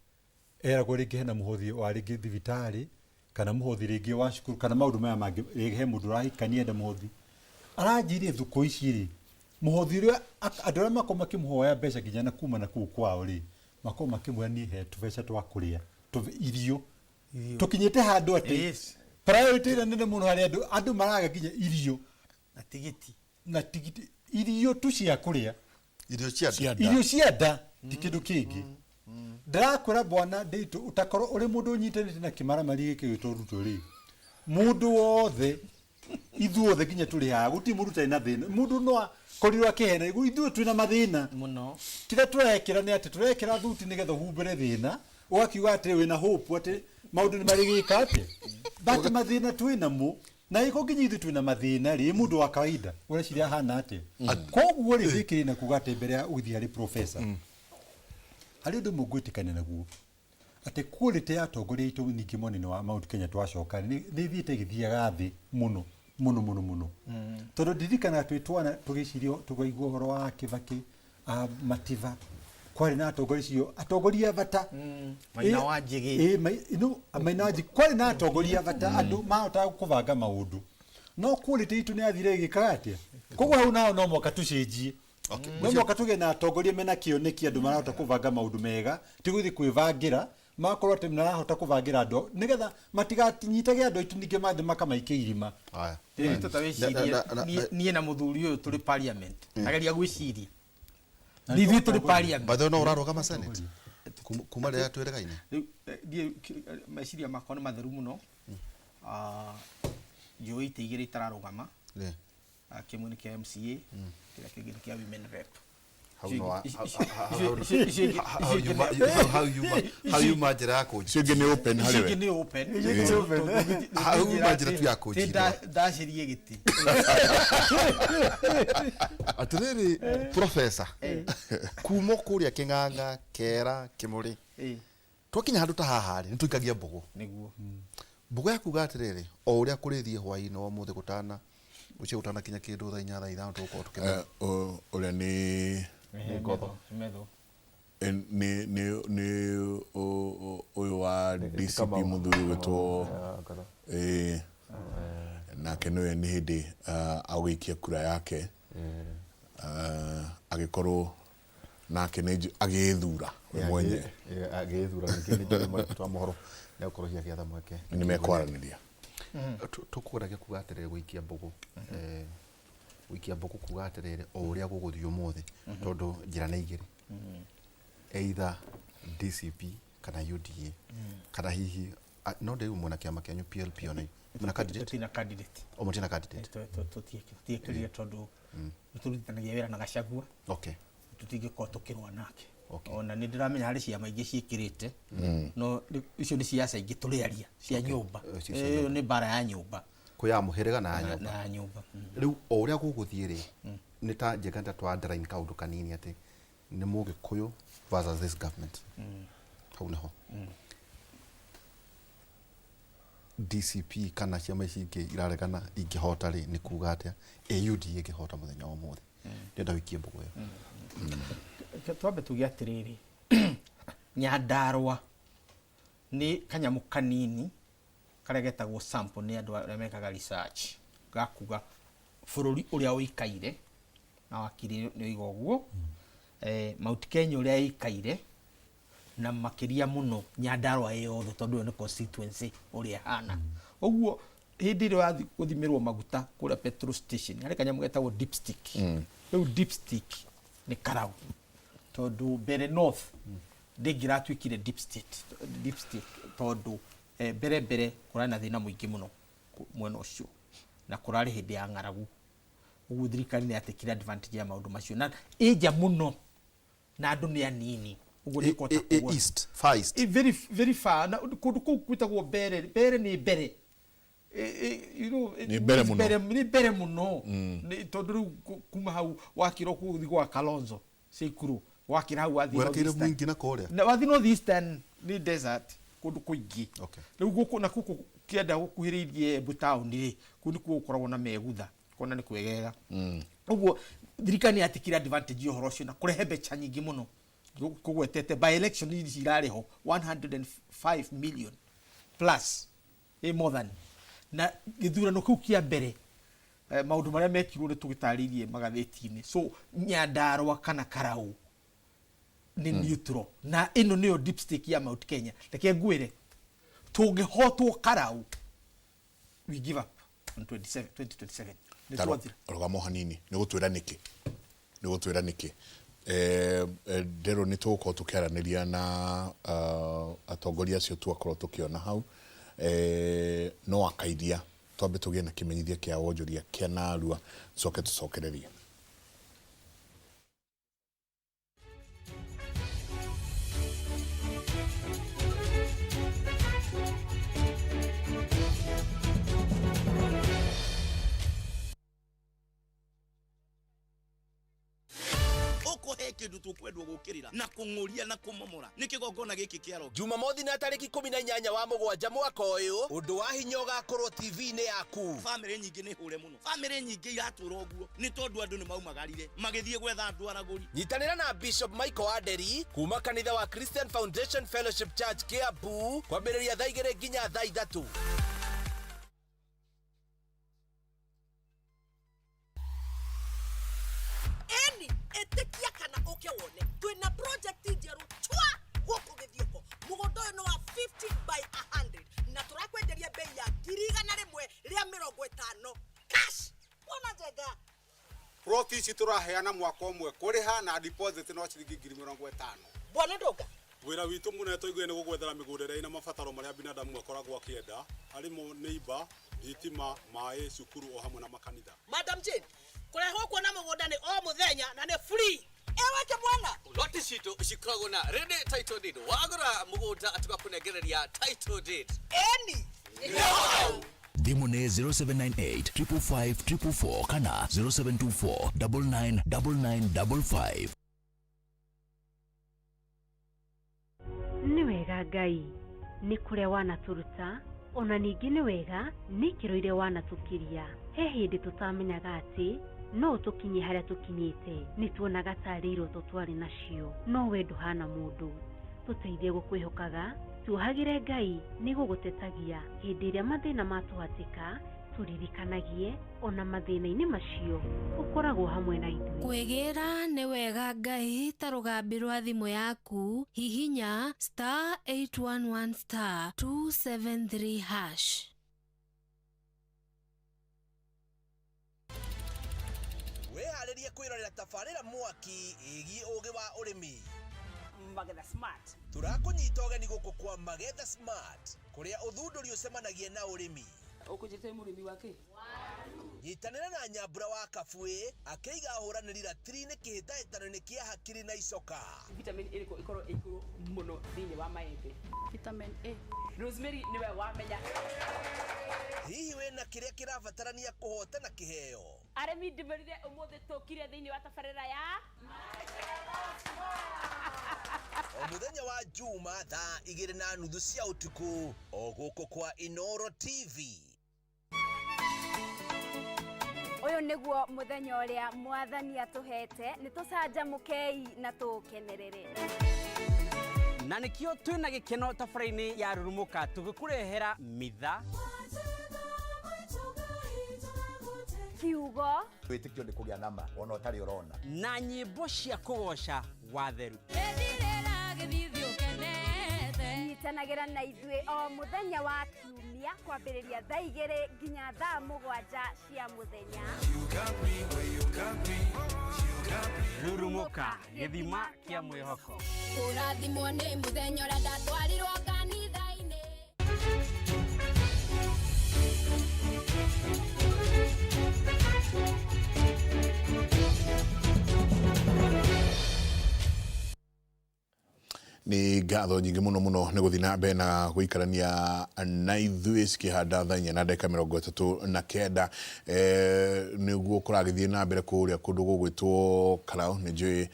eragwo, rĩngĩ hena mũhothi wa rĩngĩ thibitarĩ, kana mũhothi rĩngĩ wa cukuru, kana maũndũ maya mangĩ, rĩngĩ he mũndũ ũrahikania enda mũhothi. Aranjĩrire thukũ ici rĩ, mũhothi ũrĩa andũ arĩa makorwo makĩmũhoya mbeca nginya na kuma na kũu kwao rĩ, makorwo makĩmwĩra, niĩ he tũbeca twa kũrĩa irio. Tũkinyĩte handũ atĩ priority ĩrĩa nene mũno harĩ andũ, andũ maraga nginya irio na tigiti. Na tigiti, irio tu cia kũrĩa. Irio cia nda. Irio cia nda, ti kĩndũ kĩngĩ. Ndĩrakwĩra bwana nditũ, ũtakorwo ũrĩ mũndũ ũnyitanĩte na kĩmaramari gĩkĩ gĩtwo Ruto rĩ, mũndũ wothe, ithuothe nginya tũrĩ haha, gũtirĩ mũndũ ũtarĩ na thĩna. Mũndũ no akorirwo akĩhena, ithuĩ twĩna mathĩna. Mũno. Kĩrĩa tũrekĩra nĩ atĩ tũrekĩra thuti nĩgetha ũhumbĩre thĩna, ũgakiuga atĩ wĩna hope atĩ maũndũ nĩ marĩgĩka atĩ, but mathĩna twĩnamo. Na ĩko nginya ithuĩ twĩna mathĩna rĩ, mũndũ wa kawaida ũreciria ahana atĩa? Koguo rĩ, ndĩkĩrĩ na kuga atĩ mbere ya ũgĩthiĩ harĩ professor, harĩ ũndũ ũmwe ngwĩtĩkania naguo, atĩ quality ya atongoria aitũ ningĩ mwena-inĩ wa Mount Kenya twacoka nĩ ĩthiĩte ĩgĩthiaga thĩ mũno mũno mũno mũno, tondũ ndirikanaga twĩ twana tũgĩcirio, tũkaigua ũhoro wa Kibaki, Mativa, kwarĩ na atongoria acio, atongoria a bata. Maina wa Njĩgĩ. No, Maina wa Njĩgĩ. Kwarĩ na atongoria a bata, andũ mahotaga kũbanga maũndũ, no quality itũ nĩ yathire ĩgĩkaga atĩa. Koguo hau naho no mũhaka tũcenjie, no mũhaka tũgĩe na atongoria mena kĩoneki, andũ marahota kũbanga maũndũ mega, ti gũthiĩ kwĩbangĩra, magakorwo atĩ marahota kũbangĩra andũ nĩgetha matiganyitage andũ aitũ ningĩ mathiĩ makamaikia irima. Haya. Rĩu ta wĩcirie, niĩ na mũthuri ũyũ tũrĩ parliament, ageria gwĩciria ithuĩ tũrĩ parliament. By the way, no ũrarũgama Senate kuma rĩrĩa twĩrĩgaine? Rĩu niĩ meciria makwa nĩ matheru mũno. Njũĩ itĩ igĩrĩ itararũgama. Kĩmwe nĩ kĩa MCA, kĩrĩa kĩngĩ nĩ kĩa women rep. Hau Icio no icio hau yuma njĩra ya kũnjia. Icio ingĩ nĩ open harĩ Icio we. ingĩ nĩ open. Icio ingĩ nĩ open. Hau yuma njĩra tu ya kũnjia. Ndacirie gĩtĩ. Atĩrĩrĩ professor, kuma kũrĩa Kĩng'ang'a, Kera, Kĩmũrĩ, twakinya handũ ta haha rĩ, nĩ tũikagia mbũgũ. Nĩguo. Mbũgũ ya kuga atĩrĩrĩ, o ũrĩa kũrĩthiĩ hwaĩ-inĩ wa ũmũthĩ, gũtana gũcio gũtanakinya kĩndũ thaa 8, thaa 5, tũgũkorwo tũkĩmenya. Ũrĩa nĩ Ngotho. Metho. Nĩ ũyũ wa DCP, mũthuri ũgwĩtwo nake nĩwe nĩ hĩndĩ agũikia kura yake, agĩkorwo nake nĩ agĩĩthura we mwenyewe. Agĩĩthura. Ningĩ nĩ njũĩ mwandĩki wa mohoro nĩ agũkorwo hihi agĩetha mweke. Nĩ mekwaranĩria. Tũkũgeragia kuga atĩrĩrĩ, gũikia mbũgũ, gũikia mbũgũ kuga atĩrĩrĩ, o ũrĩa gũgũthiĩ ũmũthĩ, tondũ njĩra nĩ igĩrĩ, either DCP kana UDA, kana hihi no ndĩu mwena kĩama kĩanyu PLP, ona mwena candidate? Tũtirĩ candidate. O mũtirĩ candidate? Tũtiĩkĩrire tondũ nĩ tũrutithanagia wĩra na Gachagua. Tũtingĩkorwo tũkĩrũa nake. Ona nĩ ndĩramenya harĩ ciama ingĩ ciĩkĩrĩte, no icio nĩ ciaca ingĩ tũrĩaria cia nyũmba. Cio cia Ĩyo nyũmba. nĩ mbara ya nyũmba. Kwĩ ya mũhĩrĩga na ya nyũmba. Na ya nyũmba. Rĩu o ũrĩa gũgũthiĩ rĩ, nĩ ta njenga ta twa underline kaũndũ kanini atĩ nĩ Mũgĩkũyũ versus this government. Hau nĩho DCP kana ciama ici ingĩ iraregana ingĩhota rĩ, nĩ kuga atĩa AUD ĩngĩhota mũthenya wa ũmũthĩ? Ndĩrenda wĩikie mbũgũ ĩyo. Reke twambe tuge atĩrĩrĩ, Nyandarũa nĩ kanyamũ kanini karĩa getagwo sample nĩ andũ arĩa mekaga research, gakuga bũrũri ũrĩa ũikaire na wakiri nĩ oiga ũguo, Mount Kenya ũrĩa ĩikaire, na makĩria mũno Nyandarũa ĩ yothe, tondũ ĩyo nĩ constituency ũrĩa ĩhana ũguo. Hĩndĩ ĩrĩa ũrathiĩ gũthimĩrwo maguta kũrĩa petrol station, harĩ kanyamũ getagwo dipstick. Rĩu dipstick nĩ karau, tondũ mbere north ndĩngĩratuĩkire deep state, deep state, tondũ mbere mbere kũrarĩ na thĩna mũingĩ mũno mwena ũcio, na kũrarĩ hĩndĩ ya ng'aragu. Ũguo thirikari nĩ yatekire advantage ya maũndũ macio na ĩnja mũno. Na andũ nĩ anini ũguo nĩ kũhota kuona. East, far east. Very very far, na kũndũ kũu gwĩtagwo mbere. Mbere nĩ mbere. You know, Nĩ mbere mũno. Nĩ mbere mũno. Nĩ tondũ rĩu kuma hau wakĩra kũthiĩ gwa Kalonzo Ceikuru, wakĩra hau wathiĩ Werekeire North Eastern. mwingi na kũrĩa. Na wathiĩ North Eastern nĩ desert kũndũ kũingĩ. Okay. Rĩu gũkũ na gũkũ kĩanda gũkuhĩrĩirie Embu town rĩ, kũu nĩkuo gũkoragwo na megutha kona nĩ kwegega. Ũguo thirikari nĩ yatikire advantage ya ũhoro ũcio na kũrehe mbeca nyingĩ mũno. Kũgwetete by election ici irarĩ ho 105 million plus, more than na gĩthurano kĩu kĩa mbere, maũndũ marĩa mekirwo nĩ tũgĩtarĩirie magathĩti-inĩ. So Nyandarua kana Karau nĩ neutral, na ĩno nĩyo deep state ya Mount Kenya. Reke ngwĩre, tũngĩhotwo Karau, we give up on 27 2027, nĩ twathira. Rũgamo hanini, nĩ gũtwĩra nĩkĩ, nĩ gũtwĩra nĩkĩ. Ndero nĩ tũgũkorwo tũkĩaranĩria na atongoria acio twakorwo tũkĩona hau, no akairia twambe tũgĩe na kĩmenyithia kĩa wonjoria kĩa narua, coke tũcokererie. Ũkũhe kĩndũ tũkwendwo gũkĩrĩra na kũng'ũria na kũmomora nĩ kĩgongona gĩkĩ kĩa roki. Jumamothi na tarĩki 18 wa mũgwanja mwaka ũyũ, ũndũ wa hinya ũgakorwo TV-inĩ yaku. Bamĩrĩ nyingĩ nĩ hũre mũno, bamĩrĩ nyingĩ iratũra ũguo nĩ tondũ andũ nĩ maumagarire magĩthiĩ gwetha andũ aragũri. Nyitanĩra na Bishop Michael Aderi kuma kanitha wa Christian Foundation Fellowship Church Kiambu, kwambĩrĩria thaa 2 nginya thaa 3. Eni ĩtĩkia kana ũke wone, twĩna project njerũ chwa gũkũ Gĩthiũko. Mũgũnda ũyũ nĩ wa 50 by 100 na tũrakwenderia bei ya 150,000 cash. Wona njega. Ploti ici tũraheana mwaka ũmwe kũrĩha na deposit no ciringi 50,000. Bwana Ndũnga. Wĩra witũ mũnene tũiguire nĩ gũgwethera mĩgũnda ĩrĩa ĩna mabataro marĩa binadamu akoragwo akĩenda, harĩ mo nĩ imba, thitima, maĩ, cukuru o hamwe na makanitha. Madam Jane, kũrehwo kuona mũgũnda nĩ o mũthenya na nĩ free. Ewe kĩmwana. Loti citũ cikoragwo na ready title deed, wagũra mũgũnda tũgakũnengereria title deed. Eni. Thimũ nĩ 0798 555 444 kana 0724 999955. Nĩ wega Ngai nĩ kũrĩa wanatũruta, ona ningĩ nĩ wega nĩ ikĩro iria wanatũkiria. He hĩndĩ tũtamenyaga atĩ no ũtũkinyie harĩa tũkinyĩte, nĩ tuonaga tarĩ iroto twarĩ nacio, no we ndũhana mũndũ. Tũteithie gũkwĩhokaga, tuohagĩre Ngai nĩ gũgũtetagia hĩndĩ ĩrĩa mathĩna matũhatĩka, tũririkanagie ona mathĩna-inĩ macio ũkoragwo hamwe na ithuĩ. Kwĩgĩra nĩ wega Ngai ta rũgambi rwa thimũ yaku, hihinya star 811 star 273 hash. Wĩharĩrie kwĩrorera tabarĩra mwaki ĩgiĩ ũgĩ wa ũrĩmi. Magetha Smart. Tũrakũnyita ũgeni gũkũ kwa Magetha Smart, kũrĩa ũthundũri ũcemanagia na ũrĩmi. Ũkũnjĩte mũrĩmi wa kĩ? Nyitanĩra na Nyambura wa Kabuĩ akĩiga ahũranĩri ratiri-inĩ kĩhĩtahĩtano-inĩ kĩa hakiri na icoka. Vitamin ĩrĩkũ ĩkorwo ĩ igũrũ mũno thĩinĩ wa maembe? Vitamin A. Rosemary nĩwe wamenya. Hihi wĩna kĩrĩa kĩrabatarania kũhotana kĩheo? Arĩmi ndĩmerire ũmũthĩ tũkire thĩinĩ wa tabarĩra ya O mũthenya wa Juma thaa 2:30 cia ũtukũ o gũkũ kwa Inoro TV. Ũyũ nĩguo mũthenya ũrĩa mwathani atũhete, nĩ tũcanjamũkei na tũũkenerere. Na nĩkĩo twĩna gĩkeno tabarĩra-inĩ ya Rurumũka tũgĩkũrehera mitha kiugo wĩtĩkio nĩ kũgĩa nama ona ũtarĩ ũrona na nyĩmbo cia kũgoca watheru. Nyitanagĩra na ithuĩ o mũthenya wa kiumia kwambĩrĩria thaa 2 nginya thaa 7 cia mũthenya. Rurumũka, gĩthima kĩa mwĩhoko. Kũrathimwo nĩ mũthenya ũrĩa ndatwarirwo kanitha-inĩ. Nĩ ngatho nyingĩ mũno mũno nĩ gũthiĩ na mbere na gũikarania na ithuĩ cikĩhanda thaa inya na ndagĩka 39. Nĩguo kũragĩthiĩ na mbere kũrĩa kũndũ gũgwĩtwo Karau. Nĩ njũĩ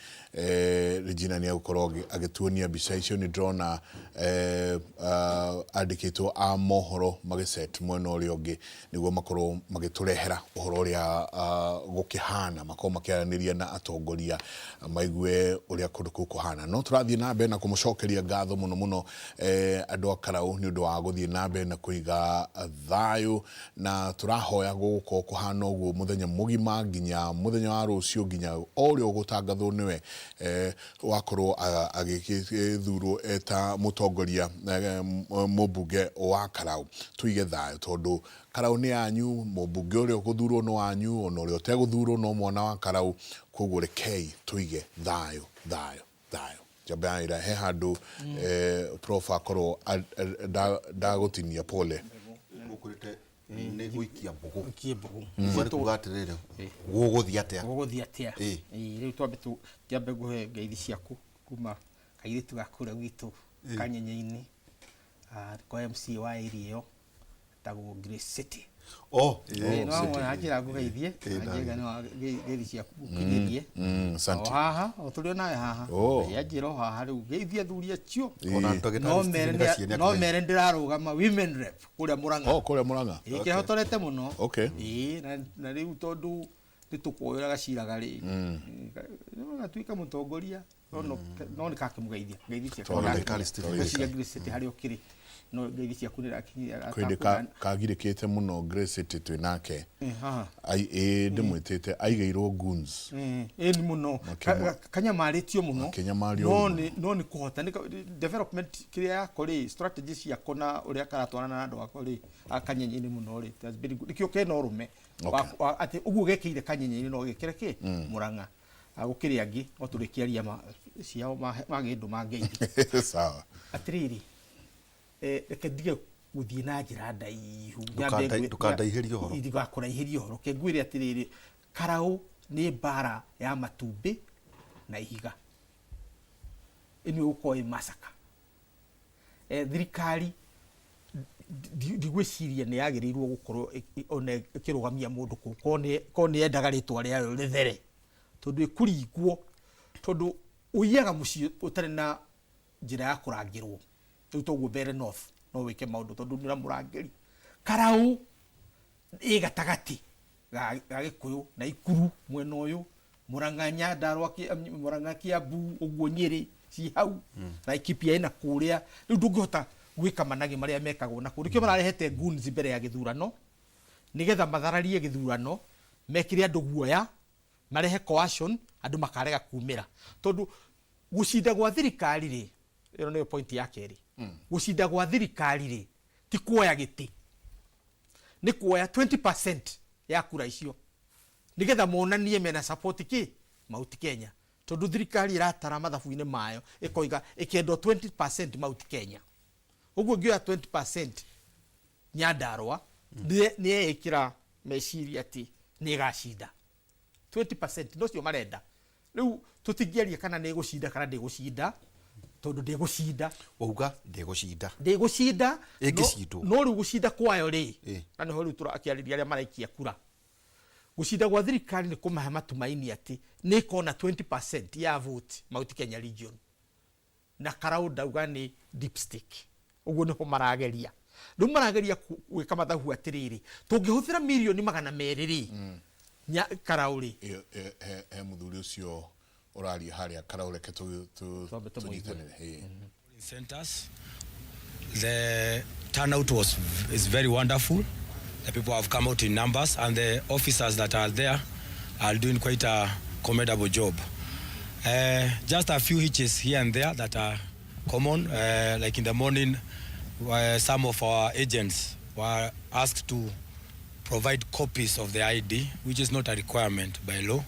Regina nĩ egũkorwo agĩtuonia mbica icio. Nĩ ndĩrona andĩkĩtwo a mohoro magĩcet mwena ũrĩa ũngĩ nĩguo makorwo magĩtũrehera ũhoro ũrĩa gũkĩhana, makorwo makĩaranĩria na atongoria maigue ũrĩa kũndũ kũu kũhana. No tũrathiĩ na mbere na kũmũcokeria ngatho mũno mũno andũ a Karau nĩ ũndũ wa gũthiĩ na mbere na kũiga thayũ, na tũrahoya gũgũkorwo kũhana ũguo mũthenya mũgima nginya mũthenya wa rũciũ, nginya o ũrĩa ũgũtangathwo nĩwe wakorwo agĩgĩthurwo eta mũtongoria mũmbunge wa Karau. Tũige thayũ tondũ Karau nĩ yanyu, mũmbunge ũrĩa ũgũthurwo nĩ wanyu, ona ũrĩa ũtegũthurwo no mwana wa Karau. Koguo rekei tũige thayũ, thayũ, thayũ. Njamba ya ira he handũ prof akorwo ndagũtinia pole. Ũkũrĩte nĩ gũikia mbũgũ. Gũikia mbũgũ. Ũguo nĩ kuga atĩrĩrĩ, gũgũthiĩ atĩa? Gũgũthiĩ atĩa? Ĩĩ. Ĩĩ, rĩu twambe kĩambe ngũhe ngeithi ciaku kuma kairĩtu ga kũrĩa gwitũ Kanyenye-inĩ. Kwa MC wa area ĩyo etagwo Grace City. Oh, Ĩĩ, no wamwona njĩra ngũgeithie, anjĩra nĩ wa ngeithi ciaku ngũkinyĩrie. Asante. O haha, o tũrĩ o nawe haha. Oh. Ĩĩ, anjĩra o haha rĩu ngeithie athuri acio. Ona ndagĩtarĩ No Stephen mere Gaciĩ nĩ no akũgeithia. mere ndĩrarũgama women rep kũrĩa Mũrang'a. Oh, kũrĩa Mũrang'a. Ĩĩ, kĩhotorete mũno. Okay. Ĩĩ, na rĩu tondũ nĩ tũkuoera gaciraga rĩ, gatuĩka mũtongoria no no nĩ kakĩmũgeithia ngeithi ciaku. Tondũ Ndagĩtarĩ Stephen Ngwĩciria Grace City harĩa ũkĩrĩ no ngeithi ciaku nĩ irakinyia. Kwĩndĩ kagirĩkĩte mũno Grace City twĩ nake. Haha. Ĩĩ, ndĩmwĩtĩte aigĩirwo goons. Ĩĩ nĩ mũno. Kanyamarĩtio mũno. Akĩnyamario No mũno. nĩ no nĩ kũhota nĩ development kĩrĩa yako rĩ, strategy ciako na ũrĩa karatwarana na andũ ako rĩ, akanyenye-inĩ mũno rĩ, it has been good. Nĩkĩo kena ũrũme atĩ ũguo gekĩire kanyenye-inĩ no gĩkĩre kĩ Mũrang'a. Gũkĩrĩ angĩ no tũrĩkĩaria ciao magĩndũ ma ngeithi. Sawa. Atĩrĩrĩ, reke ndige gũthiĩ na njĩra ndaihu. Ndũkandaihĩrie ũhoro. Ndigakũraihĩrie ũhoro. Reke ngwĩre atĩrĩrĩ, Karau nĩ mbara ya matumbĩ na ihiga. Ĩno ĩgũkorwo ĩ massacre. Thirikari ndigwĩciria nĩ yagĩrĩirwo gũkorwo ona ĩkĩrũgamia mũndũ kũu, korwo nĩ yendaga rĩtwa rĩayo rĩthere, tondũ ĩkũringwo, tondũ ũiyaga mũciĩ ũtarĩ na njĩra ya kũrangĩrwo. Rĩu toguo Mbere North no wĩke maũndũ tondũ nĩ ũramũrangĩri. Karau ĩ gatagatĩ ga Gĩkũyũ na Ikuru mwena ũyũ, Mũrang'a, Nyandarua, Mũrang'a, Kiambu, ũguo Nyĩrĩ ci hau, Laikipia ĩna kũrĩa. Rĩu ndũngĩhota gwĩka managĩ marĩa mekagwo na kũu. Nĩkĩo mararehete goons mbere ya gĩthurano, nĩgetha mathararie gĩthurano, mekĩre andũ guoya, marehe coercion, andũ makarega kumĩra. Tondũ gũcinda gwa thirikari rĩ, ĩyo nĩyo point ya kerĩ. Gũcinda gwa thirikari rĩ, ti kuoya gĩtĩ, nĩ kuoya 20% ya kura icio, nĩgetha monanie mena support kĩ Mount Kenya. Tondũ thirikari ĩratara mathabu-inĩ mayo ĩkoiga ĩkendwo 20% Mount Kenya. Ũguo ĩngĩoya 20% Nyandarua, nĩ yeĩkĩra meciria atĩ nĩ ĩgacinda. 20% nocio marenda. Rĩu tũtingĩaria kana nĩ ĩgũcinda kana ndĩgũcinda, tondũ ndĩgũcinda. Wauga ndĩgũcinda. Ndĩgũcinda. Ĩngĩcindwo. No rĩu gũcinda kwayo rĩ, na nĩho rĩu tũrakĩarĩria arĩa maraikia kura. Gũcinda gwa thirikari nĩ kũmahe matumaini atĩ nĩ ĩkona 20% ya vote Mount Kenya region. Na Karau ndauga nĩ deep state. Ũguo nĩho marageria. Rĩu marageria gwĩka mathabu atĩrĩrĩ, tũngĩhũthĩra mirioni 200 rĩ, Karau rĩ. He mũthuri ũcio ũraria harĩa Karau, reke tũnyitanĩre. Ĩĩ. Centers. The turnout is very wonderful. The people have come out in numbers, and the officers that are there are doing quite a commendable job. Just a few hitches here and there that are common, like in the morning, some of our agents were asked to provide copies of the ID, which is not a requirement by law,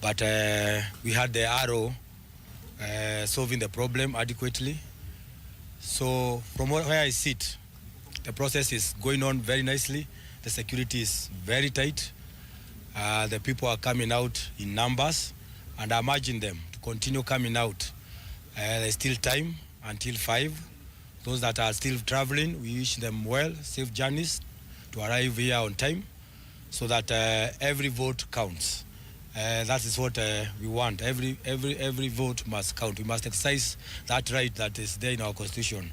but we had the RO solving the problem adequately. So from where I sit, the process is going on very nicely. The security is very tight. The people are coming out in numbers, and I imagine them to continue coming out. There's still time until 5. Those that are still traveling, we wish them well, safe journeys to arrive here on time so that every vote counts. That is what we want. Every vote must count. We must exercise that right that is there in our constitution,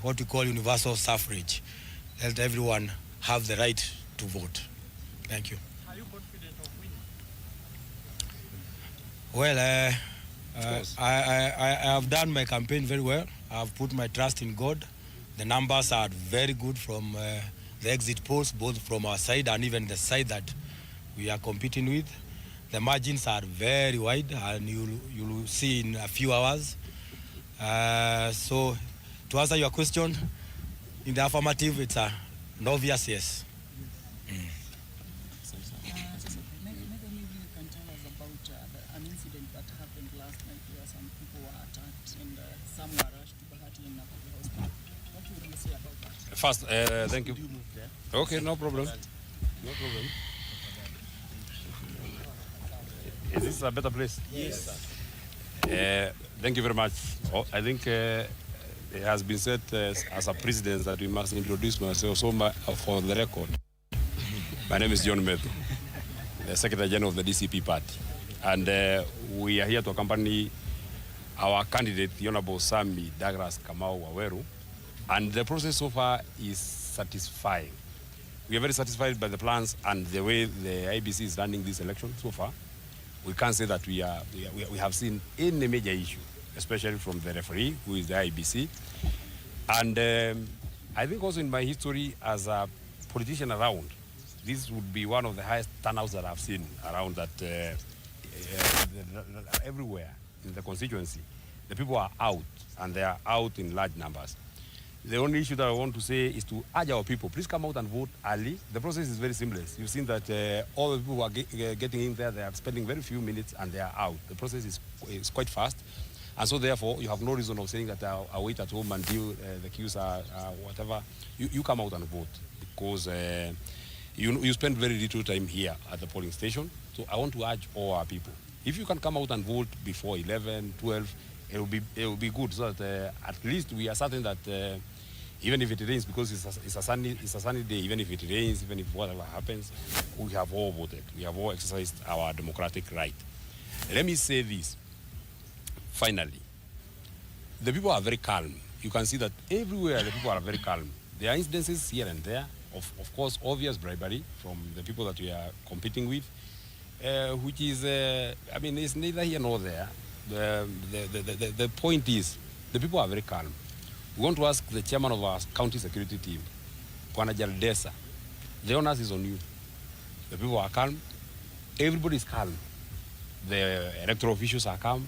what we call universal suffrage. Let everyone have the right to vote. Thank you. Are you confident of winning? Well, I have done my campaign very well. I've put my trust in God. The numbers are very good from the exit polls, both from our side and even the side that we are competing with. The margins are very wide, and you'll see in a few hours. So, to answer your question, in the affirmative, it's an obvious yes. Maybe you can tell us about an incident that happened last night where some people were attacked and some were rushed to Bahati and Nakuru Hospital. What would you say about that? First, thank you. Okay, no problem. No problem. Is this a better place? Yes. Thank you very much. Oh, I think it has been said as a president that we must introduce myself. So for the record, my name is John Methu, the Secretary General of the DCP Party. And we are here to accompany our candidate, the Honorable Sammy Douglas Kamau Waweru. And the process so far is satisfying. We are very satisfied by the plans and the way the IEBC is running this election so far. We can't say that we have seen any major issue, especially from the referee, who is the IEBC. And I think also in my history as a politician around, this would be one of the highest turnouts that I've seen around that everywhere in the constituency. The people are out, and they are out in large numbers. The only issue that I want to say is to urge our people, please come out and vote early. The process is very seamless. You've seen that all the people who are getting in there, they are spending very few minutes and they are out. The process is quite fast. And so therefore, you have no reason of saying that I wait at home until the queues are whatever. You come out and vote because you spend very little time here at the polling station. So I want to urge all our people, if you can come out and vote before 11, 12, it will be good so that at least we are certain that even if it rains, because it's a sunny day, even if it rains, even if whatever happens, we have all voted. We have all exercised our democratic right. Let me say this, finally. The people are very calm. You can see that everywhere the people are very calm. There are incidences here and there of course, obvious bribery from the people that we are competing with, which is, I mean, it's neither here nor there. The point is, the people are very calm. We want to ask the chairman of our county security team, Bwana Jaldesa, the onus is on you. The people are calm. Everybody is calm. The electoral officials are calm.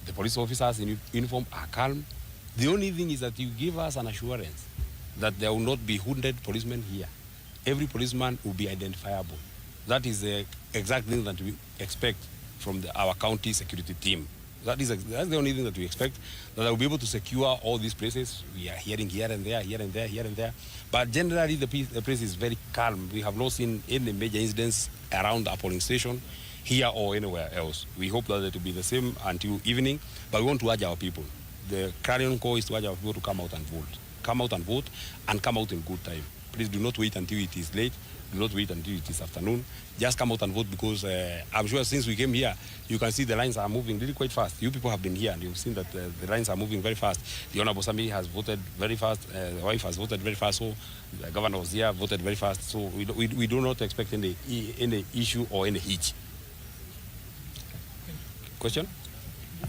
The police officers in uniform are calm. The only thing is that you give us an assurance that there will not be hooded policemen here. Every policeman will be identifiable. That is the exact thing that we expect from our county security team. That's the only thing that we expect, that I will be able to secure all these places. We are hearing here and there, here and there, here and there. But generally, the place is very calm. We have not seen any major incidents around our polling station, here or anywhere else. We hope that it will be the same until evening, but we want to urge our people. The clarion call is to urge our people to come out and vote. Come out and vote, and come out in good time. Please do not wait until it is late. Do not wait until it is afternoon. Just come out and vote, because I'm sure since we came here, you can see the lines are moving really quite fast. You people have been here and you've seen that the lines are moving very fast. The Honorable Sammy has voted very fast. The wife has voted very fast. So the governor was here, voted very fast. So we do not expect any issue or any hitch. Question?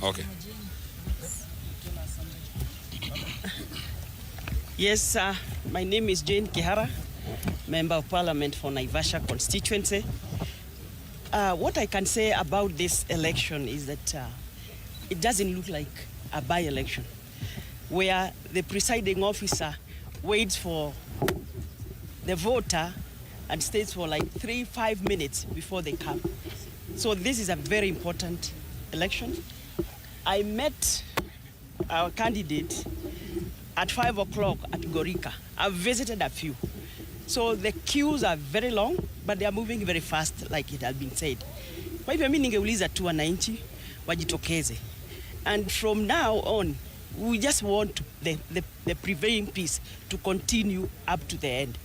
Okay. Yes, my name is Jane Kihara, Member of Parliament for Naivasha constituency. What I can say about this election is that it doesn't look like a by-election, where the presiding officer waits for the voter and stays for like 3-5 minutes before they come. So this is a very important election. I met our candidate at 5 o'clock at Gorika. I've visited a few. So the queues are very long, but they are moving very fast, like it has been said. Kwa hivyo mimi ningeuliza tu wananchi wajitokeze. And from now on, We just want the prevailing peace to continue up to the end.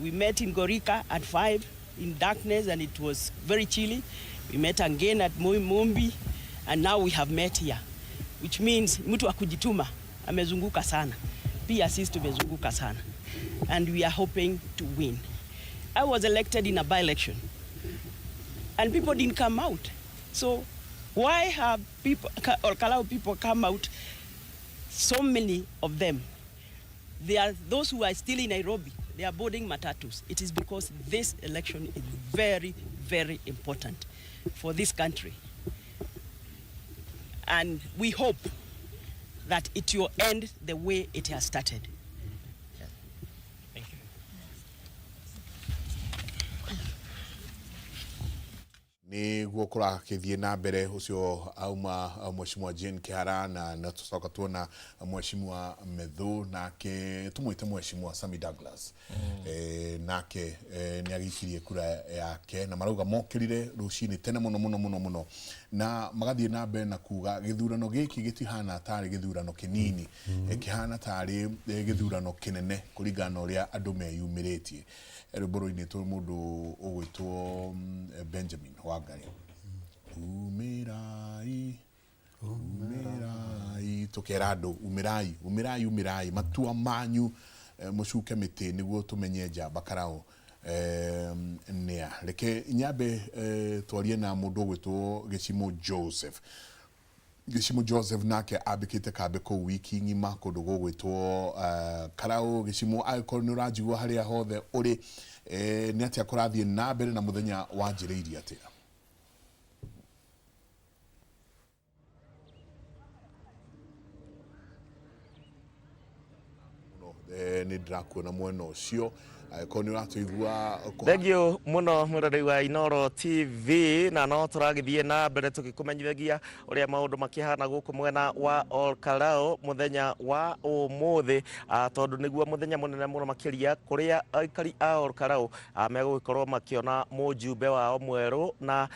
We met in Gorika at 5 in darkness, and it was very chilly. We met again at Mumbi, and now we have met here, which means mtu wa kujituma amezunguka sana. Pia sisi tumezunguka sana, and we are hoping to win. I was elected in a by-election, and people didn't come out. So why have people, Ol Kalou people, come out? So many of them. They are those who are still in Nairobi. They are boarding matatus. It is because this election is very, very important for this country. And we hope that it will end the way it has started. Thank you. Nĩguo kũrakĩthiĩ na mbere ũcio auma Mheshimiwa Jane Kihara na tũcoka tuona Mheshimiwa Methu, nake tũmwĩte Mheshimiwa Sammy Douglas. Nake nĩ agĩikirie kura yake na marauga mokĩrire rũcinĩ tene mũno mũno mũno mũno na magathiĩ na mbere na kuga gĩthurano gĩkĩ gĩtihana tarĩ gĩthurano kĩnini, kĩhana tarĩ gĩthurano kĩnene kũringana na ũrĩa andũ meyumĩrĩtie. Rwĩmbo rũinĩtwo mũndũ ũgwĩtwo Benjamin Wangari, umĩrai umĩrai, tũkera andũ umĩrai umĩrai umĩrai, matua manyu mũcuke mĩtĩ nĩguo tũmenye njamba karao nĩa. Reke nyambe twarie na mũndũ ũgwĩtwo Gĩcimũ Joseph. Gĩcimũ Joseph nake ambĩkĩte kambe kũu wiki ng'ima kũndũ gũgwĩtwo Karau. Gĩcimũ, angĩkorwo nĩ ũranjigua harĩa hothe ũrĩ, nĩ atĩa kũrathiĩ na mbere na mũthenya wanjĩrĩirie atĩa? Nĩ ndĩrakuona mwena ũcio, angĩkorwo nĩ ũratũigua. Thengiũ mũno mwĩroreri wa Inooro TV, na no tũragĩthiĩ na mbere tũgĩkũmenyithagia ũrĩa maũndũ makĩhana gũkũ mwena wa Ol Kalou mũthenya wa ũmũthĩ, tondũ nĩguo mũthenya mũnene mũno makĩria kũrĩa aikari a Ol Kalou megũgĩkorwo makĩona mũjumbe wao mwerũ, na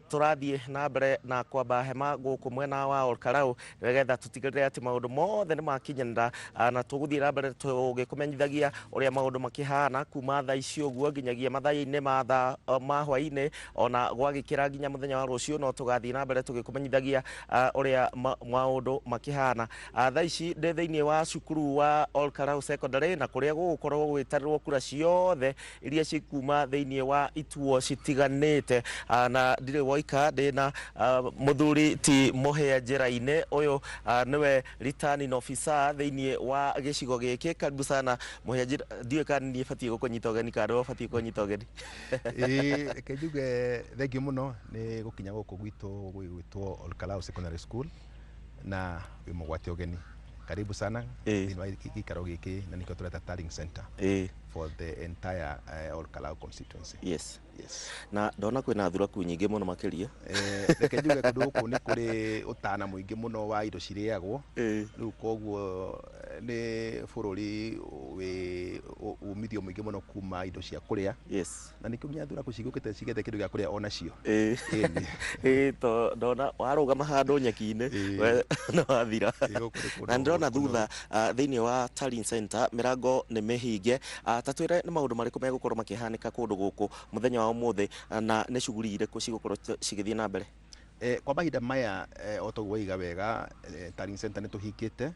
tũrathiĩ na mbere na kwamba hema gũkũ mwena wa Ol Kalou nĩgetha tũtigĩrĩre atĩ maũndũ mothe nĩ makinyanĩra, na tũgũthiĩ na mbere tũgĩkũmenyithagia ũrĩa maũndũ makĩhana kuma thaa ici ũguo nginyagia mathaa-inĩ ma thaa ma hwaĩ-inĩ, ona gwagĩkĩra nginya mũthenya wa rũciũ no tũgathiĩ na mbere tũgĩkũmenyithagia ũrĩa maũndũ makĩhana. Thaa ici ndĩ thĩinĩ wa cukuru wa Ol Kalou Secondary, na kũrĩa gũgũkorwo gũgĩtarĩrwo kura ciothe iria cikuma thĩinĩ wa ituo citiganĩte. Na ndirĩ woika, ndĩ na mũthuri ti Mũhĩa njĩra-inĩ ũyũ, nĩwe returning officer thĩinĩ wa gĩcigo gĩkĩ. Karibu sana Mũhĩa njĩra, ndiũĩ kana niĩ batiĩ gũkũnyita ũgeni kana nĩwe ũbatiĩ kũnyita ũgeni. Reke njuge thengiũ mũno nĩ gũkinya gũkũ gwitũ gwĩtwo Ol Kalou Secondary School, na wĩ mũgwate ũgeni. Karibu sana thĩinĩ wa gĩikaro gĩkĩ, na nĩkĩo tũreta tallying center for the entire Ol Kalou constituency. Yes. Yes. Na ndona kwĩna thuraku nyingĩ mũno makĩria. Reke njuge kũndũ gũkũ nĩ kũrĩ ũtana mũingĩ mũno wa indo cirĩagwo. Rĩu koguo nĩ bũrũri wĩ umithio mũingĩ mũno kuma indo cia kũrĩa. Yes. Na nĩkĩo nginya thuraku cigũkĩte cigethe kĩndũ gĩa kũrĩa onacio. To ndona warũgama handũ nyeki-inĩ, we nĩ wathira. Na ndĩrona thutha thĩinĩ wa tallying center mĩrango nĩ mĩhinge. Ta twĩre nĩ maũndũ marĩkũ megũkorwo makĩhanĩka kũndũ gũkũ mũthenya wa ũmũthĩ, na nĩ shughuli irĩkũ cigũkorwo cigĩthiĩ na mbere? Kwa mahinda maya, o toguo waiga wega, tallying center nĩ tũhingĩte,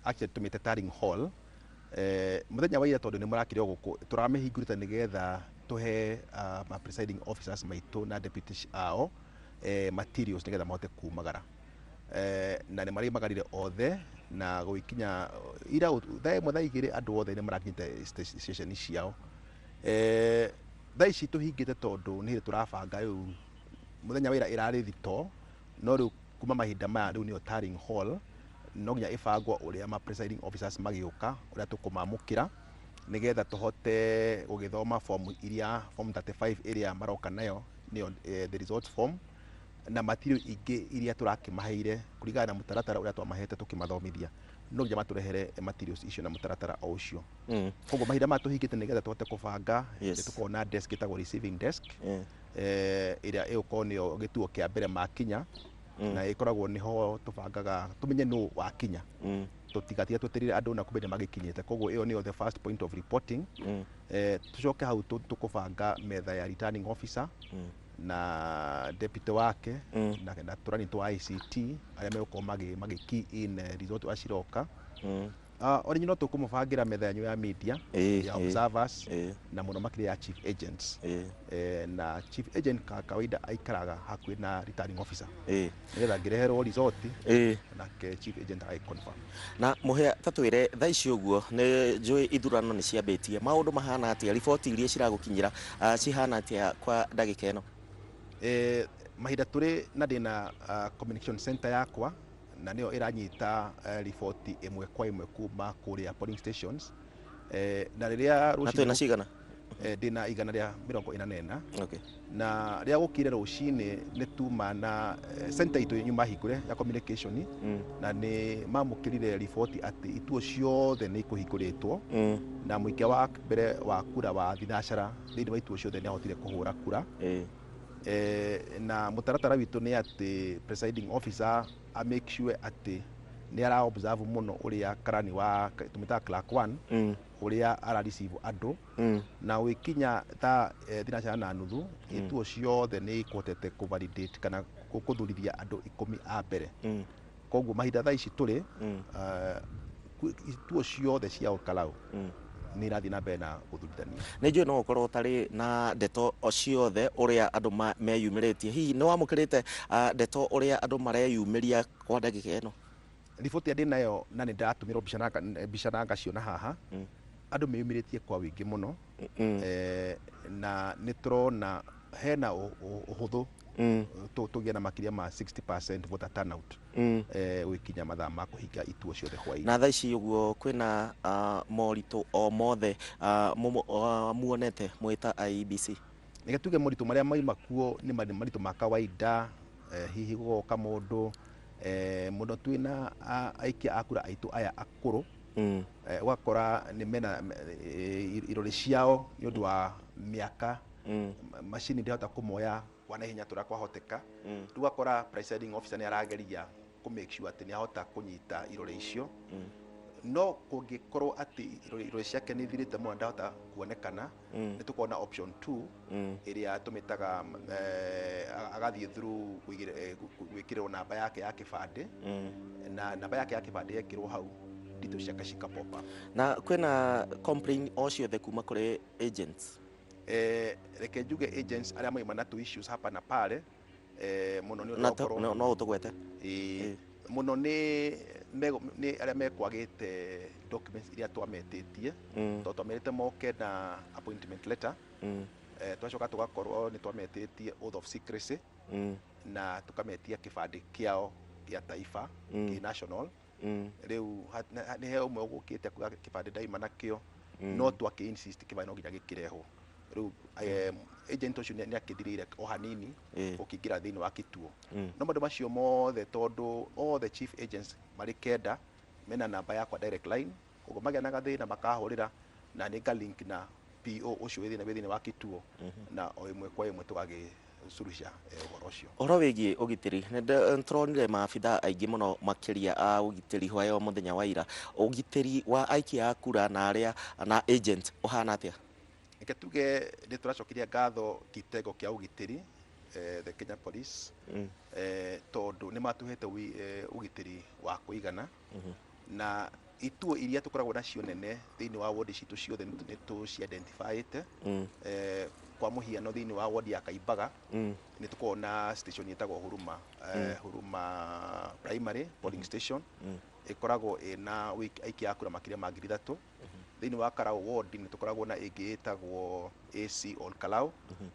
actually tũmĩte tallying hall. Mũthenya wa ira tondũ nĩ mũrakire o gũkũ, tũramĩhingũrĩte nĩgetha tũhe ma presiding officers maitũ na deputies ao materials nĩgetha mahote kumagara. Na nĩ marĩmagarire othe, na gũgĩkinya ira thaa 1 thaa 2 andũ othe nĩ marakinyĩte station ciao. Thaa ici tũhingĩte tondũ nĩ hĩndĩ tũrabanga rĩu mũthenya wa ira ĩrarĩ thito, no rĩu kuma mahinda maya rĩu nĩyo tallying hall, no nginya ĩbangwo ũrĩa ma presiding officers magĩũka, ũrĩa tũkũmamũkĩra nĩgetha tũhote gũgĩthoma form iria, form 35 ĩrĩa maroka nayo nĩyo the results form, na material ingĩ iria tũrakĩmaheire kũringana na mũtaratara ũrĩa twamahete tũkĩmathomithia, no nginya matũrehere materials icio na mũtaratara o ũcio. Koguo mahinda maya tũhingĩte nĩgetha tũhote kũbanga, nĩ tũkoragwo na desk ĩtagwo receiving desk, ĩrĩa ĩgũkorwo nĩyo gĩtuo kĩa mbere makinya, Na ĩkoragwo nĩho tũbangaga tũmenye nũ wakinya, tũtigatige twetereire andũ na kumbe nĩ magĩkinyĩte. Koguo ĩyo nĩyo the first point of reporting. Tũcoke hau tũkũbanga metha ya returning officer na deputy wake na tũrani twa ICT arĩa megũkorwo magĩ key in result ũrĩa ciroka. O rĩngĩ no tũkũmũbangĩra metha yanyu ya media, ya observers, na mũno makĩria ya chief agents. Na chief agent ka kawaida aikaraga hakuhĩ na returning officer nĩgetha angĩreherwo result, nake chief agent agĩ confirm. Na Mũhĩa, ta twĩre thaa ici ũguo nĩ njũĩ ithurano nĩ ciambĩtie, maũndũ mahana atĩa? Riboti iria ciragũkinyĩra cihana atĩa kwa ndagĩka ĩno? Mahinda tũrĩ na ndĩna communication center yakwa na nĩyo ĩranyita riboti ĩmwe kwa ĩmwe kuma kũrĩa polling stations, na rĩrĩa Na rũcinĩ twĩna cigana? Ndĩna 144. Na rĩrĩa gũkire rũcinĩ nĩ tuma na center itũ nyuma hingũre ya communication, na nĩ mamũkĩrire riboti atĩ ituo ciothe nĩ ikũhingũrĩtwo, na mũikia wa mbere wa kura wa thinacara thĩinĩ wa ituo ciothe nĩ ahotire kũhũra kura. Na mũtaratara witũ nĩ atĩ presiding officer a make sure atĩ nĩ ara observe mũno ũrĩa karani wa tũmĩtaga clerk one, ũrĩa ara receive andũ, na gwĩkinya thaa 9:30, ituo ciothe nĩ ikũhotete kũ validate kana kũthurithia andũ 10 a mbere. Koguo mahinda thaa ici tũrĩ, ituo ciothe cia Olkalau nĩ irathiĩ na mbere na gũthurithania. Nĩ njũĩ no ũkorwo ũtarĩ na ndeto o ciothe ũrĩa andũ meyumĩrĩtie. Hihi nĩ wamũkĩrĩte ndeto ũrĩa andũ mareyumĩria kwa ndagĩka ĩno? Riboti ĩrĩa ndĩnayo na nĩ ndĩratũmĩrwo mbica na ngaciona haha, andũ meyumĩrĩtie kwa wĩingĩ mũno. Na nĩ tũrona hena ũhũthũ tũgĩe na makĩria ma 60% voter turnout gũgĩkinya mathaa ma kũhinga ituo ciothe hwaĩ-inĩ. Na thaa ici ũguo kwĩna moritũ o mothe muonete mwĩ ta IEBC? Reke tuge moritũ marĩa mauma kuo nĩ maritũ ma kawaida, hihi gũgoka mũndũ, mũno twĩna aikia a kura aitũ aya akũrũ, ũgakora nĩ mena irore ciao nĩ ũndũ wa mĩaka, macini ndĩhota kũmoya kwa naihenya ta ũrĩa kwahoteka. Rĩu ũgakora presiding officer nĩ arageria kũ make sure atĩ nĩ ahota kũnyita irore icio. No kũngĩkorwo atĩ irore ciake nĩ ithirĩte mũno ndahota kuonekana, nĩ tũkoragwo na option 2, ĩrĩa tũmĩtaga agathiĩ through gwĩkĩrĩrwo namba yake ya kĩbandĩ, na namba yake ya kĩbandĩ yekĩrwo hau details ciake cika pop up. Na kwĩna complain o ciothe kuma kũrĩ agents? Reke njuge agents arĩa mauma na two issues hapa na pale, mũno nĩ ũndũ Na wa gũkorwo no ũtũgwete? Ĩĩ, mũno nĩ arĩa mekwagĩte documents iria twametĩtie, tondũ twamerĩte moke na appointment letter, twacoka tũgakorwo nĩ twametĩtie oath of secrecy, na tũkametia kĩbandĩ kĩao gĩa taifa, kĩ national. Rĩu nĩ he ũmwe ũgũkĩte kuga kĩbandĩ ndaima nakĩo, no twakĩ insist kĩbandĩ no nginya gĩkĩrehwo. Rĩu agent ũcio nĩ akĩthirĩire o hanini ũkĩingĩra thĩinĩ wa kĩtuo. No maũndũ macio mothe, tondũ all the chief agents marĩ 9 mena namba yakwa direct line, koguo magĩa na gathĩna makahũrĩra na nĩ nga link na PO ũcio wĩ thĩinĩ wa kĩtuo, na o ĩmwe kwa ĩmwe tũgagĩsuluhisha ũhoro ũcio. Ũhoro wĩgiĩ ũgitĩri, nĩ tũronire maabitha aingĩ mũno makĩria a ũgitĩri hwaĩ mũthenya wa ira. Ũgitĩri wa aikia a kura na arĩa na agent ũhana atĩa? Reke tuge nĩ tũracokeria ngatho kitengo kĩa ũgitĩri, the Kenya Police, tondũ nĩ matuhete ũgitĩri wa kũigana, na ituo iria tũkoragwo nacio nene thĩinĩ wa ward citũ ciothe nĩ tũci-identifyĩte. Kwa mũhiano thĩinĩ wa ward ya Kaimbaga, nĩ tũkoragwo na station ĩtagwo Huruma, Huruma Primary polling station, ĩkoragwo ĩna aikia a kura makĩria ma 3,000. Thĩinĩ wa Karau ward nĩ tũkoragwo na ĩngĩ ĩtagwo AC Olkalau,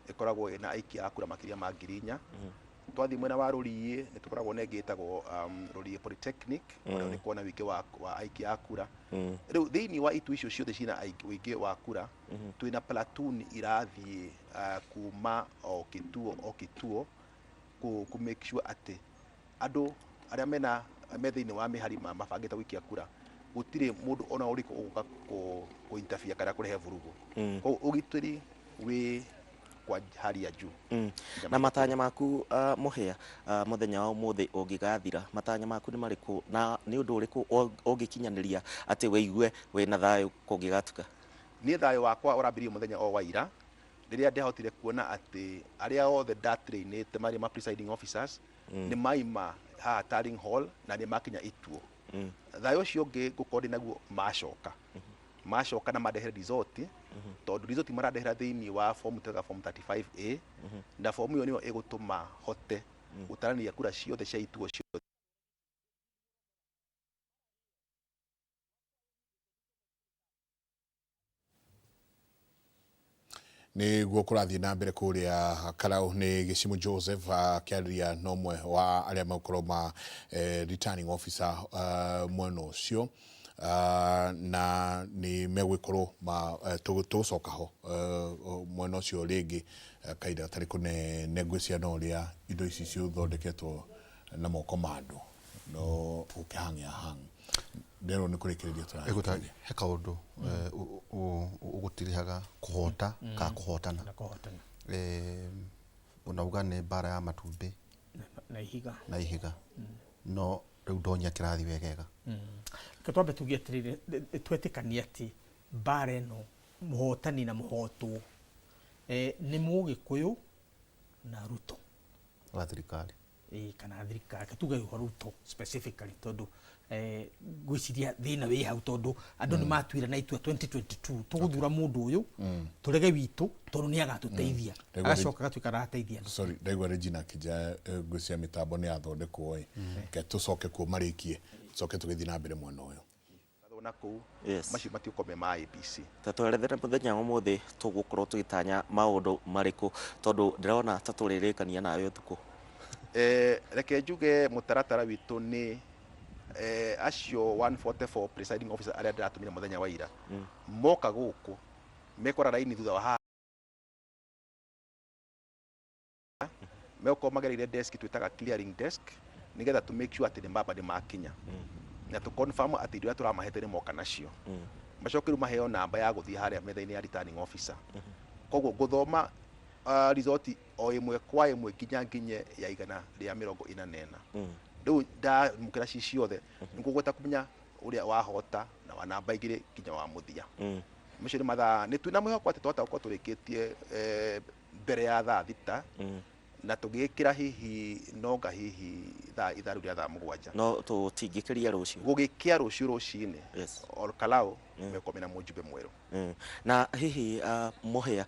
ĩkoragwo ĩna aikia a kura makĩria ma 4,000. Twathiĩ mwena wa Rũriĩ nĩ tũkoragwo na ĩngĩ ĩtagwo Rũriĩ Polytechnic, ona nĩ kuona ũingĩ wa aikia a kura. Rĩu thĩinĩ wa itu icio ciothe ciĩna ũingĩ wa kura, twĩna platoon irathiĩ kuma o kĩtuo o kĩtuo kũ make sure atĩ andũ arĩa me thĩinĩ wa mĩhari mabangĩte gũikia kura, gũtirĩ mũndũ ona ũrĩkũ ũgũka kũ interfere kana kũrehe vurugu. Koguo ũgitĩri wĩ kwa hali ya juu. Na matanya maku Mũhĩa, mũthenya wa ũmũthĩ ũngĩgathira, matanya maku nĩ marĩkũ na nĩ ũndũ ũrĩkũ ũngĩkinyanĩria atĩ wĩigue wĩna thayũ kũngĩgatuka? Niĩ thayũ wakwa ũrambirie mũthenya o wa ira rĩrĩa ndahotire kuona atĩ arĩa othe ndatrainĩte marĩ ma presiding officers nĩ maima haha Tarling Hall na nĩ makinya ituo. Thayũ ũcio ũngĩ ngũkorwo ndĩ naguo macoka na mandehere result, tondũ result marandehera thĩinĩ wa form twega form 35A, na form ĩyo nĩyo ĩgũtũma hote gũtaranĩria kura ciothe cia ituo ciothe. Nĩguo kũrathiĩ na mbere kũrĩa Karau nĩ Gĩcimu Joseph akĩarĩria na ũmwe wa arĩa megũkorwo ma returning officer mwena ũcio, na nĩ megũgĩkorwo tũgũcoka ho mwena ũcio rĩngĩ kahinda gatarĩ kũnene. Ngwĩciria no ũrĩa indo ici cithondeketwo na moko ma andũ no gũkĩhang'ĩa hang nderwo nĩ kũrĩkĩrĩria tũrarĩkĩrĩria. He kaũndũ ũgũtirihaga kũhota ka kũhotana. Na kũhotana. Unauga nĩ mbara ya matumbĩ na ihiga. Na ihiga. No rĩu ndonya kĩrathi wegega. Reke twambe tuge atĩrĩrĩ, twetĩkanie atĩ mbara ĩno mũhotani na mũhotwo nĩ Mũgĩkũyũ na Ruto wa thirikari. Ĩĩ, kana thirikari. Reke tuge Ruto specifically, tondũ ngwĩciria thĩna wĩ hau, tondũ andũ nĩ matuire na itua 2022 tũgũthura mũndũ ũyũ, tũrege witũ tondũ nĩ agatũteithia. Agacoka agatuĩka arateithia andũ. Sorry, ndaigua Regina akĩnja ngwĩciria mĩtambo nĩ yathondekwo ĩ. Reke tũcoke kuo marĩkie, tũcoke tũgĩthiĩ na mbere mwena ũyũ. Na kũu macio matiũkorwo me ma IEBC. Ta twerethere mũthenya wa ũmũthĩ tũgũkorwo tũgĩtanya maũndũ marĩkũ, tondũ ndĩrona ta tũrĩrĩkania nawe ũtukũ. Reke njuge mũtaratara witũ nĩ acio 144 presiding officer arĩa ndĩratũmire mũthenya wa ira moka gũkũ mekora raini thutha wa haha, megũkorwo magereire desk twĩtaga clearing desk, nĩgetha to make sure atĩ nĩ mamba nĩ makinya na tũ confirm atĩ indo iria tũramahete nĩ moka nacio. Macoke rĩu maheo namba ya gũthiĩ harĩa metha-inĩ ya returning officer. Koguo ngũthoma result o ĩmwe kwa ĩmwe nginya nginye ya 144. Rĩu ndamũkĩra ci ciothe nĩngũgweta kũmenya ũrĩa wahota na wa namba igĩrĩ nginya wa mũthia. Macio nĩ mathaa nĩ twĩna mwĩhoko atĩ twahota gũkorwo tũrĩkĩtie mbere ya thaa 6 na tũgĩkĩra hihi nonga hihi thaa ithaa rĩu rĩa thaa 7. No tũtingĩkĩria rũciũ. Gũgĩkĩa rũciũ rũcinĩ Olkalou mekorwo mena mũjumbe mwerũ. Na hihi Mũhĩa,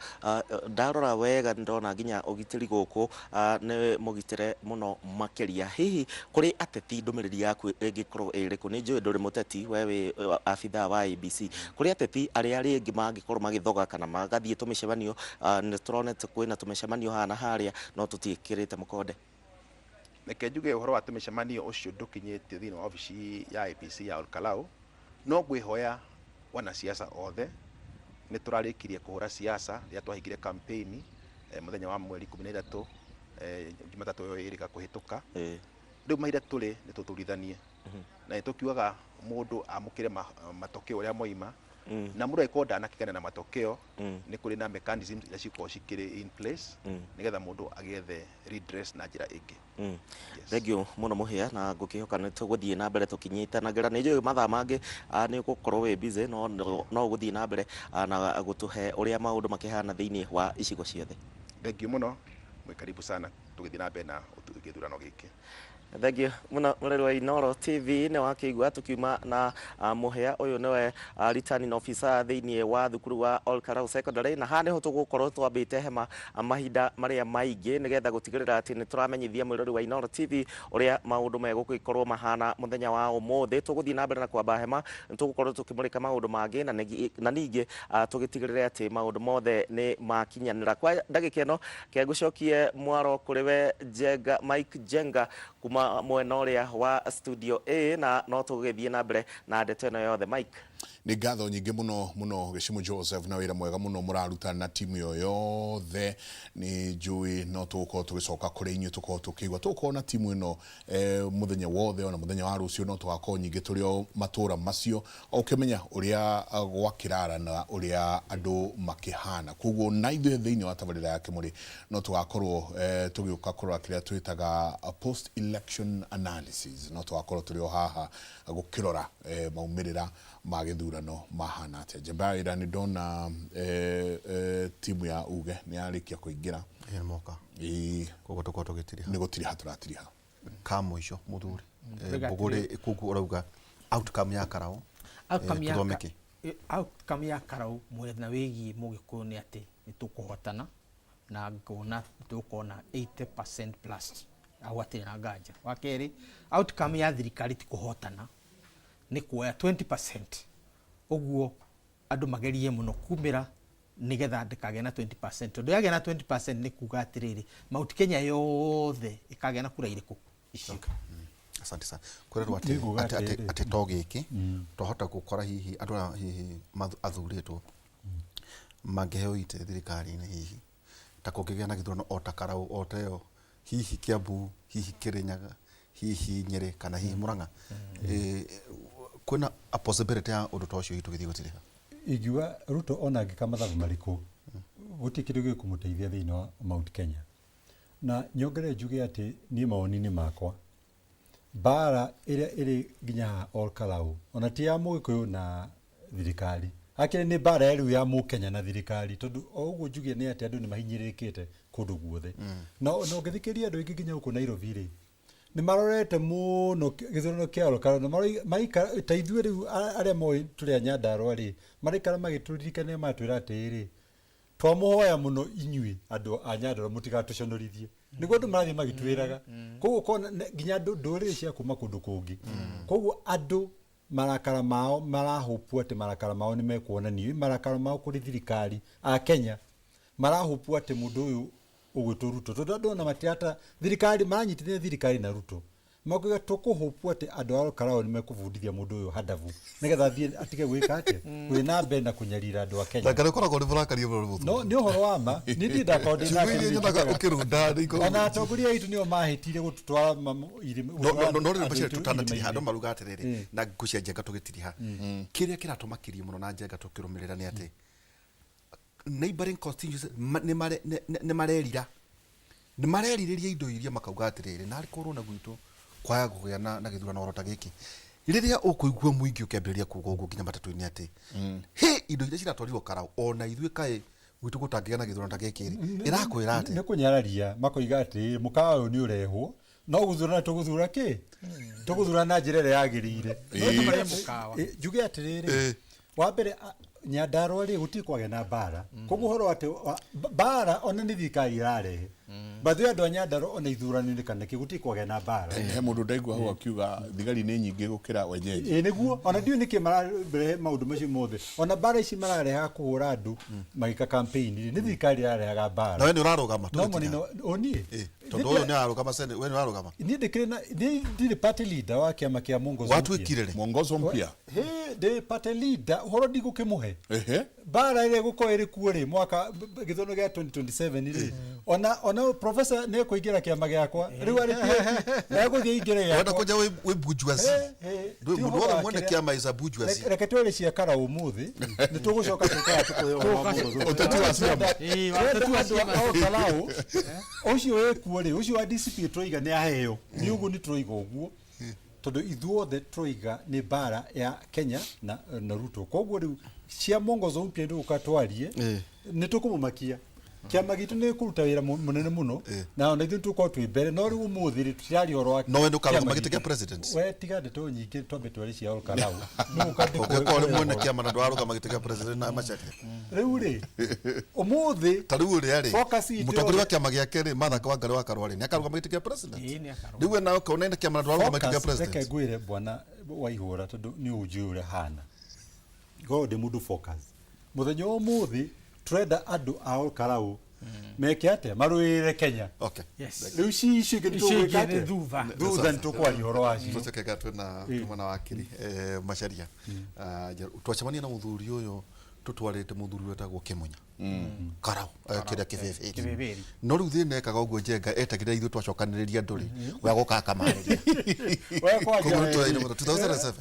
ndarora wega ndona nginya ũgitĩri gũkũ nĩ mũgitĩre mũno makĩria. Hihi kũrĩ ateti ndũmĩrĩri yaku ĩngĩkorwo ĩrĩkũ? Nĩ njũĩ ndũrĩ mũteti, we wĩ abithaa wa IEBC. Kũrĩ ateti arĩa rĩngĩ mangĩkorwo magĩthoga kana magathiĩ tũmĩcemanio, nĩ tũronete kwĩna tũmĩcemanio haha na harĩa, no tũtiĩkĩrĩte mũkonde. Reke njuge ũhoro wa tũmĩcemanio ũcio ndũkinyĩtie thĩinĩ wa obici ya IEBC ya Olkalou, no ngwĩhoya wanasiasa othe nĩ tũrarĩkirie kũhũra siasa rĩrĩa twahingire campaign mũthenya wa mweri 13, Jumatatũ ĩyo ĩrĩga kũhĩtũka. Rĩu mahinda tũrĩ nĩ tũthurithanie na nĩ tũkiugaga mũndũ amũkĩre matokeo ũrĩa moima, na mũndũ angĩkorwo ndanakĩgana na matokeo nĩ kũrĩ na mechanisms iria cikoragwo cikĩrĩ in place nĩgetha mũndũ agĩethe redress na njĩra ĩngĩ. Thengiũ mũno Mũhĩa, na ngũkĩhoka nĩ tũgũthiĩ na mbere tũkĩnyitanagĩra. Nĩ njũĩ mathaa mangĩ nĩ ũgũkorwo wĩ busy, no ũgũthiĩ na mbere na gũtũhe ũrĩa maũndũ makĩhana thĩinĩ wa icigo ciothe. Thengiũ mũno, mwĩ karibu sana tũgĩthiĩ na mbere na gĩthurano gĩkĩ. Thengiũ mũno mũreri wa Inooro TV, nĩ wakĩigua tũkiuma na Mũhĩa ũyũ nĩwe returning officer thĩinĩ wa thukuru wa Olkalou Secondary, na haha nĩho tũgũkorwo twambĩte hema mahinda marĩa maingĩ nĩgetha gũtigĩrĩra atĩ nĩ tũramenyithia mwĩrori wa Inooro TV ũrĩa maũndũ megũgĩkorwo mahana mũthenya wa ũmũthĩ. Tũgũthiĩ na mbere na kwamba hema, nĩ tũgũkorwo tũkĩmũrĩka maũndũ mangĩ na ningĩ tũgĩtigĩrĩre atĩ maũndũ mothe nĩ makinyanĩra. Kwa ndagĩka ĩno kengũcokie mwaro kũrĩ we Jenga, Mike Jenga kuma mwena ũrĩa wa studio A, na no tũgĩthiĩ na mbere na ndeto ĩno yothe. Mike. Nĩ ngatho nyingĩ mũno mũno Gĩcimũ Joseph na wĩra mwega mũno mũraruta na timu ĩyo yothe. Nĩ njũĩ no tũgũkorwo tũgĩcoka kũrĩ inyuĩ tũkorwo tũkĩigua tũgũkorwo na timu ĩno mũthenya wothe ona mũthenya wa rũciũ no tũgakorwo nyingĩ tũrĩ o matũra macio o ũkĩmenya ũrĩa gwakĩrara na ũrĩa andũ makĩhana. Koguo na ithuĩ thĩinĩ wa tabarĩra ya Kĩmũrĩ no tũgakorwo tũgĩũka kũrora kĩrĩa twĩtaga post election analysis, no tũgakorwo tũrĩ o haha gũkĩrora maumĩrĩra ma gĩthurano mahana atĩa. Njamba ya wĩra nĩ ndona timu ya Uge nĩ yarĩkia kũingĩra. Ĩĩ, moka. Ĩĩ. Koguo tũkorwo tũgĩtiriha. Nĩ gũtiriha tũratiriha. Ka mũico mũthuri. Mbega Mbũgũrĩ atĩrĩ. koguo ũrauga outcome ya Karau. Outcome ya Tũthome kĩ? Outcome ya Karau mwena wĩgiĩ Mũgĩkũyũ nĩ atĩ nĩ tũkũhotana na ngona tũgũkorwo na 80% plus hau hatirĩ na nganja. Wa kerĩ, outcome ya thirikari ti kũhotana, nĩ kuoya 20%. Ũguo andũ magerie mũno kumĩra nĩgetha ndĩkagĩe na 20%, tondũ yagĩa na 20% nĩ kuga atĩrĩrĩ Mount Kenya yothe ĩkagĩa na kura irĩkũ icio. Okay. Asante sana. Kwĩrerwo atĩ Nĩnguga atĩrĩrĩ. atĩ to gĩkĩ twahota gũkora hihi andũ aya hihi athurĩtwo mangĩheo itĩ thirikari-inĩ hihi ta kũngĩgĩa na gĩthurano o ta Karau o ta ĩyo hihi Kiambu hihi Kirinyaga hihi Nyeri kana hihi Murang'a, kwĩna a possibility ya ũndũ ta ũcio hihi tũgĩthiĩ gũtiriha? Ingiuga Ruto ona angĩka mathabu marĩkũ gũtirĩ kĩndũ gĩkũmũteithia thĩinĩ wa Mount Kenya. Na nyongerere njuge atĩ niĩ mawoni-inĩ makwa mbara ĩrĩa ĩrĩ nginya haha Ol Kalou ona ti ya Mũgĩkũyũ na thirikari, akĩrĩ nĩ mbara ya rĩu ya Mũkenya na thirikari, tondũ o ũguo njuge nĩ atĩ andũ nĩ mahinyĩrĩrĩkĩte kũndũ guothe. Na ũngĩthikĩrĩria andũ aingĩ nginya gũkũ Nairobi rĩ, nĩ marorete mũno gĩthurano kĩa Ol Kalou, na maraikara ta ithuĩ rĩu arĩa moĩ tũrĩ a Nyandarua rĩ, maraikara magĩtũririkania magatwĩra atĩrĩrĩ, twamũhoya mũno inyuĩ andũ a Nyandarua mũtigatũconorithie. Nĩguo andũ marathiĩ magĩtwĩraga. Koguo ũkona nginya andũ ndũrĩrĩ cia kuma kũndũ kũngĩ. Koguo andũ marakara mao marahũpwo atĩ marakara mao nĩ mekuonanio, marakara mao kũrĩ thirikari a Kenya marahũpwo atĩ mũndũ ũyũ ũgwĩtwo Ruto, tondũ andũ ona matirata thirikari maranyitithania thirikari na Ruto, makuga tũkũhũpwo atĩ andũ a Ol Kalou nĩ mekũbundithia mũndũ ũyũ handabu nĩgetha athiĩ atige gwĩka atĩa, gũthiĩ na mbere na kũnyarira andũ a Kenya. Ndangari ũkoragwo ũrĩ mũrakarie mũno nĩ mũthuri. No nĩ ũhoro wa ma, niĩ ndirĩ ndakorwo ndĩ nake Ciugo iria nĩ nyonaga njĩkaga. ũkĩrunda nĩ ikoragwo Ona atongoria aitũ nĩo mahĩtire gũtũtwara irima, No, no, gũtwara no, no, rĩu andũ Bashir, aitũ tũtanatiriha, irima-inĩ. andũ maruga atĩrĩrĩ, na ngũ cia Njenga tũgĩtiriha. Kĩrĩa kĩratũmakirie mũno na Njenga tũkĩrũmĩrĩra nĩ atĩ neighboring constituencies nĩ marerira. Nĩ marerirĩria indo iria makauga atĩrĩrĩ, narĩ korwo na gwitũ kwaya kũgĩa na gĩthurano oro ta gĩkĩ. Rĩrĩa ũkũigua mũingĩ ũkĩambĩrĩria kuga ũguo nginya matatũ-inĩ atĩ, hĩ, indo iria ciratwarirwo Karau, ona ithuĩ kaĩ gwitũ gũtangĩgĩa na gĩthurano ta gĩkĩ rĩ, ĩrakwĩra atĩ Nĩ kũnyararia, makoiga atĩ mũkawa ũyũ nĩ ũrehwo, no gũthurana tũgũthura kĩ? Tũgũthurana na njĩra ĩrĩa yagĩrĩire. No tũmarĩe mũkawa. Njuge atĩrĩrĩ, wa mbere, Nyandarua rĩ, gũtirĩ kwagĩa na mbara. Koguo ũhoro atĩ mbara ona nĩ thirikari ĩrarehe. By the way, andũ a Nyandarua ona ithurano-inĩ kana kĩ, gũtirĩ kwagĩa na mbara. He mũndũ ndaigua hau akiuga thigari nĩ nyingĩ gũkĩra wenyeji. Ĩĩ nĩguo, ona ndiũĩ nĩkĩ mararehe maũndũ macio mothe. Ona mbara ici mararehaga kũhũra andũ magĩka campaign rĩ, nĩ thirikari ĩrarehaga mbara. Na we nĩ ũrarũgama, No tũgĩtiga. mũnino, o niĩ? Ĩĩ, tondũ ũyũ nĩ ararũgama Senate, we nĩ ũrarũgama? Niĩ ndĩkĩrĩ na, niĩ ndirĩ party leader wa kĩama kĩa Mwongozo Mpya. Watuĩkire rĩ? Mwongozo Mpya. Hĩ, ndĩ party leader, ũhoro ndigũkĩmũhe. Mbara ĩrĩa ĩgũkorwo ĩrĩ kuo rĩ, mwaka gĩthurano gĩa 2027 rĩ, ona professor nĩ ekũingĩra kĩama gĩakwa. Rĩu arĩ PhD, egũthiĩ aingĩre gĩakwa. Wenda kũnja wĩ bourgeoisie. Ndũ- Ti mũndũ ũhoro wothe wa mwene kĩrĩa- kĩama is a bourgeoisie. Reke twere cia Karau ũmũthĩ, nĩ tũgũcoka tũkaga tũkũhe ũhoro wa Mwongozo. Ũteti wa ciama. Ĩĩ, wa Twenda ũteti wa andũ ciama. a Ol Kalou, ũcio wĩkuo rĩ, ũcio wa DCP tũroiga nĩ aheo. Nĩ ũguo nĩ tũroiga ũguo. Tondũ ithuothe tũroiga nĩ mbara ya Kenya na Ruto. Koguo rĩu cia Mwongozo Mpya nĩ gũka twarie, nĩ tũkũmũmakia. Kĩama gitũ nĩ kũruta wĩra mũnene mũno, na ona ithuĩ tũkorwo twĩ mbere, no rĩu ũmũthĩ rĩ, tũtiraria ũhoro wa No we ndũkarũgama kĩama gĩtĩ kĩa gitũ. president? We tiga ndeto nyingĩ, twambe tware cia Ol Kalou. Nĩ gũka ndĩkũhe Ũngĩkorwo nĩ mwene ũhoro. kĩama na ndũrarũgama gĩtĩ kĩa president na Macharia. Rĩu rĩ, ũmũthĩ Ta rĩu ũrĩa rĩ, focus itũ mũtongoria wa yothe- kĩama gĩake rĩ, Martha Wangari wa Karua rĩ, nĩ akarũgama gĩtĩ kĩa president? Ĩĩ, nĩ akarũgama. Rĩu we nawe ũkaona ena kĩama na ndũrarũgama gĩtĩ kĩa Focus, reke president? ngwĩre bwana Waihũra tondũ nĩ ũnjũĩ ũrĩa hana. Ngorwo ndĩ mũndũ focus. Mũthenya wa ũmũthĩ tũrenda andũ a Ol Kalou Meke atĩa? Marũĩrĩre Kenya. Okay. Yes. Rĩu ci icio ingĩ Icio ingĩ nĩtũgwĩka nĩ atĩa? thutha. Thutha nĩtũkwaria ũhoro wacio. Tũcoke twĩna twĩna wakiri Macharia. Twacemania na mũthuri ũyũ tũtwarĩte mũthuri wetagwo Kĩmunya Karau, kĩrĩa kĩbĩbĩri. Kĩbĩbĩri. No rĩu thĩna ekaga ũguo Njenga etagĩrĩra ithuĩ twacokanĩrĩria andũ rĩ, we agoka akamarĩria. We kwanja Koguo we. tũraire mũno 2007.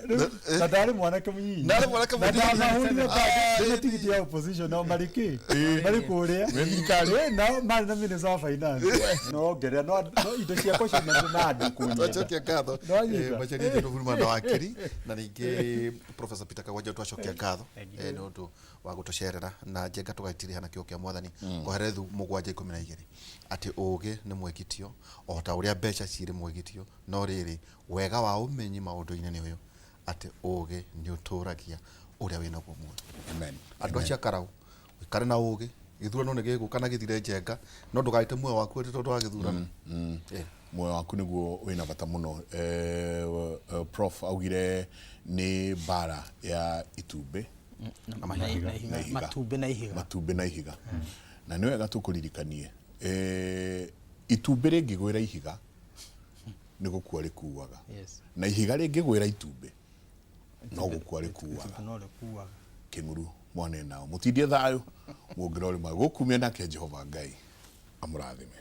Rĩu, na ndarĩ mwanake mũnyinyi. Ndarĩ mwanake Na mũnyinyi. ndamahũrire mbagi na tigiti ya opposition nao marĩ kĩ? Marĩ kũrĩa. Nao marĩ na minister wa finance. No ngerera no no indo ciakwa ciumanĩte na andũ kũnyenda. Twacokia ngatho. Nĩwanyita? Macharia Njeru Buruma na wakiri na ningĩ Professor Peter Kagwanja twacokia ngatho nĩ ũndũ wa gũtũcerera na Njenga tũgaitiriha na kĩo kĩa mwathani Koherethu 7:12 atĩ ũũgĩ nĩ mwĩgitio o ta ũrĩa mbeca cirĩ mwĩgitio, no rĩrĩ wega wa ũmenyi maũndũ-inĩ nĩ ũyũ atĩ ũũgĩ nĩ ũtũragia ũrĩa wĩnaguo muoyo. Amen. Andũ acio a Karau ũikare na ũũgĩ, gĩthurano nĩ gĩgũka na gĩthire Njenga, no ndũgaite muoyo waku atĩ tondũ wa gĩthurano. Muoyo waku nĩguo wĩna bata mũno. Prof augire nĩ mbara ya itumbĩ Na mahiga. na ihiga. Matumbĩ na ihiga. Matumbĩ na ihiga. Na nĩ wega tũkũririkanie itumbĩ rĩngĩgwĩra ihiga nĩ gũkua rĩkuaga. Yes. Na ihiga rĩngĩgwĩra itumbĩ no gũkua rĩkuaga. No rĩkuaga. Kĩng'uru mwane nao mũtindie thayũ muongere ũrĩma gũkumia nake Jehova Ngai amũrathime.